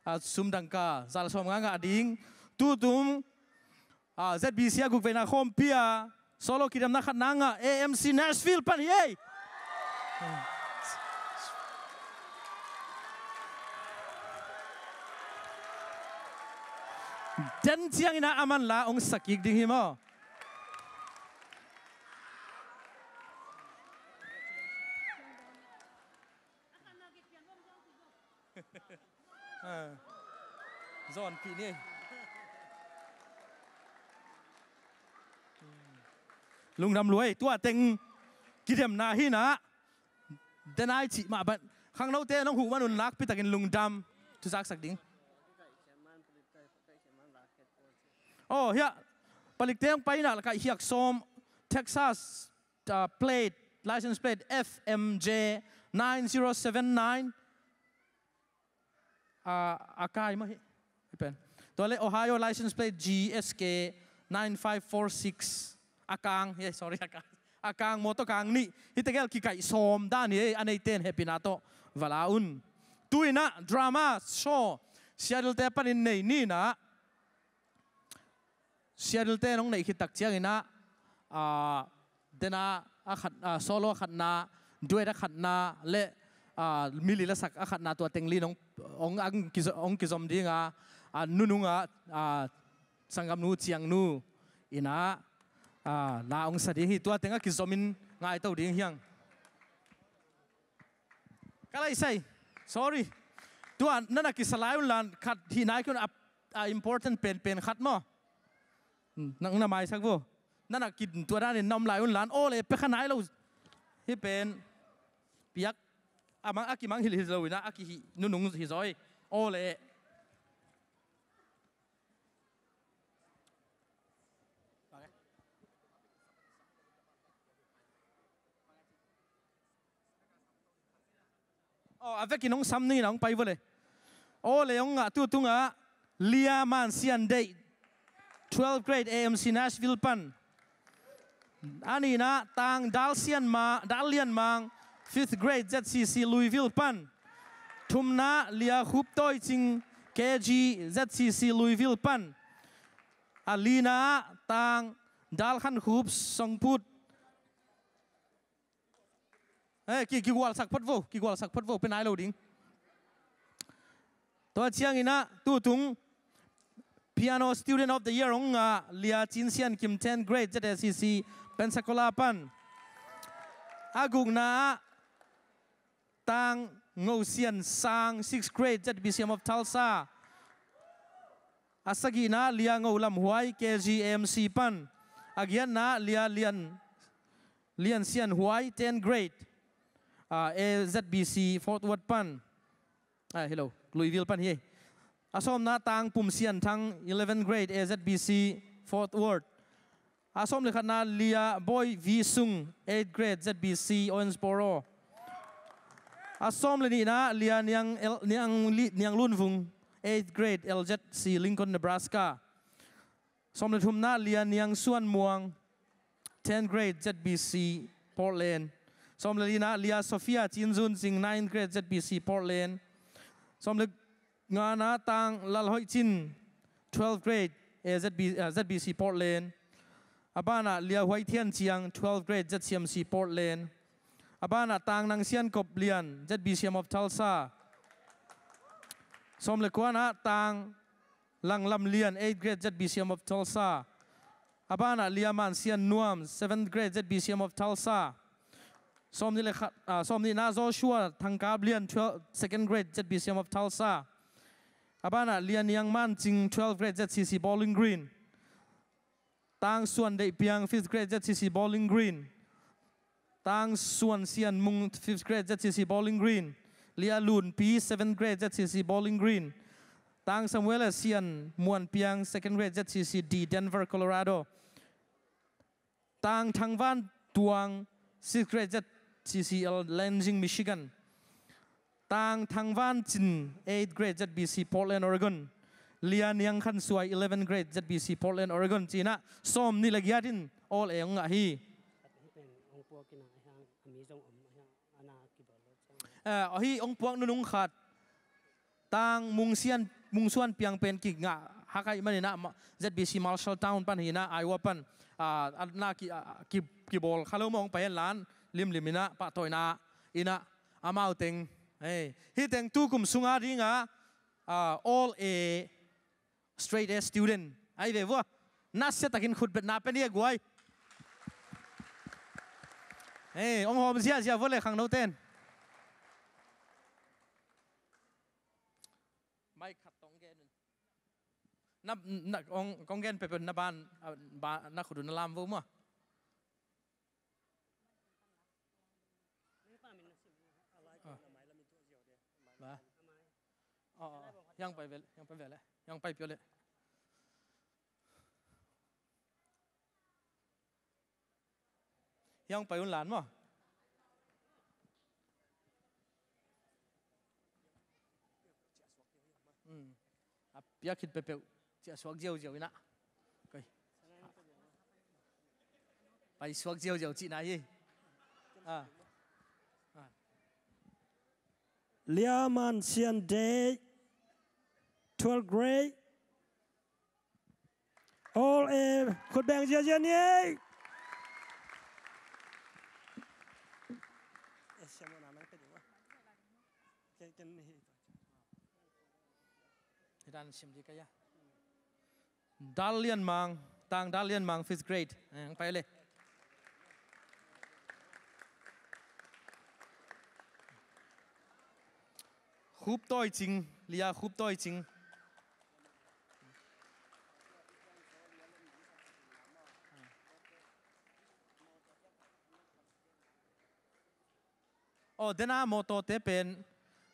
ah, sum dangka za le sawmnga ngah ding. Tutung, ah, Z B C a gukveina khawmpi a solo kidemna khatna ngah A M C Nashville pan hi ei. Den ciangin a, a man la hong sa kik ding hi maw. Ah. Zawnpih ni. Lungdam lua ei, tua teng kidemna hi in a. Denai cih mah bang. Khangnote nong huh man un nakpi takin lungdam. Thu zaksak ding. Oh, hiah. Palikte hong pai in a, la kaih hiak sawm. Texas, uh, plate, license plate F M J nine zero seven nine. Ah, a kai mah hi. Hi pen. Tua le Ohio license plate G S K nine five four six. A kang, eh, sorry, a kang. A kang, motor kang nih. Hihte gel kikaih sawm dan hi, a neite in hehpihna tawh va la un. Tu in a drama show Seattle te panin nei ni in a. Seattle te nong neih khit tak ciangin a, ah, dena a khat, ah, solo a khatna, duet a khatna le, ah, mili lasak a khatna tua teng li nong, ong, ang kizo-, ong kizom ding a, ah, nunung a, ah, sanggamnu Ciangnu in a, ah, la ong sa ding hi, tua teng a kizom in ngaito ding hiang. Ka laisai. Sorry. Tua, na na kisa lai un lan khat hi nai kei un a, a important pen, pen khat maw. Hmm, nang na maisak vo. Na na ki, tua danin na om lai un lan. Aw le, pia kha nai lo. Hi pen. Piak. A mang, a kimang hilh hi lo in a, a kihih nunung hi zaw ei. Aw le. Aw, a vekin hong sam ni in a hong pai vo le. Aw le, hong ngah tu tungah Lia Man Sian Deih, twelfth grade A M C Nashville pan. A nihna Tang Dal Sian Ma, Dal Lian Mang, fifth grade Z C C Louisville pan. Thumna Lia Khup Tawi Cing, K G, Z C C Louisville pan. A lina Tang Dal Khan Khup Songput. Eh, ki, kigualsak phot vo, kigualsak phot vo, pia nai lo ding. Tua ciangin a, tu tung Piano Student of the Year hong ngah Lia Cin Sian Kim, tenth grade, Z S C C Pensacola pan. A gukna ah Tang Ngo Sian Sang, sixth grade, Z B C M of Tulsa. A sagihna Lia Ngo Lam Huai, K G A M C pan. A giatna Lia Lian, Lian Sian Huai, tenth grade, ah, A Z B C Fort Worth pan. Ah, hello, Louisville pan hi. A sawmna Tang Pum Sian Thang, eleventh grade, A Z B C, Fourth Ward. A sawm le khatna Lia Bawi Vi Sung, eighth grade, Z B C, Owensboro. A sawm le nihna Lia Niang, El, Niang, Li, Niang Lun Vung, eighth grade, L Z C, Lincoln, Nebraska. Sawm le thumna Lia Niang Suan Muang, tenth grade, Z B C, Portland. Sawm le lina Lia Sophia Cin Zun Sing, ninth grade, Z B C, Portland. Sawm le ngana Tang Lal Hoih Cin, twelfth grade, eh, Z B, eh, Z B C, Portland. A bana Lia Huai Thian Ciang, twelfth grade, Z C M C, Portland. A bana Tang Nang Sian Kop Lian, Z B C M of Tulsa. Sawm le kuana Tang Lang Lam Lian, eighth grade, Z B C M of Tulsa. A bana Lia Man Sian Nuam, seventh grade, Z B C M of Tulsa. Sawm nih le khat, ah, sawm nihna Joshua Thangkap Lian, twelve, second grade, Z B C M of Tulsa. A bana Lia Niang Man Cing, twelfth grade, Z C C, Bowling Green. Tang Suan Deih Piang, fifth grade, Z C C, Bowling Green. Tang Suan Sian Mung, fifth grade, Z C C, Bowling Green. Lia Lun Pi, seventh grade, Z C C, Bowling Green. Tang Samuel Sian Muan Piang, second grade, Z C C D, Denver, Colorado. Tang Thang Van Tuang, sixth grade, Z C C L, Lansing, Michigan. Tang Thang Van Cin, eighth grade, Z B C, Portland, Oregon. Lia Niang Khan Suai, eleventh grade, Z B C, Portland, Oregon. Cina sawm nih le giat in All A hong ngah hi. Eh, ahi hong puak nunung khat. Tang Mung Sian, Mung Suan Piang pen kingah hak ahih manin ah, ma-, Z B C Marshalltown pan hi in ah, Iowa pan, ah, a na ki, ah, ki, kibawl kha lo mawng pai hen la, limlim in ah, pahtawina in ah, amau teng. Hei, hih teng tu kum sunga dinga, ah, All A Straight A student. Ai ve vua. Nasia takin khutbetna pe ni a guai. Hei, hong hawm ziazia vua le khangno ten. Mai khat tong gen un. Na, na, hong, kong gen peuhpeuh na ban, ah, ba, na khut un na lam vo mua. Ah. Ba. Oh, oh, oh. Hiang pai ve le, hiang pai ve le, hiang pai pio le. Hiang pai un lan maw. Hmm. A piak khit peuhpeuh ciah suak ziauziau in ah. Koi. Pai suak ziauziau cihna hi. Ah. Ah. Lia Man Sian Deih, twelfth grade. All A, khut beng ziazia ni ei. Hi dan sim di ka ya. Dal Lian Mang, Tang Dal Lian Mang, fifth grade. Eh, hong pai le. Khup Tawi Cing, Lia Khup Tawi Cing. Aw, dena mawtawte pen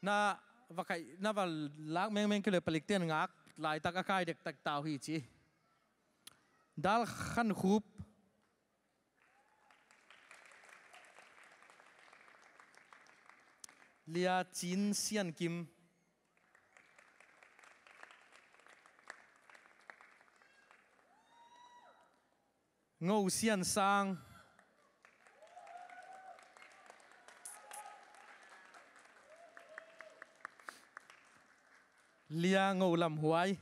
na va kaih, na va lak mengmeng kei le palik ten ngak laitak a kai dektak tau hi ci. Dal Khan Khup. Lia Cin Sian Kim. Ngo Sian Sang. Lia Ngo Lam Huai.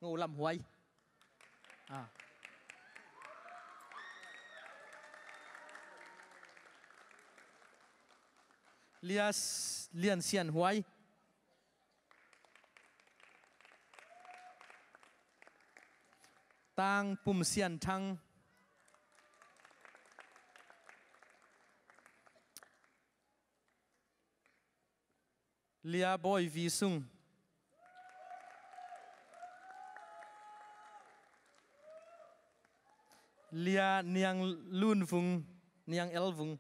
Ngo Lam Huai. Ah. Lia S-, Lian Sian Huai. Tang Pum Sian Thang. Lia Bawi Vi Sung. Lia Niang Lun Vung, Niang El Vung.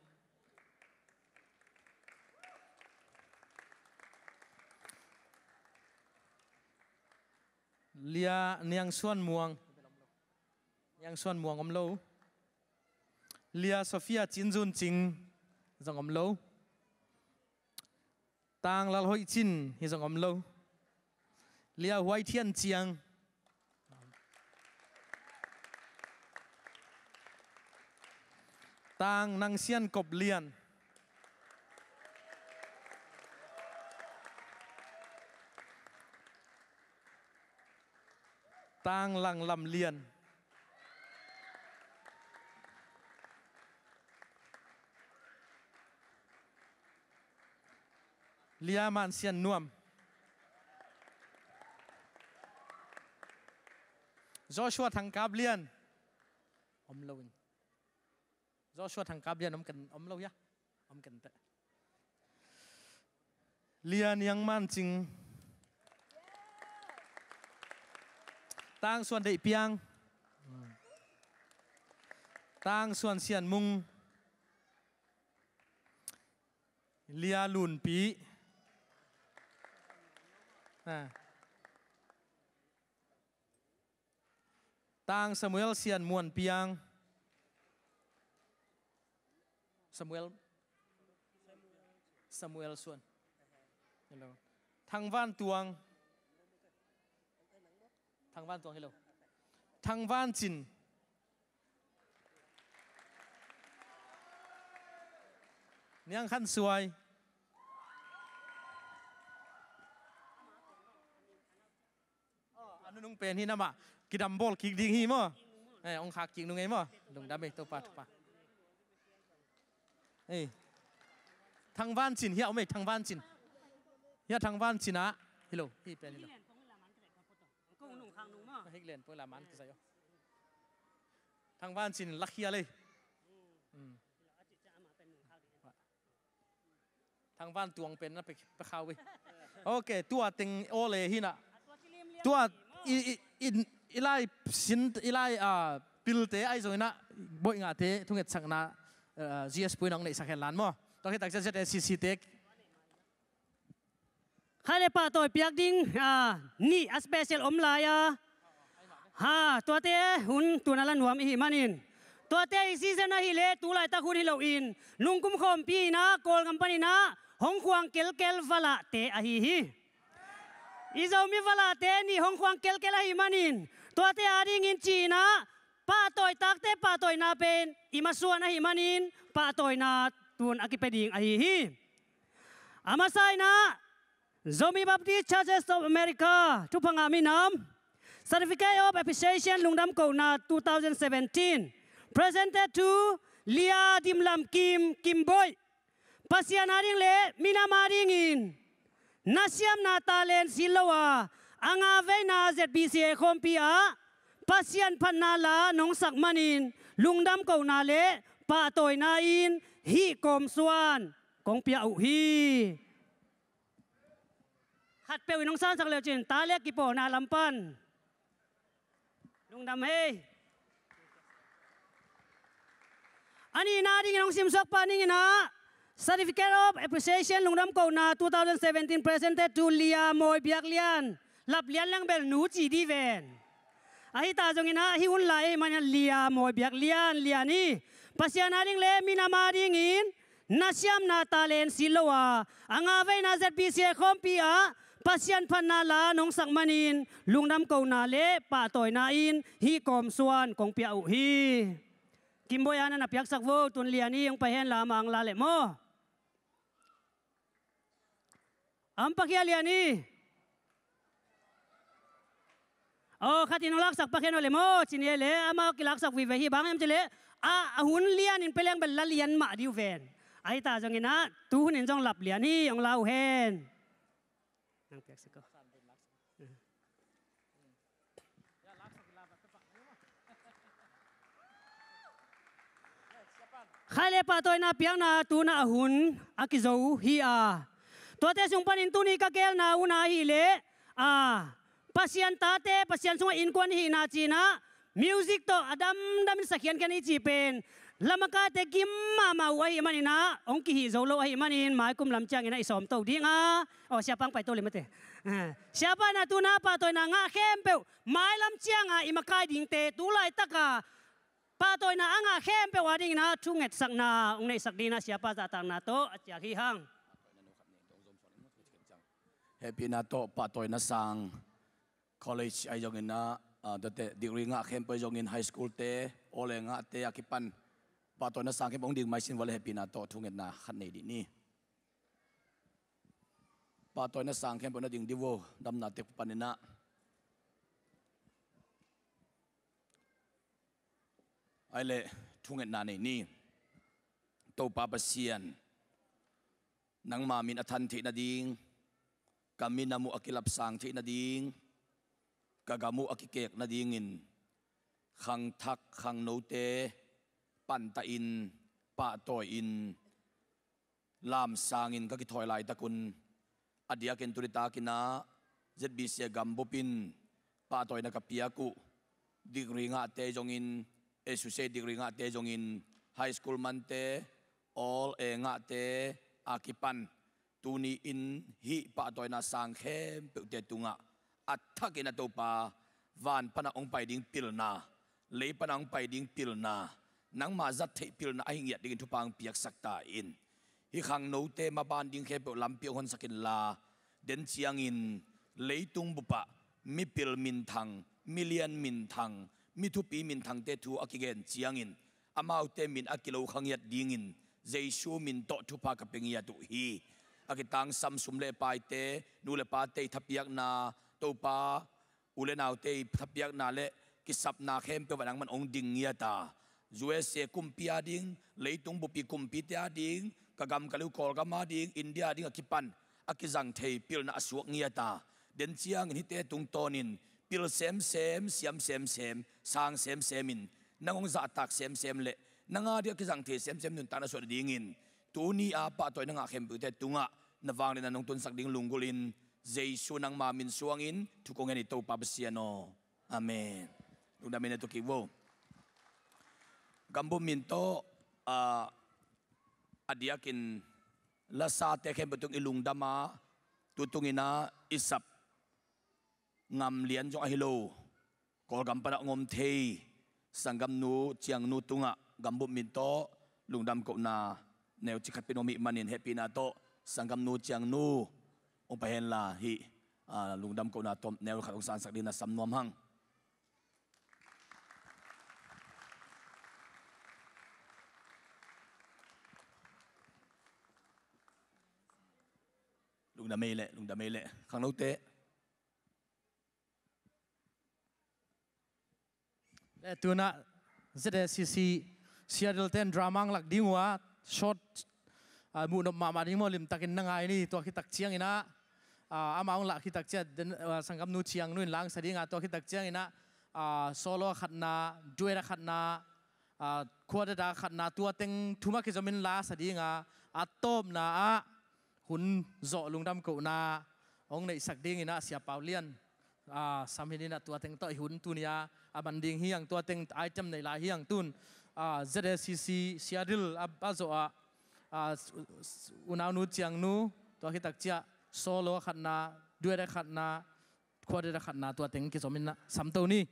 Lia Niang Suan Muang. Niang Suan Muang om lo. Lia Sophia Cin Zun Cing zong om lo. Tang Lal Hoih Cin hi zong om lo. Lia Huai Thian Ciang. Tang Nang Sian Kop Lian. Tang Lang Lam Lian. Lia Man Sian Nuam. Joshua Thang Kap Lian. Om lo in. Joshua Thang Kap Lian om ken, om lo hia? Om ken teh. Lia Niang Man Cing. Tang Suan Deih Piang. Tang Suan Sian Mung. Lia Lun Pi. Ah. Tang Samuel Sian Muan Piang. Samuel. Samuel Suan. Hello. Thang Van Tuang. Thang Van Tuang, hello. Thang Van Cin. Niang Khan Suai. Oh, a nunung pen hi na mah. Kidam bawl kik ding hi maw? Eh, ong khak kik nung ei maw? Lungdam ei, Topa thupha. Ei. Thang Van Cin, hia om ei, Thang Van Cin. Hia Thang Van Cin ah. Hi lo, hi pen hi lo. Hik len poi la man kisai o. Thang Van Cin lak hia lei. Hmm. Thang Van Tuang pen na pe, pe khau ve. Ok, tua teng aw le hi na. Tua i, i, i, i lai sin, i lai, ah, pilte ai zong ina boih ngate thungetsakna, ah, G S pui nong neihsak hen lan maw. Tua khit tak Z S C C te. Khat le pahtawi piak ding, ah, nih a special om lai a. Ha, tuate hun tuna la nuam i hih manin. Tuate i season ahih leh tu laitak hun hi loin. Nungkum khawmpi inah, Kawlgam pan inah, hong khuang kelkel valahte ahi hi. I Zomi valahte nih hong khuang kelkel ahih manin. Tuate adingin ci inah, pahtawi takte pahtawina pen, i masuan ahih manin, pahtawina tun a kipia ding ahi hi. A masa inah, Zomi Baptist Churches of America, Thupha Ngah Minam, Certificate of Appreciation Lungdam Kohna two thousand seventeen, presented to Lia Dim Lam Kim, Kim Boih. Pasian ading le minam adingin na siamna talent silh lo a, a nga veina Z B C A khawmpi ah Pasian phatna la nong sak manin lungdam kohna le pahtawina in hih kawmsuan kong pia uh hi. Khatpeuh in hong sansak leucin, ta le kipawlna lam pan. Lungdam hei. A nihna dingin hong simsuak pah ning inah, Certificate of Appreciation Lungdam Kohna two thousand seventeen presented to Lia Mawi Biak Lian. Lap lian leng bel nu ci di ven. Ahi ta zong inah, hih hun lai ahih manin Lia Mawi Biak Lian, Lian hi. Pasian ading le minam adingin na siamna talent silh lo a, a nga veina Z B C A khawmpi ah Pasian phatna la nong sak manin lungdam kohna le pahtawina in hih kawmsuan kong pia uh hi. Kim Boih a na na piaksak vo, tun Lian hi, hong pai hen la, amah ang la leh maw. Am pakhia Lian hi. Aw, khat in hong laksak pakhen aw le maw, ci ni e le, amah kilaksak vive hi, bang hiam ci le, a, a hun lian in pia leng bel la lian mah di uh ven. Ahi ta zong inah, tu hun in zong lap lian hi, hong la uh hen. Nang piak sik aw. Khat le pahtawina piakna tuna a hun a kizo hi a. Tuate sung panin tuni ka geelna hun ahih leh, a, Pasian tate, Pasian sungah innkuan i hihna ci inah, music tawh a damdam in sa khiankhian i cih pen, lamakaite gim mahmah uh ahih manin ah, hong kihih zo lo ahih manin, maikum lam ciangin ah i sawmto ding a. Aw, siapa hong paito le mate. Siapa in ah tu-in ah pahtawina ngah khempeuh mailam ciangah i makai dingte tu laitaka pahtawina a ngah khempeuh a dingin ah thungetsakna hong neihsak dingin ah siapa zahtakna tawh a ciak hi hang. Hehpihna tawh pahtawina sang college ahi zongin ah, ah, tuate degree ngah khempeuh ahi zongin high school-te, ole ngahte a kipan pahtawina sang khempeuh hong ding maisin vua leh hehpihna tawh thungetna khat nei dih ni. Pahtawina sang khempeuh na ding dih vo, damna tek panin ah. Ai leh thungetna nei ni. Topa Pasian, nangma min a than theih nading, ka minam uh a kilapsang theih nading, ka gam uh a kikek nadingin khangthak khangnote pantahin, pahtawi-in, lamsangin ka kithawi laitakun a diakin tulitakin ah Z B C a gambup in pahtawina ka piak uh, degree ngahte zongin, associate degree ngahte zongin, high school mante, all A ngahte a kipan tuni-in hih pahtawina sang khempeuhte tungah a thakin a Topa, van panah hong pai ding pilna, lei panah hong pai ding pilna, nangma zat theih pilna a hi ngiat dingin thupha hong piaksak ta in. Hih khangnote maban ding khempeuh lampi hong honsak inla, den ciangin leitung bupah mipil minthang, milian minthang, mithupi minthangte thu a kigen ciangin amaute min a kilo kha ngiat dingin Jesu min tawh thupha ka pia ngiat uh hi. A kitangsam sum le paite, nu le pate i thapiakna, Topa, u le naute i thapiakna le kisapna khempeuh ah nangman hong ding ngiat a, U S A kumpi a ding, leitung bupi kumpite a ding, ka gam ka liu Kawlgam a ding, India a ding a kipan a kizang thei pilna a suak ngiat a, den ciangin hihte tungtawnin pil semsem, siam semsem, sang semsem in, nang hong zahtak semsem le nang a ding a kizang thei semsem nuntakna suah nadingin tuni a pahtawina ngah khempeuhte tungah na vangliatna nong tunsak ding lunggulhin Jesu nangma min suangin thu kong ngen hi Topa Pasian aw. Amen. Lungdam in a tu kik vo. Gambup min tawh, ah, a diakin lasate khempeuh tung i lungdam a, tu tungin ah i sap ngam lian zong ahi lo, Kawlgam panah hong om thei sanggamnu Ciangnu tungah gambup min tawh lungdam kohna neucik khat pia nuam ahih manin hehpihna tawh sanggamnu Ciangnu hong pai henla hih, ah, lungdam kohna tawh neu khat hong sansak dingin na sam nuam hang. Lungdam ei leh, lungdam ei leh. Khangnote. Eh, tu-in ah Z A C C Seattle ten drama hong lak ding uh a, short, ah, muhnop mahmah ding maw, limtakin na ngai ni. Tua khit tak ciangin ah, ah, amah hong lak khit tak ciang, den, ah, sanggamnu Ciangnu in la sa ding a, tua khit tak ciangin ah, ah, solo a khatna, duet a khatna, ah, quartet a khatna, tua teng thum a kizomin la sa ding a, a tawpna ah hun zawh lungdam kohna hong neihsak dingin ah Sia Pau Lian, ah, sam hi in ah tua teng tawh i hun tuni a a man ding hi hang, tua teng item neih lai hi hang. Tun, ah, Z A C C Seattle a, a zawh ah, ah, s-, s-, unaunu Ciangnu, tua khit tak ciang solo a khatna, duet a khatna, quartet a khatna, tua teng kizomin ah samto ni.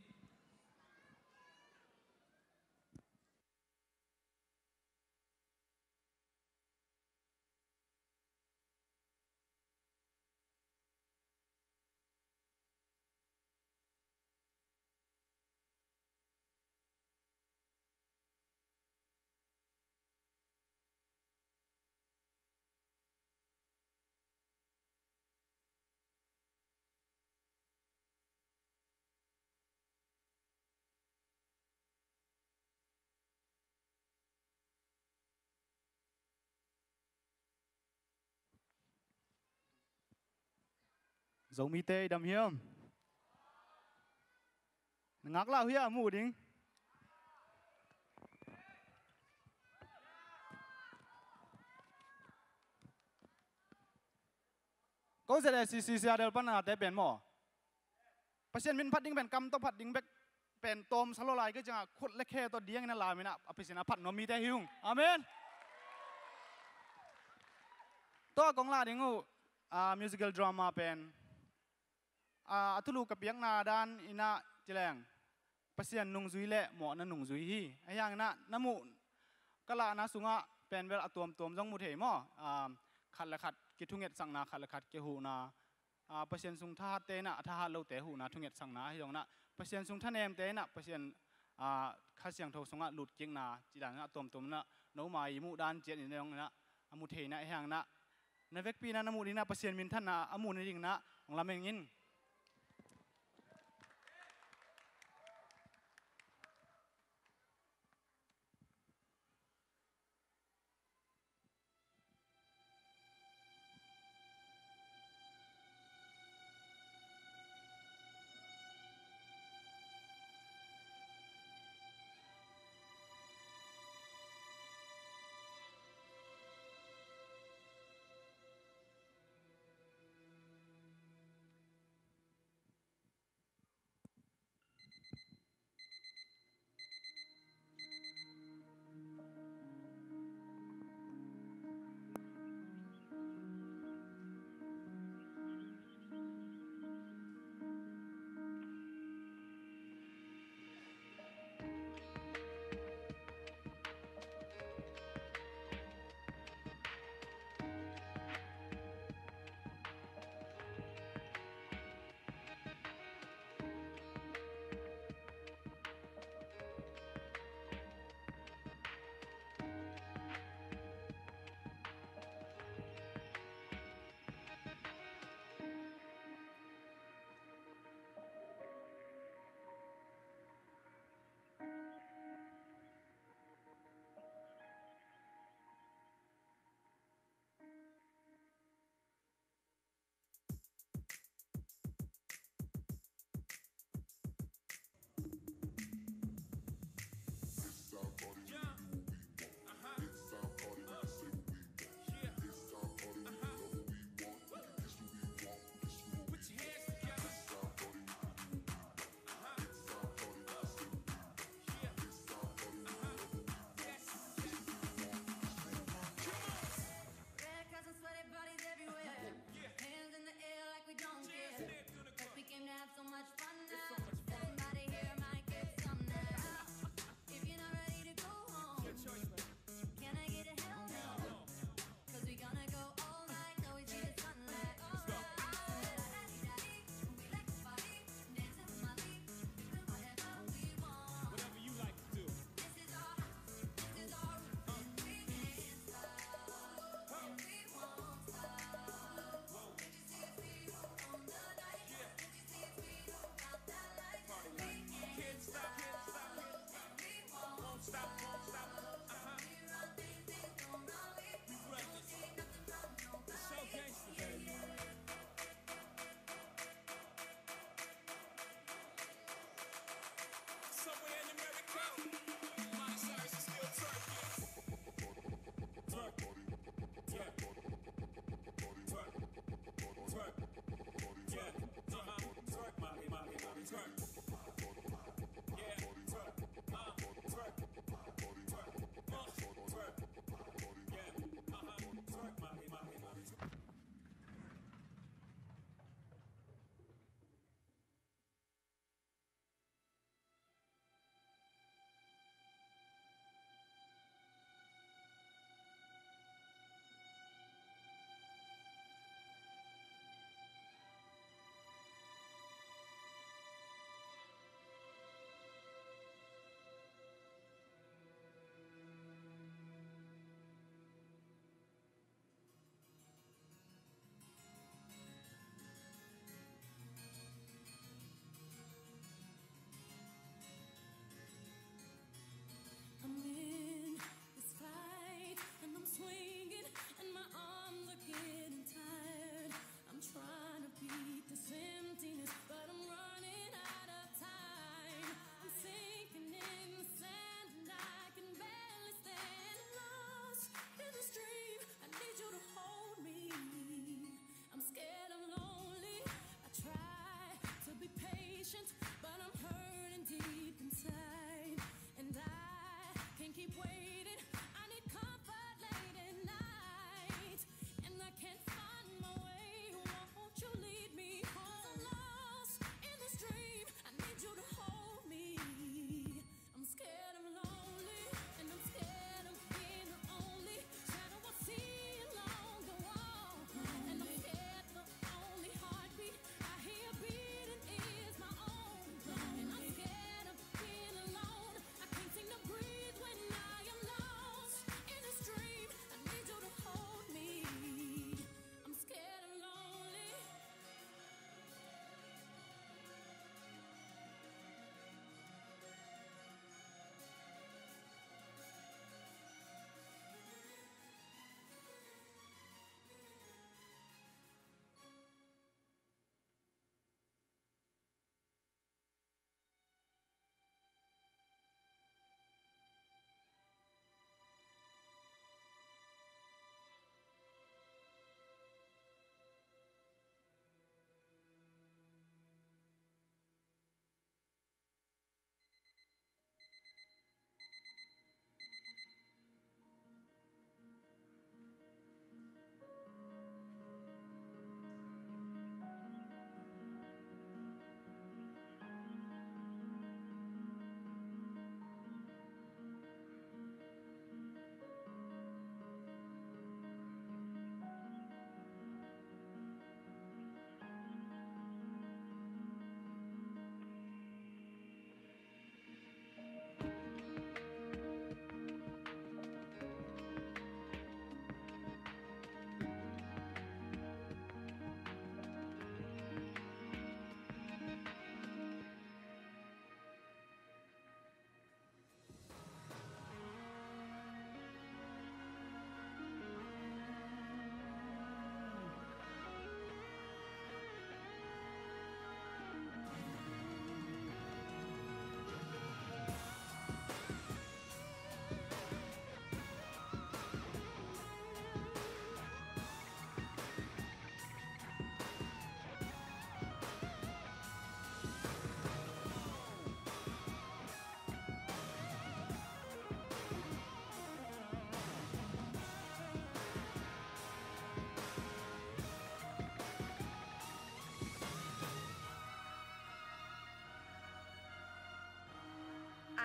Zomite i dam hiam? Na ngaklah uh hia, muh ding. Ko Z A C C Seattle pan a nate pen maw, Pasian min phat ding pen kam tawh phat ding bek pen tawm sa lo lai kei ciangah khut le khe tawh diangin a lamin a, a pisin a phat nuam mite hi ung. Amen. Tua kong la ding uh, ah, musical drama pen a, a thulu ka piakna dan in ah ci leng Pasian nungzui le mawhna nungzui hi. Ahi hangin ah na muh, ka lahna sungah pen bel a tuamtuam zong mu thei maw? A, khat le khat kithungetsakna, khat le khat kihuhna, a, Pasian sung thahatte in ah a thahat lote huhna thungetsakna ahi zongin ah, Pasian sung thanemte in ah Pasian, a, Kha Siangtho sungah lutkikna cih dan in ah a tuamtuam in ah noma i muh dan ciat in zongin ah a mu thei in ah, ahi hangin ah na vekpi in ah na muh ding in ah Pasian minthanna a muh nading in ah hong lamen ing.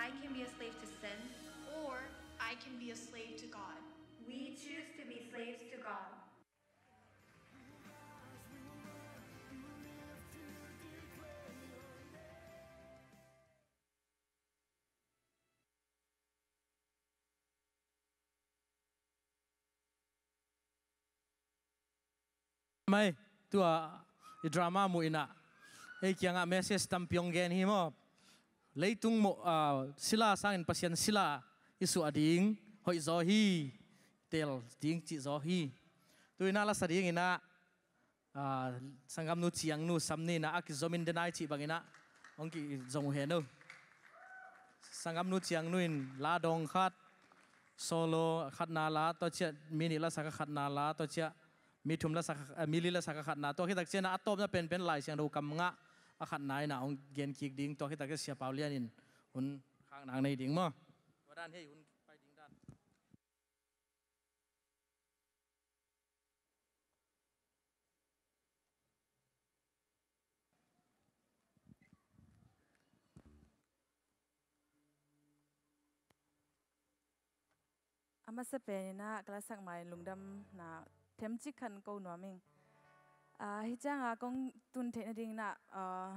I can be a slave to sin, or I can be a slave to God. We choose to be slaves to God. Mai, tua i drama muh in ah ei kiangah message tampi hong gen hi maw. Leitung muh, ah, sila sangin Pasian sila i suah ding hoih zaw hi, tel ding cih zaw hi. Tu in ah lasa ding in ah, ah, sanggamnu Ciangnu Samni in ah a kizom in denai cih bang in ah hong kizom uh hen uh. Sanggamnu Ciangnu in la dawng khat, solo khatna la, tua ciah mi nih lasak a khatna la, tua ciah mi thum lasak a, eh, mi li lasak a khatna, tua khitak ciah a tawpna penpen Lai Siangtho kam ngah a khatna in ah hong gen kik ding, tua khitak ciah Sia Pau Lian in hun khak nang nei ding maw. Tua dan hi hun pai ding dan. A masa pen in ah ka lasak ma-in lungdamna themcik khat ko nuam ing. Ah, hih ciangah kong tun theih nading in ah, ah,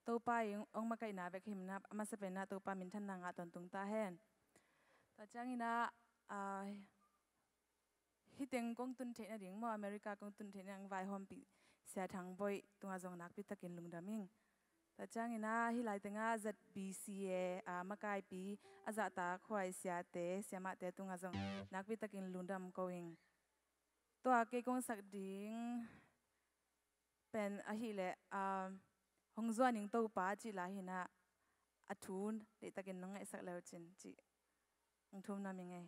Topa in hong makaihna bek hi in ah, a masa pen in ah Topa minthanna ngah tawntung ta hen. Tua ciangin ah, ah, hih teng kong tun theih nading maw, America kong tun theih nading vaihawmpih Sia Thang Boih tungah zong nakpi takin lungdam ing. Tua ciangin ah hih lai tengah Z B C A, ah, makaipi a zahtakhuai siate, siamahte tungah zong nakpi takin lungdam ko ing. Tua kei kong sak ding pen ahih leh, ah, Hong zuan ing Topa cih la hi in ah, a thu deihtakin nong ngaihsak le uh cin cih hong thum nuam ing ei.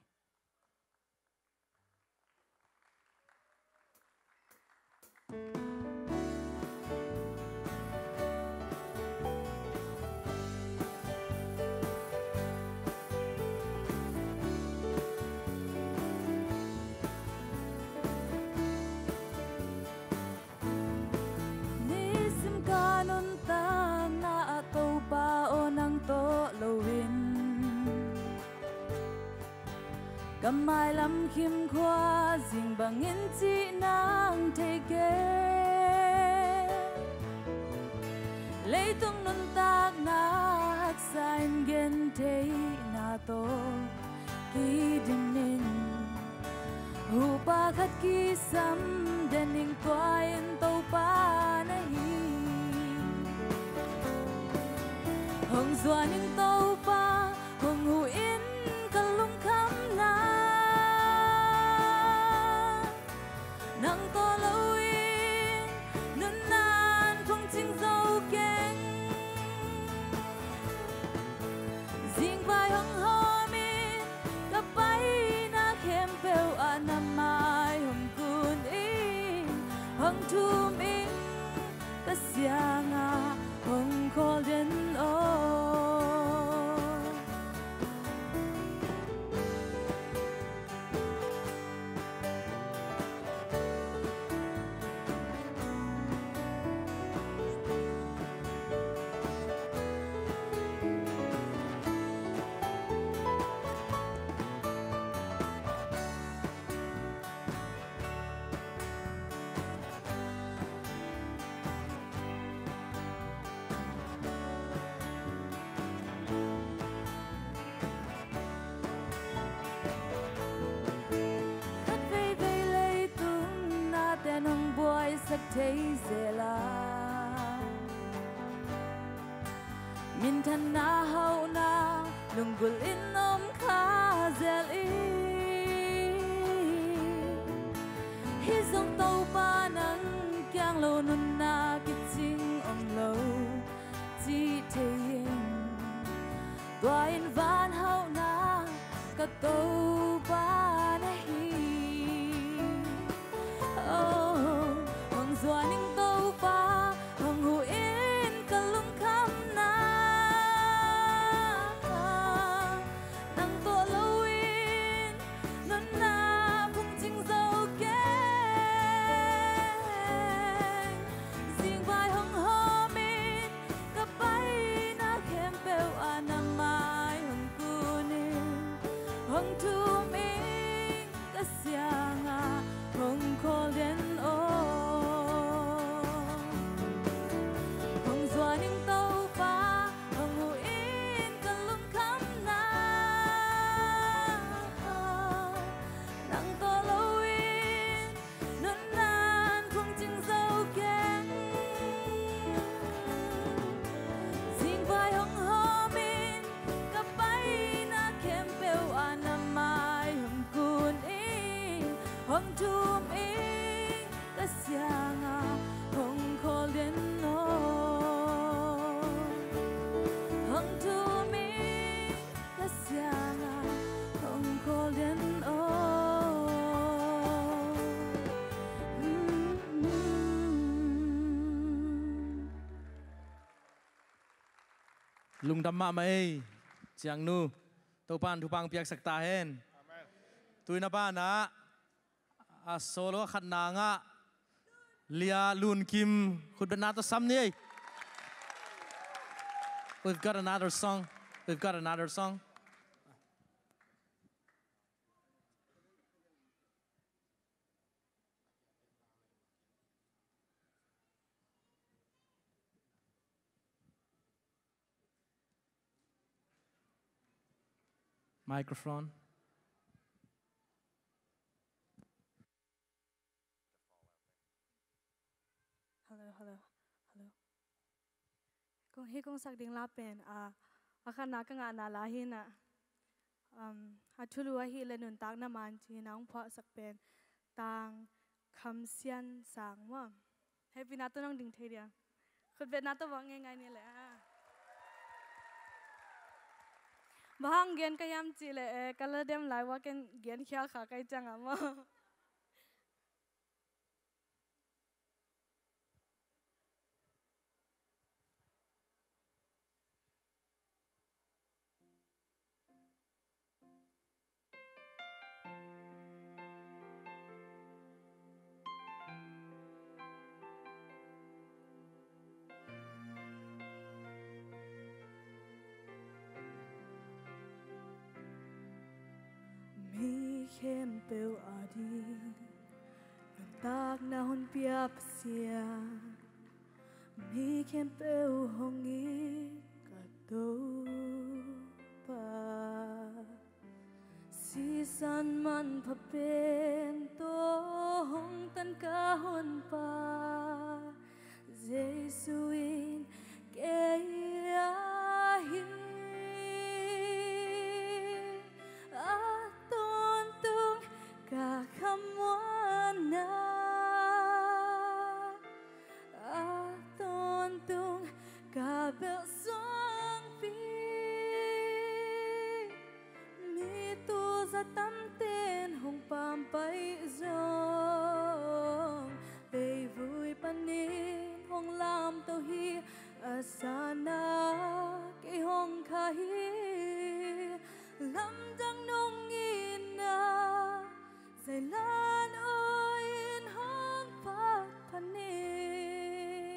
Nisim ka nuntakna ah Topa aw nang tawh loin ka mailam khim khua zing bangin cih nang thei kei. Leitung nuntakna haksa in gentheihna tawh kidim in, hupa khat kisam den ing, tua in Topa na hi. Hong zuan ing Topa, hong huh in ka lungkhamna. Nang tawh loin nunna in phungcing zo keng. Zingvai hong hawm in, ka paina khempeuh ah na mai hong kun in, hong thum in, ka siangah hong khawl den aw. Khat veivei leitung nate nong buaisak thei zel a, minthanna hauhna lunggulh in om kha zel i. Hih zong Topa nang kiang lo nunna kicing om lo cih thei in, tua in van hauhna ka Topa na hi. Oh, hong zuan ing Topa, hong huh in ka lungkhamna. Nang tawh loin nunna phungcing zo keng. Zingvai hong hawm in, ka paina khempeuh ah na mai hong Hong thum ing ka siangah, hong khawl den aw. Hong zuan ing Topa, hong huh in ka lungkhamna. Nang tawh lo-in nunnan kong cing zo keng. Zingvai hong hawm in, ka paina khempeuh ah na mai hong kun in. Hong thum ing ka siangah, hong khawl den aw. Hong thum ing ka siangah, hong khawl den aw. Lungdam mahmah ei, Ciangnu. Topa'n thupha piaksak ta hen. Amen. Tu-in a banah a solo a khatna ngah Lia Lun Kim khutbetna tawh sam ni ei. We've got another song. We've got another song. Microphone. Hello, hello, hello. Kong, hih kong sak ding la pen, ah, a khatna ka ngahna la hi-in ah, um, a thulu ahih leh nuntakna man ci-in ah hong phuahsak pen Tang Kham Sian Sang maw. Hehpihna tawh nong ding thei dia. Khutbetna tawh bang ngeingai ni leh, ah. Bang hang gen ka hiam cih leh, eh, ka la dem lai ua, ken gen khial kha ka hih ciangah maw. Mi khempeuh ading nuntakna hong pia Pasian, mi khempeuh hong it ka Topa. Sisan manpha pen tawh hong tan ka Honpa Jesu in kei ahi. A tawntung ka khamuanna, a tawntung ka belh suangpi. Mi tul za tamte'n hong pampaih zong, leivui panin hong lamto hi. A sangna kei hong kha hi. Lamdang nong itna, zailan awi in hong phat pha ning.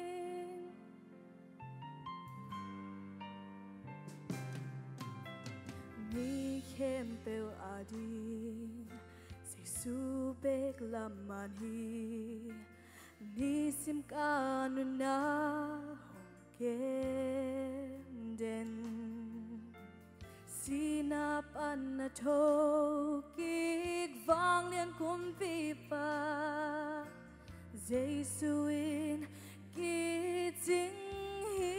Mi khempeuh ading Jesu bek lam man hi. Nisim ka nunna hong kem den, sihna pan a thokik vanglian kumpipa Jesu in kicing hi.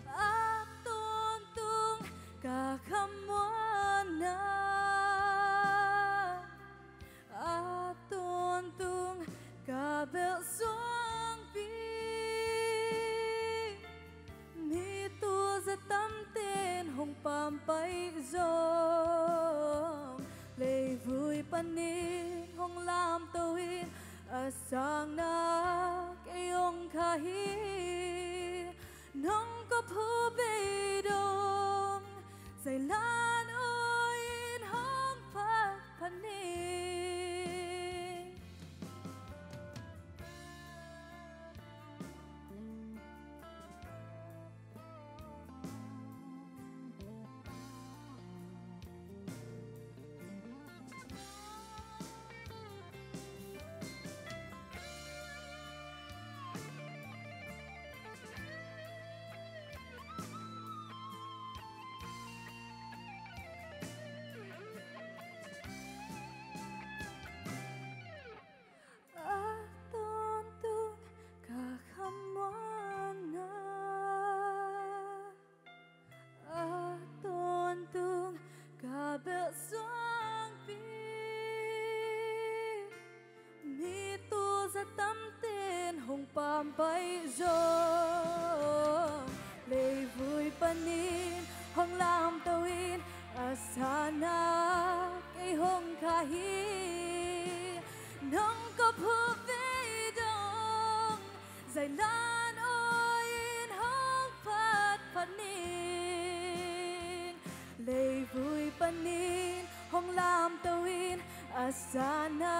A tawntung ka khamuanna, a tawntung ka belh suangpi. Mi tul za tamte'n hong pampaih zong, leivui panin hong lamto in, a sangna kei hong kha hi. Nong kop uh beidong, zailan awi in hong phat pha ning. Panin hong lamto in, a sana kei hong kha hi. Nong kop hu vei dong, zailan awi in hong phat phat ning. Leivui panin hong lamto in, a sana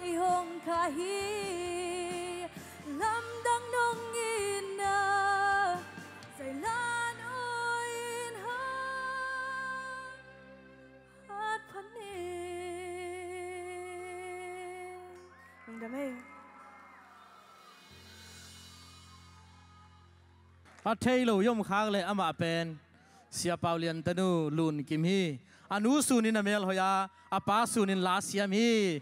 kei hong kha hi. Lamdang nong itna, zailan awi in hong phat phat ning. Lungdam ei. A thei lo i om khak leh amah pen Sia Pau Lian tanu Lun Kim hi. A nu sunin a mel hoih a, a pa sunin la siam hi.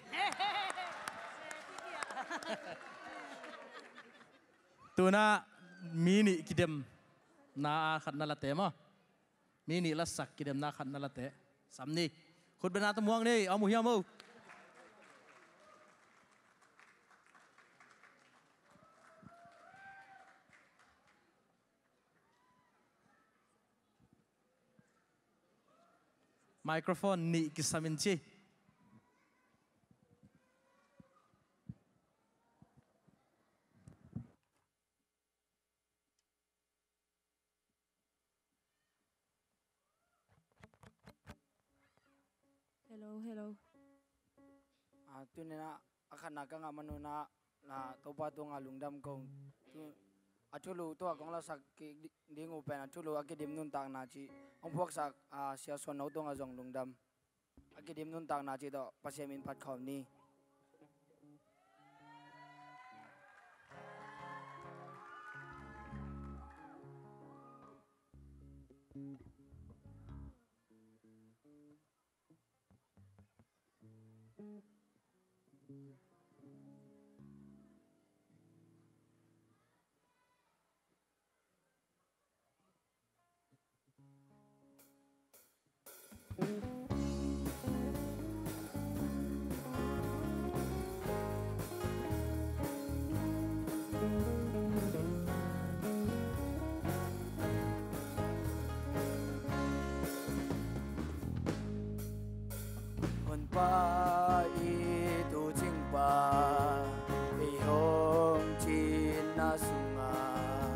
Tuna mi nih kidemna khat na la te maw? Mi nih lasak kidemna khat na la te. Sam ni. Khut bena tawh muak ni, a mu hiam o. Microphone nih kisam in ci. Hello, hello. Ah, tuni-in ah, a khatna ka ngah manun ah, na Topa tungah lungdam kong. Tu, a thulu tua kong lasak ki di-, ding uh pen a thulu a kidim nuntakna ci. Hong phuaksak, ah, Sia Suan No tungah zong lungdam. A kidim nuntakna ci tawh Pasian min phat khawm ni. Honpa i tuucingpa ei hong cinna sungah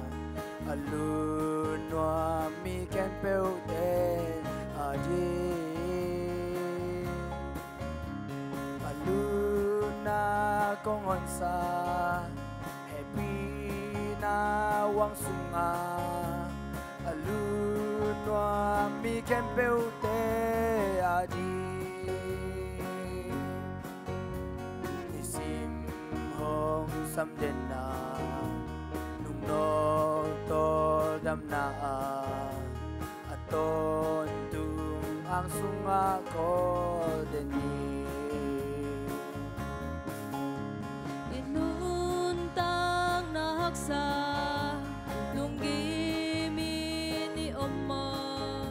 a lutnuam mi khempeuhte a ding a lutna kong honsa hehpihna uang sungah a lutnuam mi khempeuhte a ding. Nisim hong samdenna nungnawk tawldamna ah a tawntung ang sungah kawl den ni. I nuntakna haksa lungkimin i om maw?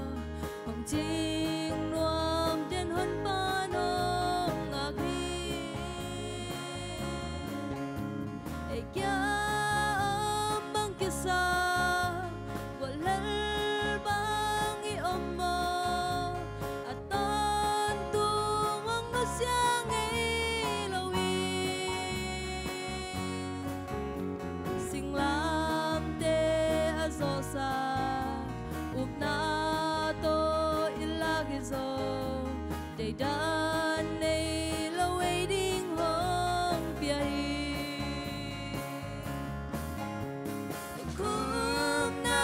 Hong cing nuam den Honpa nong ngak hi. Ei kia om bang kisa, guallel bang i om maw? A tawntung hong nusia ngei lo hi. Singlamteh a zawhsa upna tawh i lak hi zaw, deidan nei lo ei ding hong pia hi. Khumna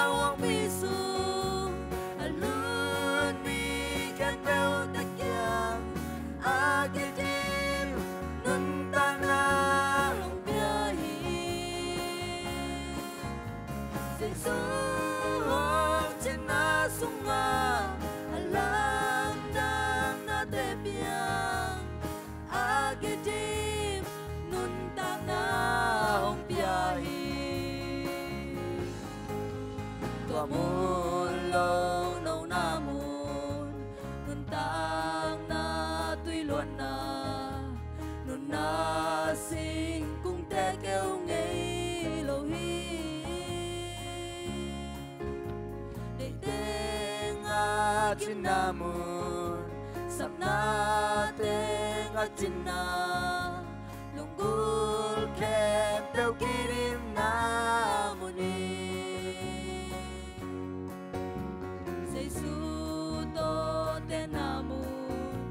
huangpi sung a lut mi khempeuhte kiang a kidim nuntakna hong pia hi. Jesu hong cinna sungah a lamdang nate piang a kidim nuntakna hong pia hi. Tua mun lo nona mun, nuntakna tui luanna, nunna singkungte keu ngei lo hi. Cinna mun, sapna teng a cinna, lunggulh khempeuh kidimna mun hi. Jesu tawh tenna mun,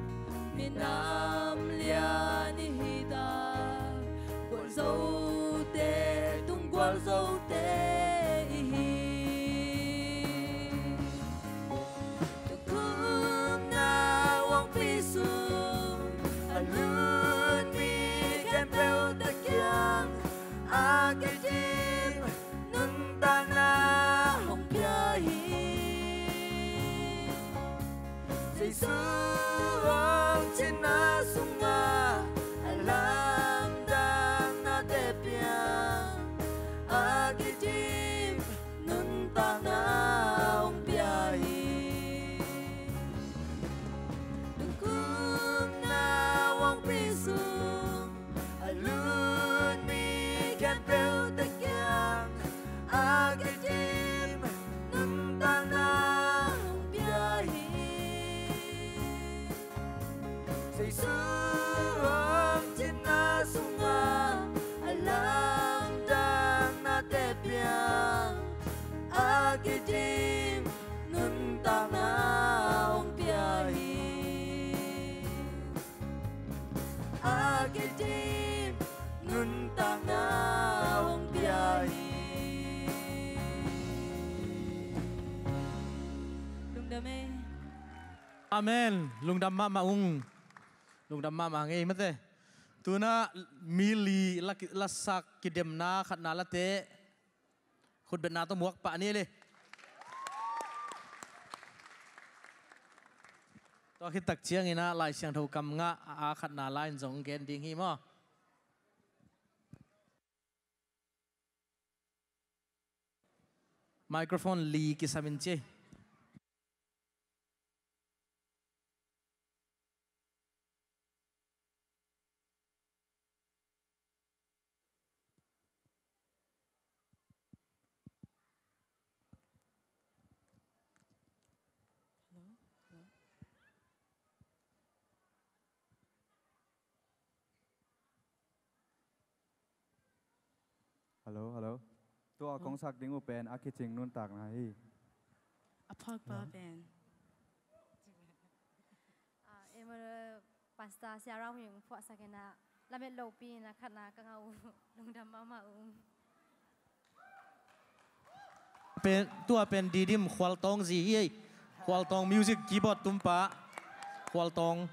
minam lian i hi ta, gualzote tung gualzote i hi. Tukhupna huangpi sung a lut mi khempeuh te kiang a kidim nuntakna hong pia hi. Jesu hong cinna sungah a lamdang nate piang a kidim nuntakna hong pia hi. Tukhupna huangpi sung a lut mi khempeuh te kiang a kidim nuntakna hong pia hi. Jesu hong cinna sungah a lamdang nate piang a kidim nuntakna hong pia hi. A kidim nuntakna hong pia hi. Lungdam e. Amen. Lungdam mahmah ung. Lungdam mahmah ngei mate. Tuna mi li la ki-, lasak kidemna khatna late khutbetna tawh muak pah ni le. Tua khit tak ciangin ah Lai Siangtho kam ngah a khatna la-in zong gen ding hi maw? Microphone li kisam in ci. Hello, hello. Tua kong sak ding uh pen A Kicing Nuntakna hi. A phakpa pen. Ah, Emmanuel Pastor Sia Rau Hing phuahsak in ah lamet lopi in ah khatna ka ngah uh. Lungdam mahmah ung. Pen, tua pen Didim Khualtawng zi hi ei. Khualtawng music keyboard tumpa. Khualtawng.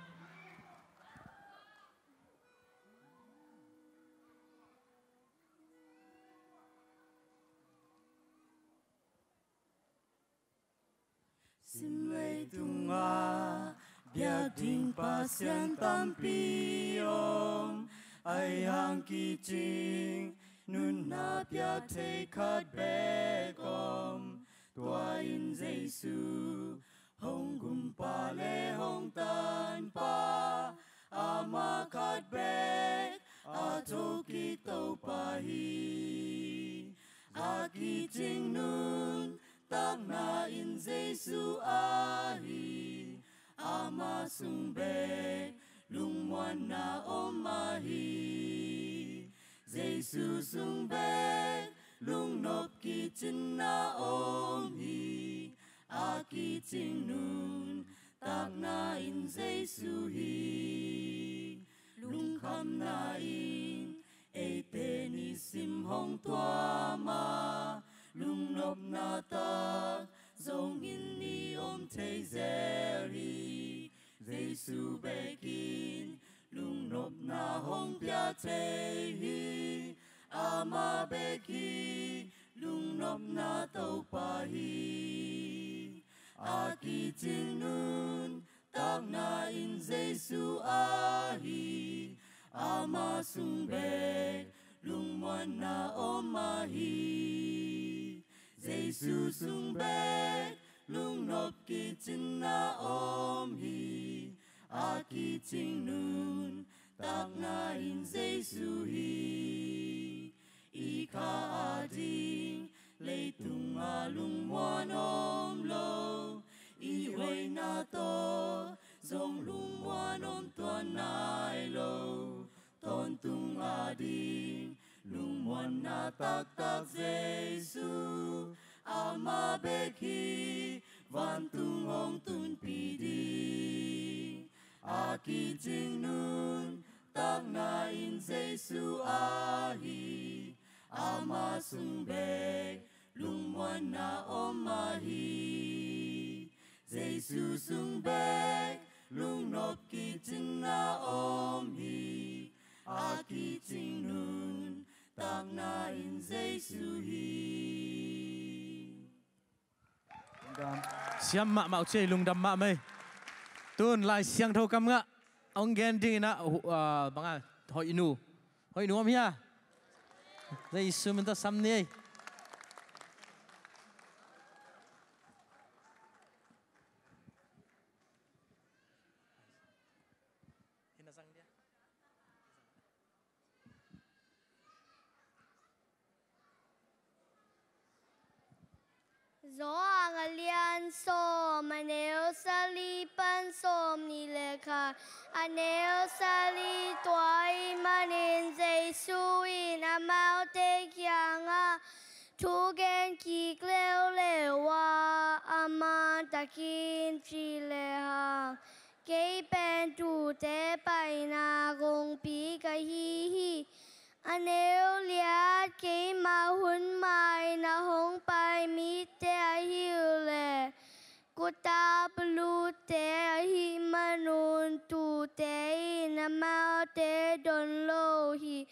Sim leitungah biak ding pasian tampi om, ahi hang kicing nunna piak thei khat bek om. Tua in Jesu hong gumpa le hong tanpa, amah khat bek a thokik Topa hi. A kicing nuntakna in Jesu ahi, amah sung bek lungmuanna om ahi. Jesu sung bek lungnop kicinna om hi. A kicing nuntakna in Jesu hi. Lungkhamna in eite nisim hong tuam a, lungnopna tak zongin i om thei zel hi. Jesu bek in lungnopna hong pia thei hi. Amah bek hi lungnopna Topa hi. A kicing nuntakna in Jesu ahi, amah sung bek lungmuanna om ahi. Jesu sung bek lungnop kicinna om hi. A kicing nuntakna in Jesu hi. I kha ading leitungah lungmuan om lo, i hoihna hi, vantung hong tunpih ding. A kicing nuntakna in Jesu ahi, ama sung bek lungmuanna om ahi. Jesu sung bek lungnop kicingna om hi, a kicing nuntakna in Jesu hi. Siam mahmah uh ci ei, lungdam mahmah ei. Tun Lai Siangtho kam ngah hong gen dingin ah, uh, ah, bang a, Hoihnu. Hoihnu om hia? Jesu min tawh sam ni ei. Johan a lian sawm, a neu sali pan sawmnih le khat. A neu sali, tua ahih manin Jesu in amaute kiangah thu gen kik leuleu a, a man takin ci le hang, kei pen tuute paina kongpi ka hi hi. A neu liat, keima hun ma-in a hong pai mite ahi uh leh, kuta palutte ahih manun tuute in amaute don lo hi.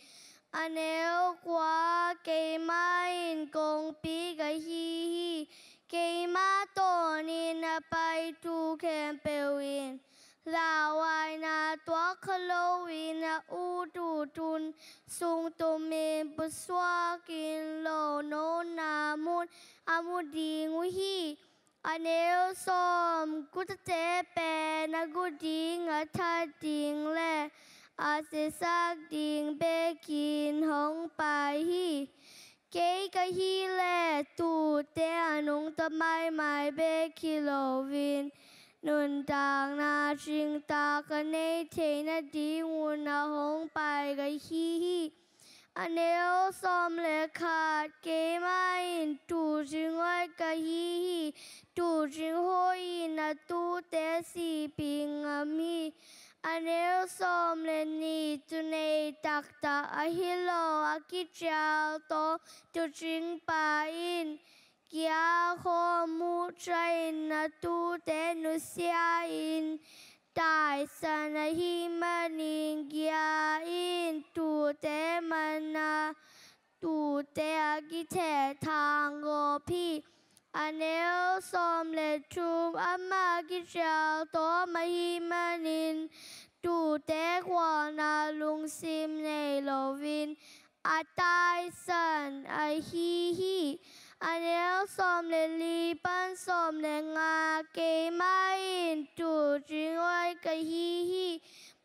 A neu kua, keima in kongpi ka hi hi. Keima tawnin a pai thu khempeuh in lauhuaina tuak kha loin a ut uh tun sungtumin pusuakin lawnopna mun a mu ding uh hi. A neu sawm, kutate pen a gu ding, a that ding le a sisak ding bekin hong pai hi. Kei ka hih leh tuute a nungta maimai bek hi loin nuntakna cingtak ka nei theihna dingun a hong pai ka hi hi. A neu sawm le khat, keima in tuucing hoih ka hi hi. Tuucing hoih in a tuute sihpih ngam hi. A neu sawm le nih, tunei taktak ahi lo a kicial tawm tuucingpa in kia khawm uh ciangin a tuute nusia-in taisan ahih manin kia in tuute man a, tuute a kithehthang gawp hi. A neu sawm le thum, amah kicial tawm ahih manin tuute khualna lungsim nei loin a taisan ahi hi. A neu sawm le li pan sawm le nga, keima in tuucing hoih ka hi hi.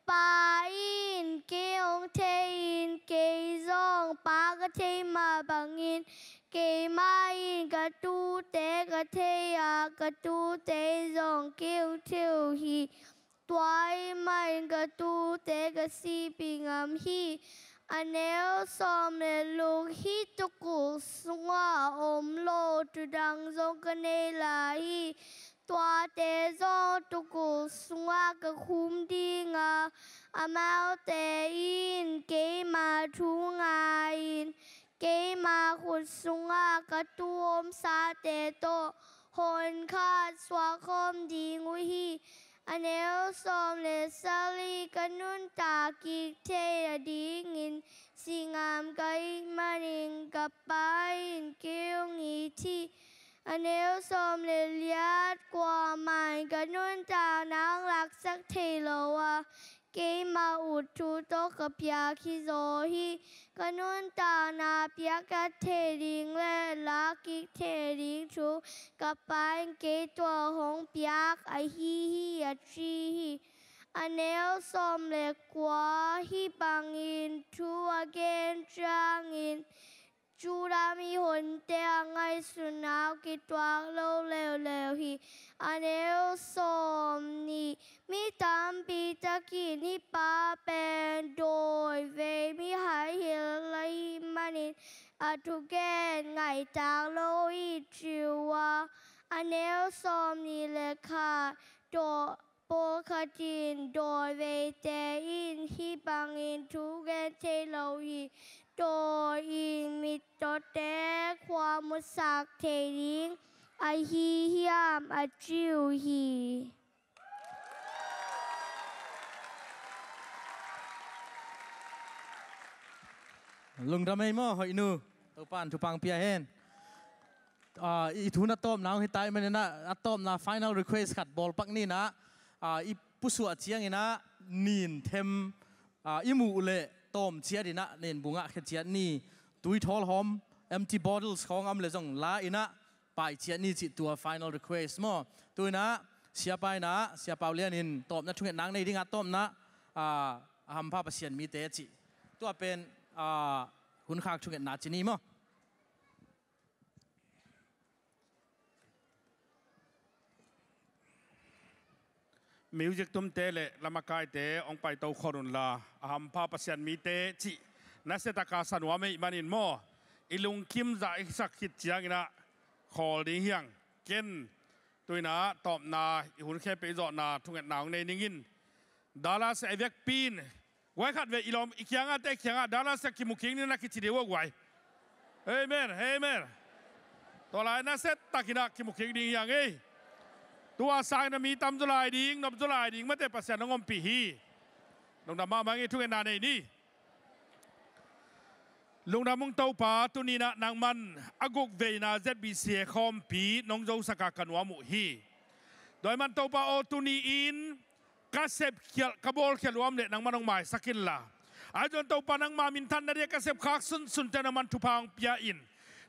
Pa in kei hong thei-in kei zong Pa ka thei mah bangin, keima in ka tuute ka thei a, ka tuute in zong kei hong thei uh hi. Tua ahih manin ka tuute ka sihpih ngam hi. A neu sawm le luk, hih tuk guk sungah a om lo thu dang zong ka nei lai hi. Tuate zong tuk guk sungah ka khum ding a, amaute in keima thu ngai-in keima khut sungah ka tuu omsate tawh honkhat suakkhawm ding uh hi. A neu sawm le sali, ka nuntak kik theih nadingin si ngam ka hih manin ka Pa in kei hong it hi. A neu sawm le li, kuamah in ka nuntakna hong laksak thei lo a, keima ut thu tawh ka piak hi zaw hi. Ka nuntakna piak kik thei ding le lak kik thei ding thu ka Pa in kei tua hong piak ahi hi, a ci hi. A neu sawm le kua, hih bangin thu a gen ciangin Judah mihonte a ngaihsutna uh kituak lo leuleu hi. A neu sawmnih, mi tampi tak in hih pa pen dawi vei mihai hi lel ahih manin a thugen ngaihtak lo hi, ci uh a, A neu sawmnih le khat. Daw pawlkhat in dawi veite in hih bangin thu gen thei lo hi. Dawi in mittawte khua musak thei ding ahi hiam, a ci uh hi. Lungdam ei maw, hoih nu. Topa'n thupha hong pia hen. Ah, i thu na tawpna hong hi ta ahih manin ah, a tawpna final request khat bawl pak ni in ah, ah, i pusuah ciangin ah nin them, ah, i muh leh tawm ciat in ah nin bungah khia ciat ni. Tui thawl hawm, empty bottles khawng a om leh zong la in ah pai ciat ni cih tua final request maw. Tu in ah Siapa in ah, Sia Pau Lian in tawpna thungetna hong nei ding a, tawpna, ah, a hampha Pasian mite cih. Tua pen, ah, hun khak thungetna ci ni maw. Music tumte le lamakaite hong paito khol un la, a hampha Pasian mite cih nasia taka sa nuam ahih manin maw, i lungkim zah i sak khit ciangin ah khawl ding hi hang. Ken tu in ah tawpna, i hun khempeuh i zawhna thungetna hong nei ning in. Dallas a i vekpi in guai khat vei, i lawm, i kiangahte kiangah Dallas a kimu kik ni in ah kici ding uh a guai. Amen, amen. Tua lai nasia takin ah kimu kik ding hi hang ei. Tua sangin ah mi tam zaw lai ding, nop zaw lai ding mate Pasian hong ompih hi. Lungdam mahmah ing ei, thungetna nei ni. Lungdam ung Topa, tuni in ah nangman a guk veina Z B C A khawmpi nong zosak a ka nuam uh hi. Tua ahih man Topa aw, tuni in ka sep khial, ka bawl khial uh a om leh nangman hong maisak inla, ahi zongin Topa nangma minthanna ding a ka sep khak sunsunte nangman thupha hong pia in.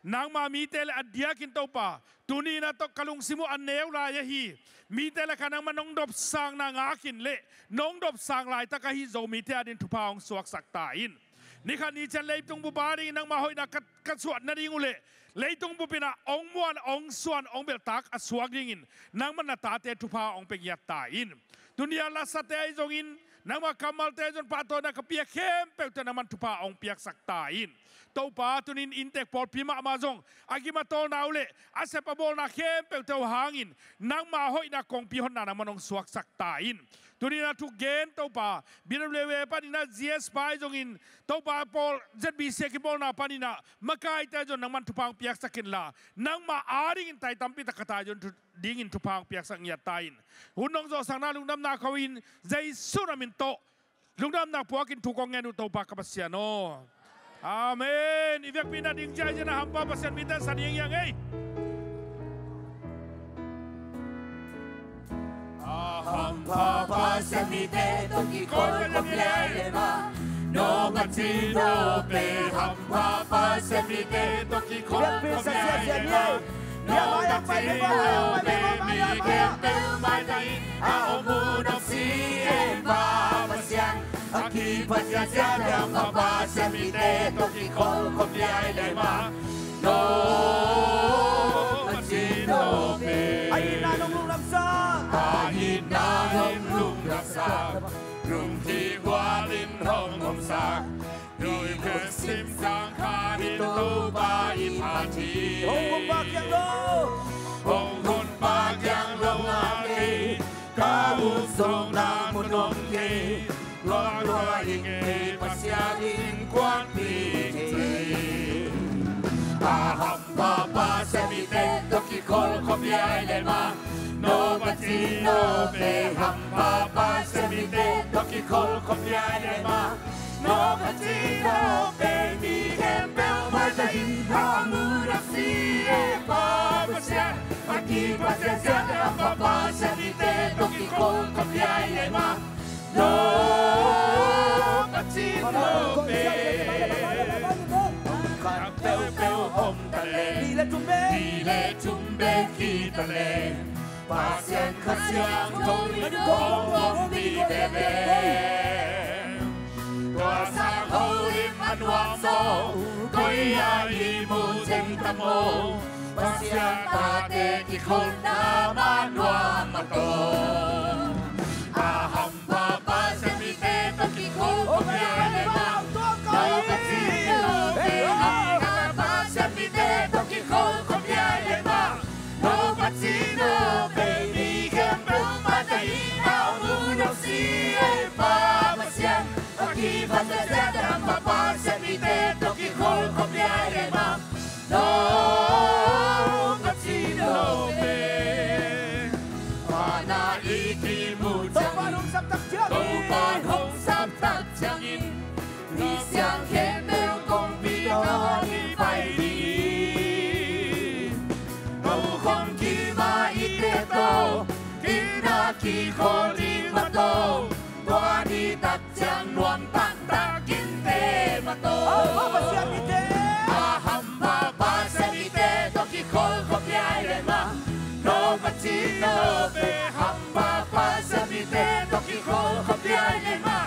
Nangma mite le a diakin Topa, tuni in ah tawh ka lungsim uh a neu lai ahi mite lakah nangman nong dopsakna ngak in leh, nong dopsak laitak ahi Zomite adingin thupha hong suaksak ta in. Ni khat ni ciang leitung bup adingin nangma hoihna ka, ka suah nading uh leh, leitung bup in ah hong muan, hong suan, hong belhtak a suak dingin nangman na tate thupha hong pia ngiat ta in. Tuni a lasate ahi zongin, nangma kammalte ahi zongin pahtawina ka pia khempeuhte nangman thupha hong piaksak ta in. Topa, tuni in inntek pawlpi mahmah zong a gim a tawlna uh leh a sep a bawlna khempeuhte uh hangin nangma hoihna kongpi honna nangman hong suaksak ta in. Tuni in ah thugen Topa, B W A panin ah G S pa ahi zongin, Topa pawl Z B C A kibawlna panin ah makaite ahi zong nangman thupha hong piaksak inla, nangma adingin tai tampi tak ka tai zong thu, dingin thupha hong piaksak ngiat ta in. Hun nong zawhsakna lungdamna ko-in Jesu na min tawh lungdamna puakin thu kong ngen uh Topa ka Pasian aw. Amen. I vekpi in ah ding ciangin a hampha Pasian mite sa ding hi hang ei. A hampha Pasian mite tawh kikhol khop lai le mah, no Pasian no pe. Hampha Pasian mite tawh kikhol khop lai le mah, no Pasian no pe. Mi khempeuh maitai a om uh na si e pa Pasian. A kiphasia siate a hampha Pasian mite tawh kikhol khop lai le mah, no Pasian no pe. A itna nong lungdamsak, a itna nong lungdamsak, lungkigualin hong omsak, dui khut sim sang khanin Topa i phat hi. Hong Honpa kiang lo, hong Honpa kiang lo a kei, ka ut zawkna mun om kei, luang lua ing ei Pasian innkuanpihte. A hampha Pasian mite tawh kikhol khop lai le mah, no Pasian no pe. Hampha Pasian mite tawh kikhol khop lai le mah, no Pasian no pe. Mi khempeuh maitai a om uh na si e pa Pasian. A kiphasia siate a hampha Pasian mite tawh kikhol khop lai le mah, no Pasian no pe. Khat peuhpeuh om ta leh, nih le thum bek, nih le thum bek hi ta leh, Pasian Kha Siangtho in hong ompih veve. Tua sang holim a nuam maw, koi-ah i muh zeng ta maw, Pasian tate kikholhna mah nuam a tawh. A hampha Pasian mite tawh kikhol khop lai le mah, no Pasian no pe. A hampha Pasian mite tawh kikhol khop lai le mah, no Pasian kikhawl ding mah tawh, tua ni tak ciang nuam taktak in te mah tawh. A hampa Pasian mite, a hampa Pasian mite tawh kikhawl khop liai le mah, no Pasian no pe, hampa Pasian mite tawh kikhawl khop liai le mah,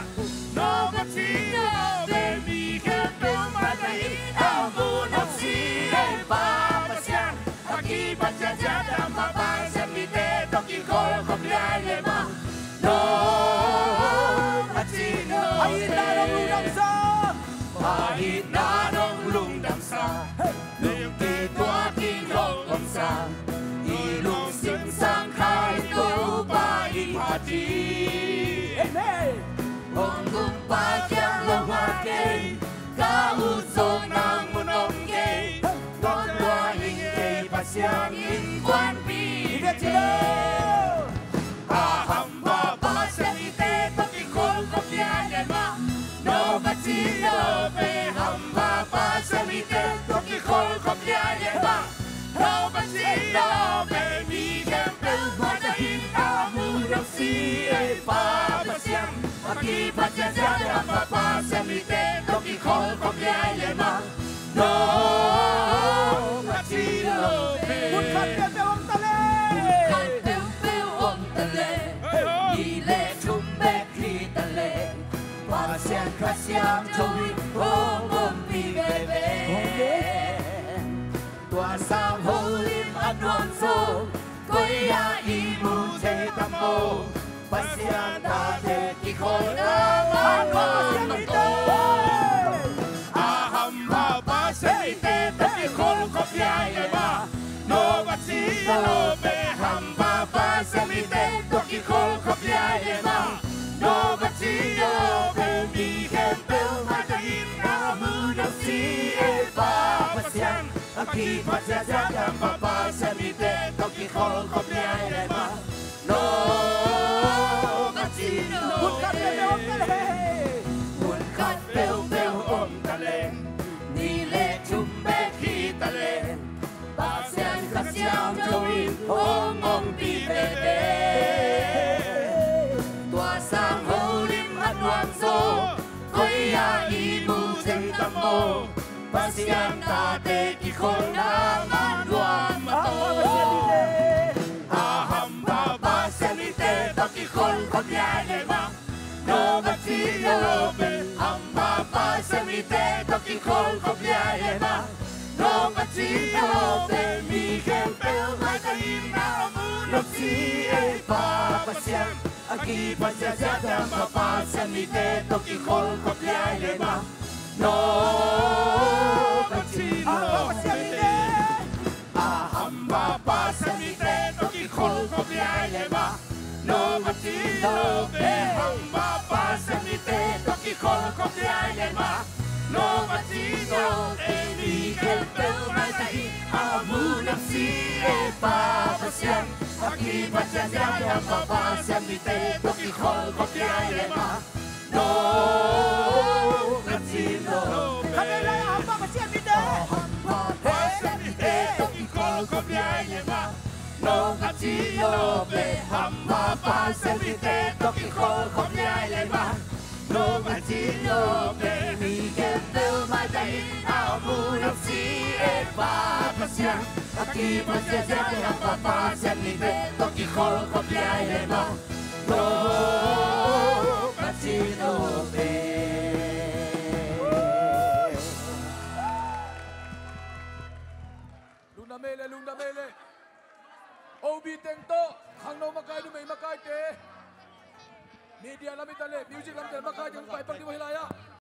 no Pasian no pe, mi khempeuh mah tawh in a mu nong si ei Pa Pasian. A kipat ciatciat a hampa Pasian mite tawh kikhawl khop liai le mah, no Pasian no pe, a itna nong lungdamsa, a itna nong lungdamsa, lungke tua kin hong omsa, i lungsim sang kha i Topa i phat hi. Amen. Hong gumpa kiang lo ha kei, ka ut zong nang mun om kei, tua tua in kei Pasian innkuanpih hi ve ci lo. A hampa Pasian mite tawh kikhawl khop liai le mah, no Pasian no pe, hampa Pasian mite tawh kikhawl khop liai le mah, no Pasian no pe, mi khempeuh mah tawh in a mu nong si ei Pa Pasian. A kipat ciatciat a hampa Pasian mite tawh kikhawl khop liai le mah, no Pasian no pe, mun khat peuhpeuh om ta leh, mun khat peuhpeuh om ta leh, nih le thum bek hi ta leh, Pasian Kha Siangtho in hong ompih veve. Tua sang holim a nuam zaw, koi ah i mu thei tam maw? Pasian tate kikhawl a nuam maw? A hampa Pasian mite tawh kikhawl khop liai le mah, no Pasian no pe, hampa Pasian mite tawh kikhawl khop liai le mah, no Pasian no pe, mi khempeuh mah tawh in a mu nong si ei Pa Pasian. A kipat ciatciat a hampa Pasian mite tawh kikhawl khop liai le mah, no Pasian no pe, mun khat peuhpeuh om ta leh, mun khat peuhpeuh om ta leh, nih le thum bek hi ta leh, Pasian Kha Siangtho in hong ompih veve. Tua sang holim a nuam zaw, koi ah i mu thei tam maw? Pasian tate kikhawl a nuam maw? A hampa Pasian mite tawh kikhawl khop liai le mah, no Pasian no pe, hampa Pasian mite tawh kikhawl khop liai le mah, no Pasian no pe, mi khempeuh mah tawh in a mu nong si ei Pa Pasian. A kipat ciatciat a hampa Pasian mite tawh kikhawl khop liai le mah, no Pasian no pe, a hampa Pasian mite tawh kikhawl khop liai le mah, no Pasian no pe, hampa Pasian mite tawh kikhawl khop liai le mah, no Pasian no pe, mi khempeuh mah tawh in a mu nong si ei Pa Pasian. A kipat ciatciat a hampa Pasian mite tawh kikhawl khop liai le mah, no Pasian no pe, khat vei lai a hampa Pasian mite, a hampa Pasian mite tawh kikhawl khop liai le mah, no Pasian no pe, hampa Pasian mite tawh kikhawl khop liai le mah, no Pasian no pe, mi khempeuh mah tawh in a mu nong si ei Pa Pasian. A kipat ciatciat a hampa Pasian mite tawh kikhawl khop liai le mah, no Pasian no pe. Lungdam ei le, lungdam ei le. O B teng tawh khangno makai, numei makaite, media lam hi ta leh, music lam teng makai teng pai pak ding uh hi lai ah.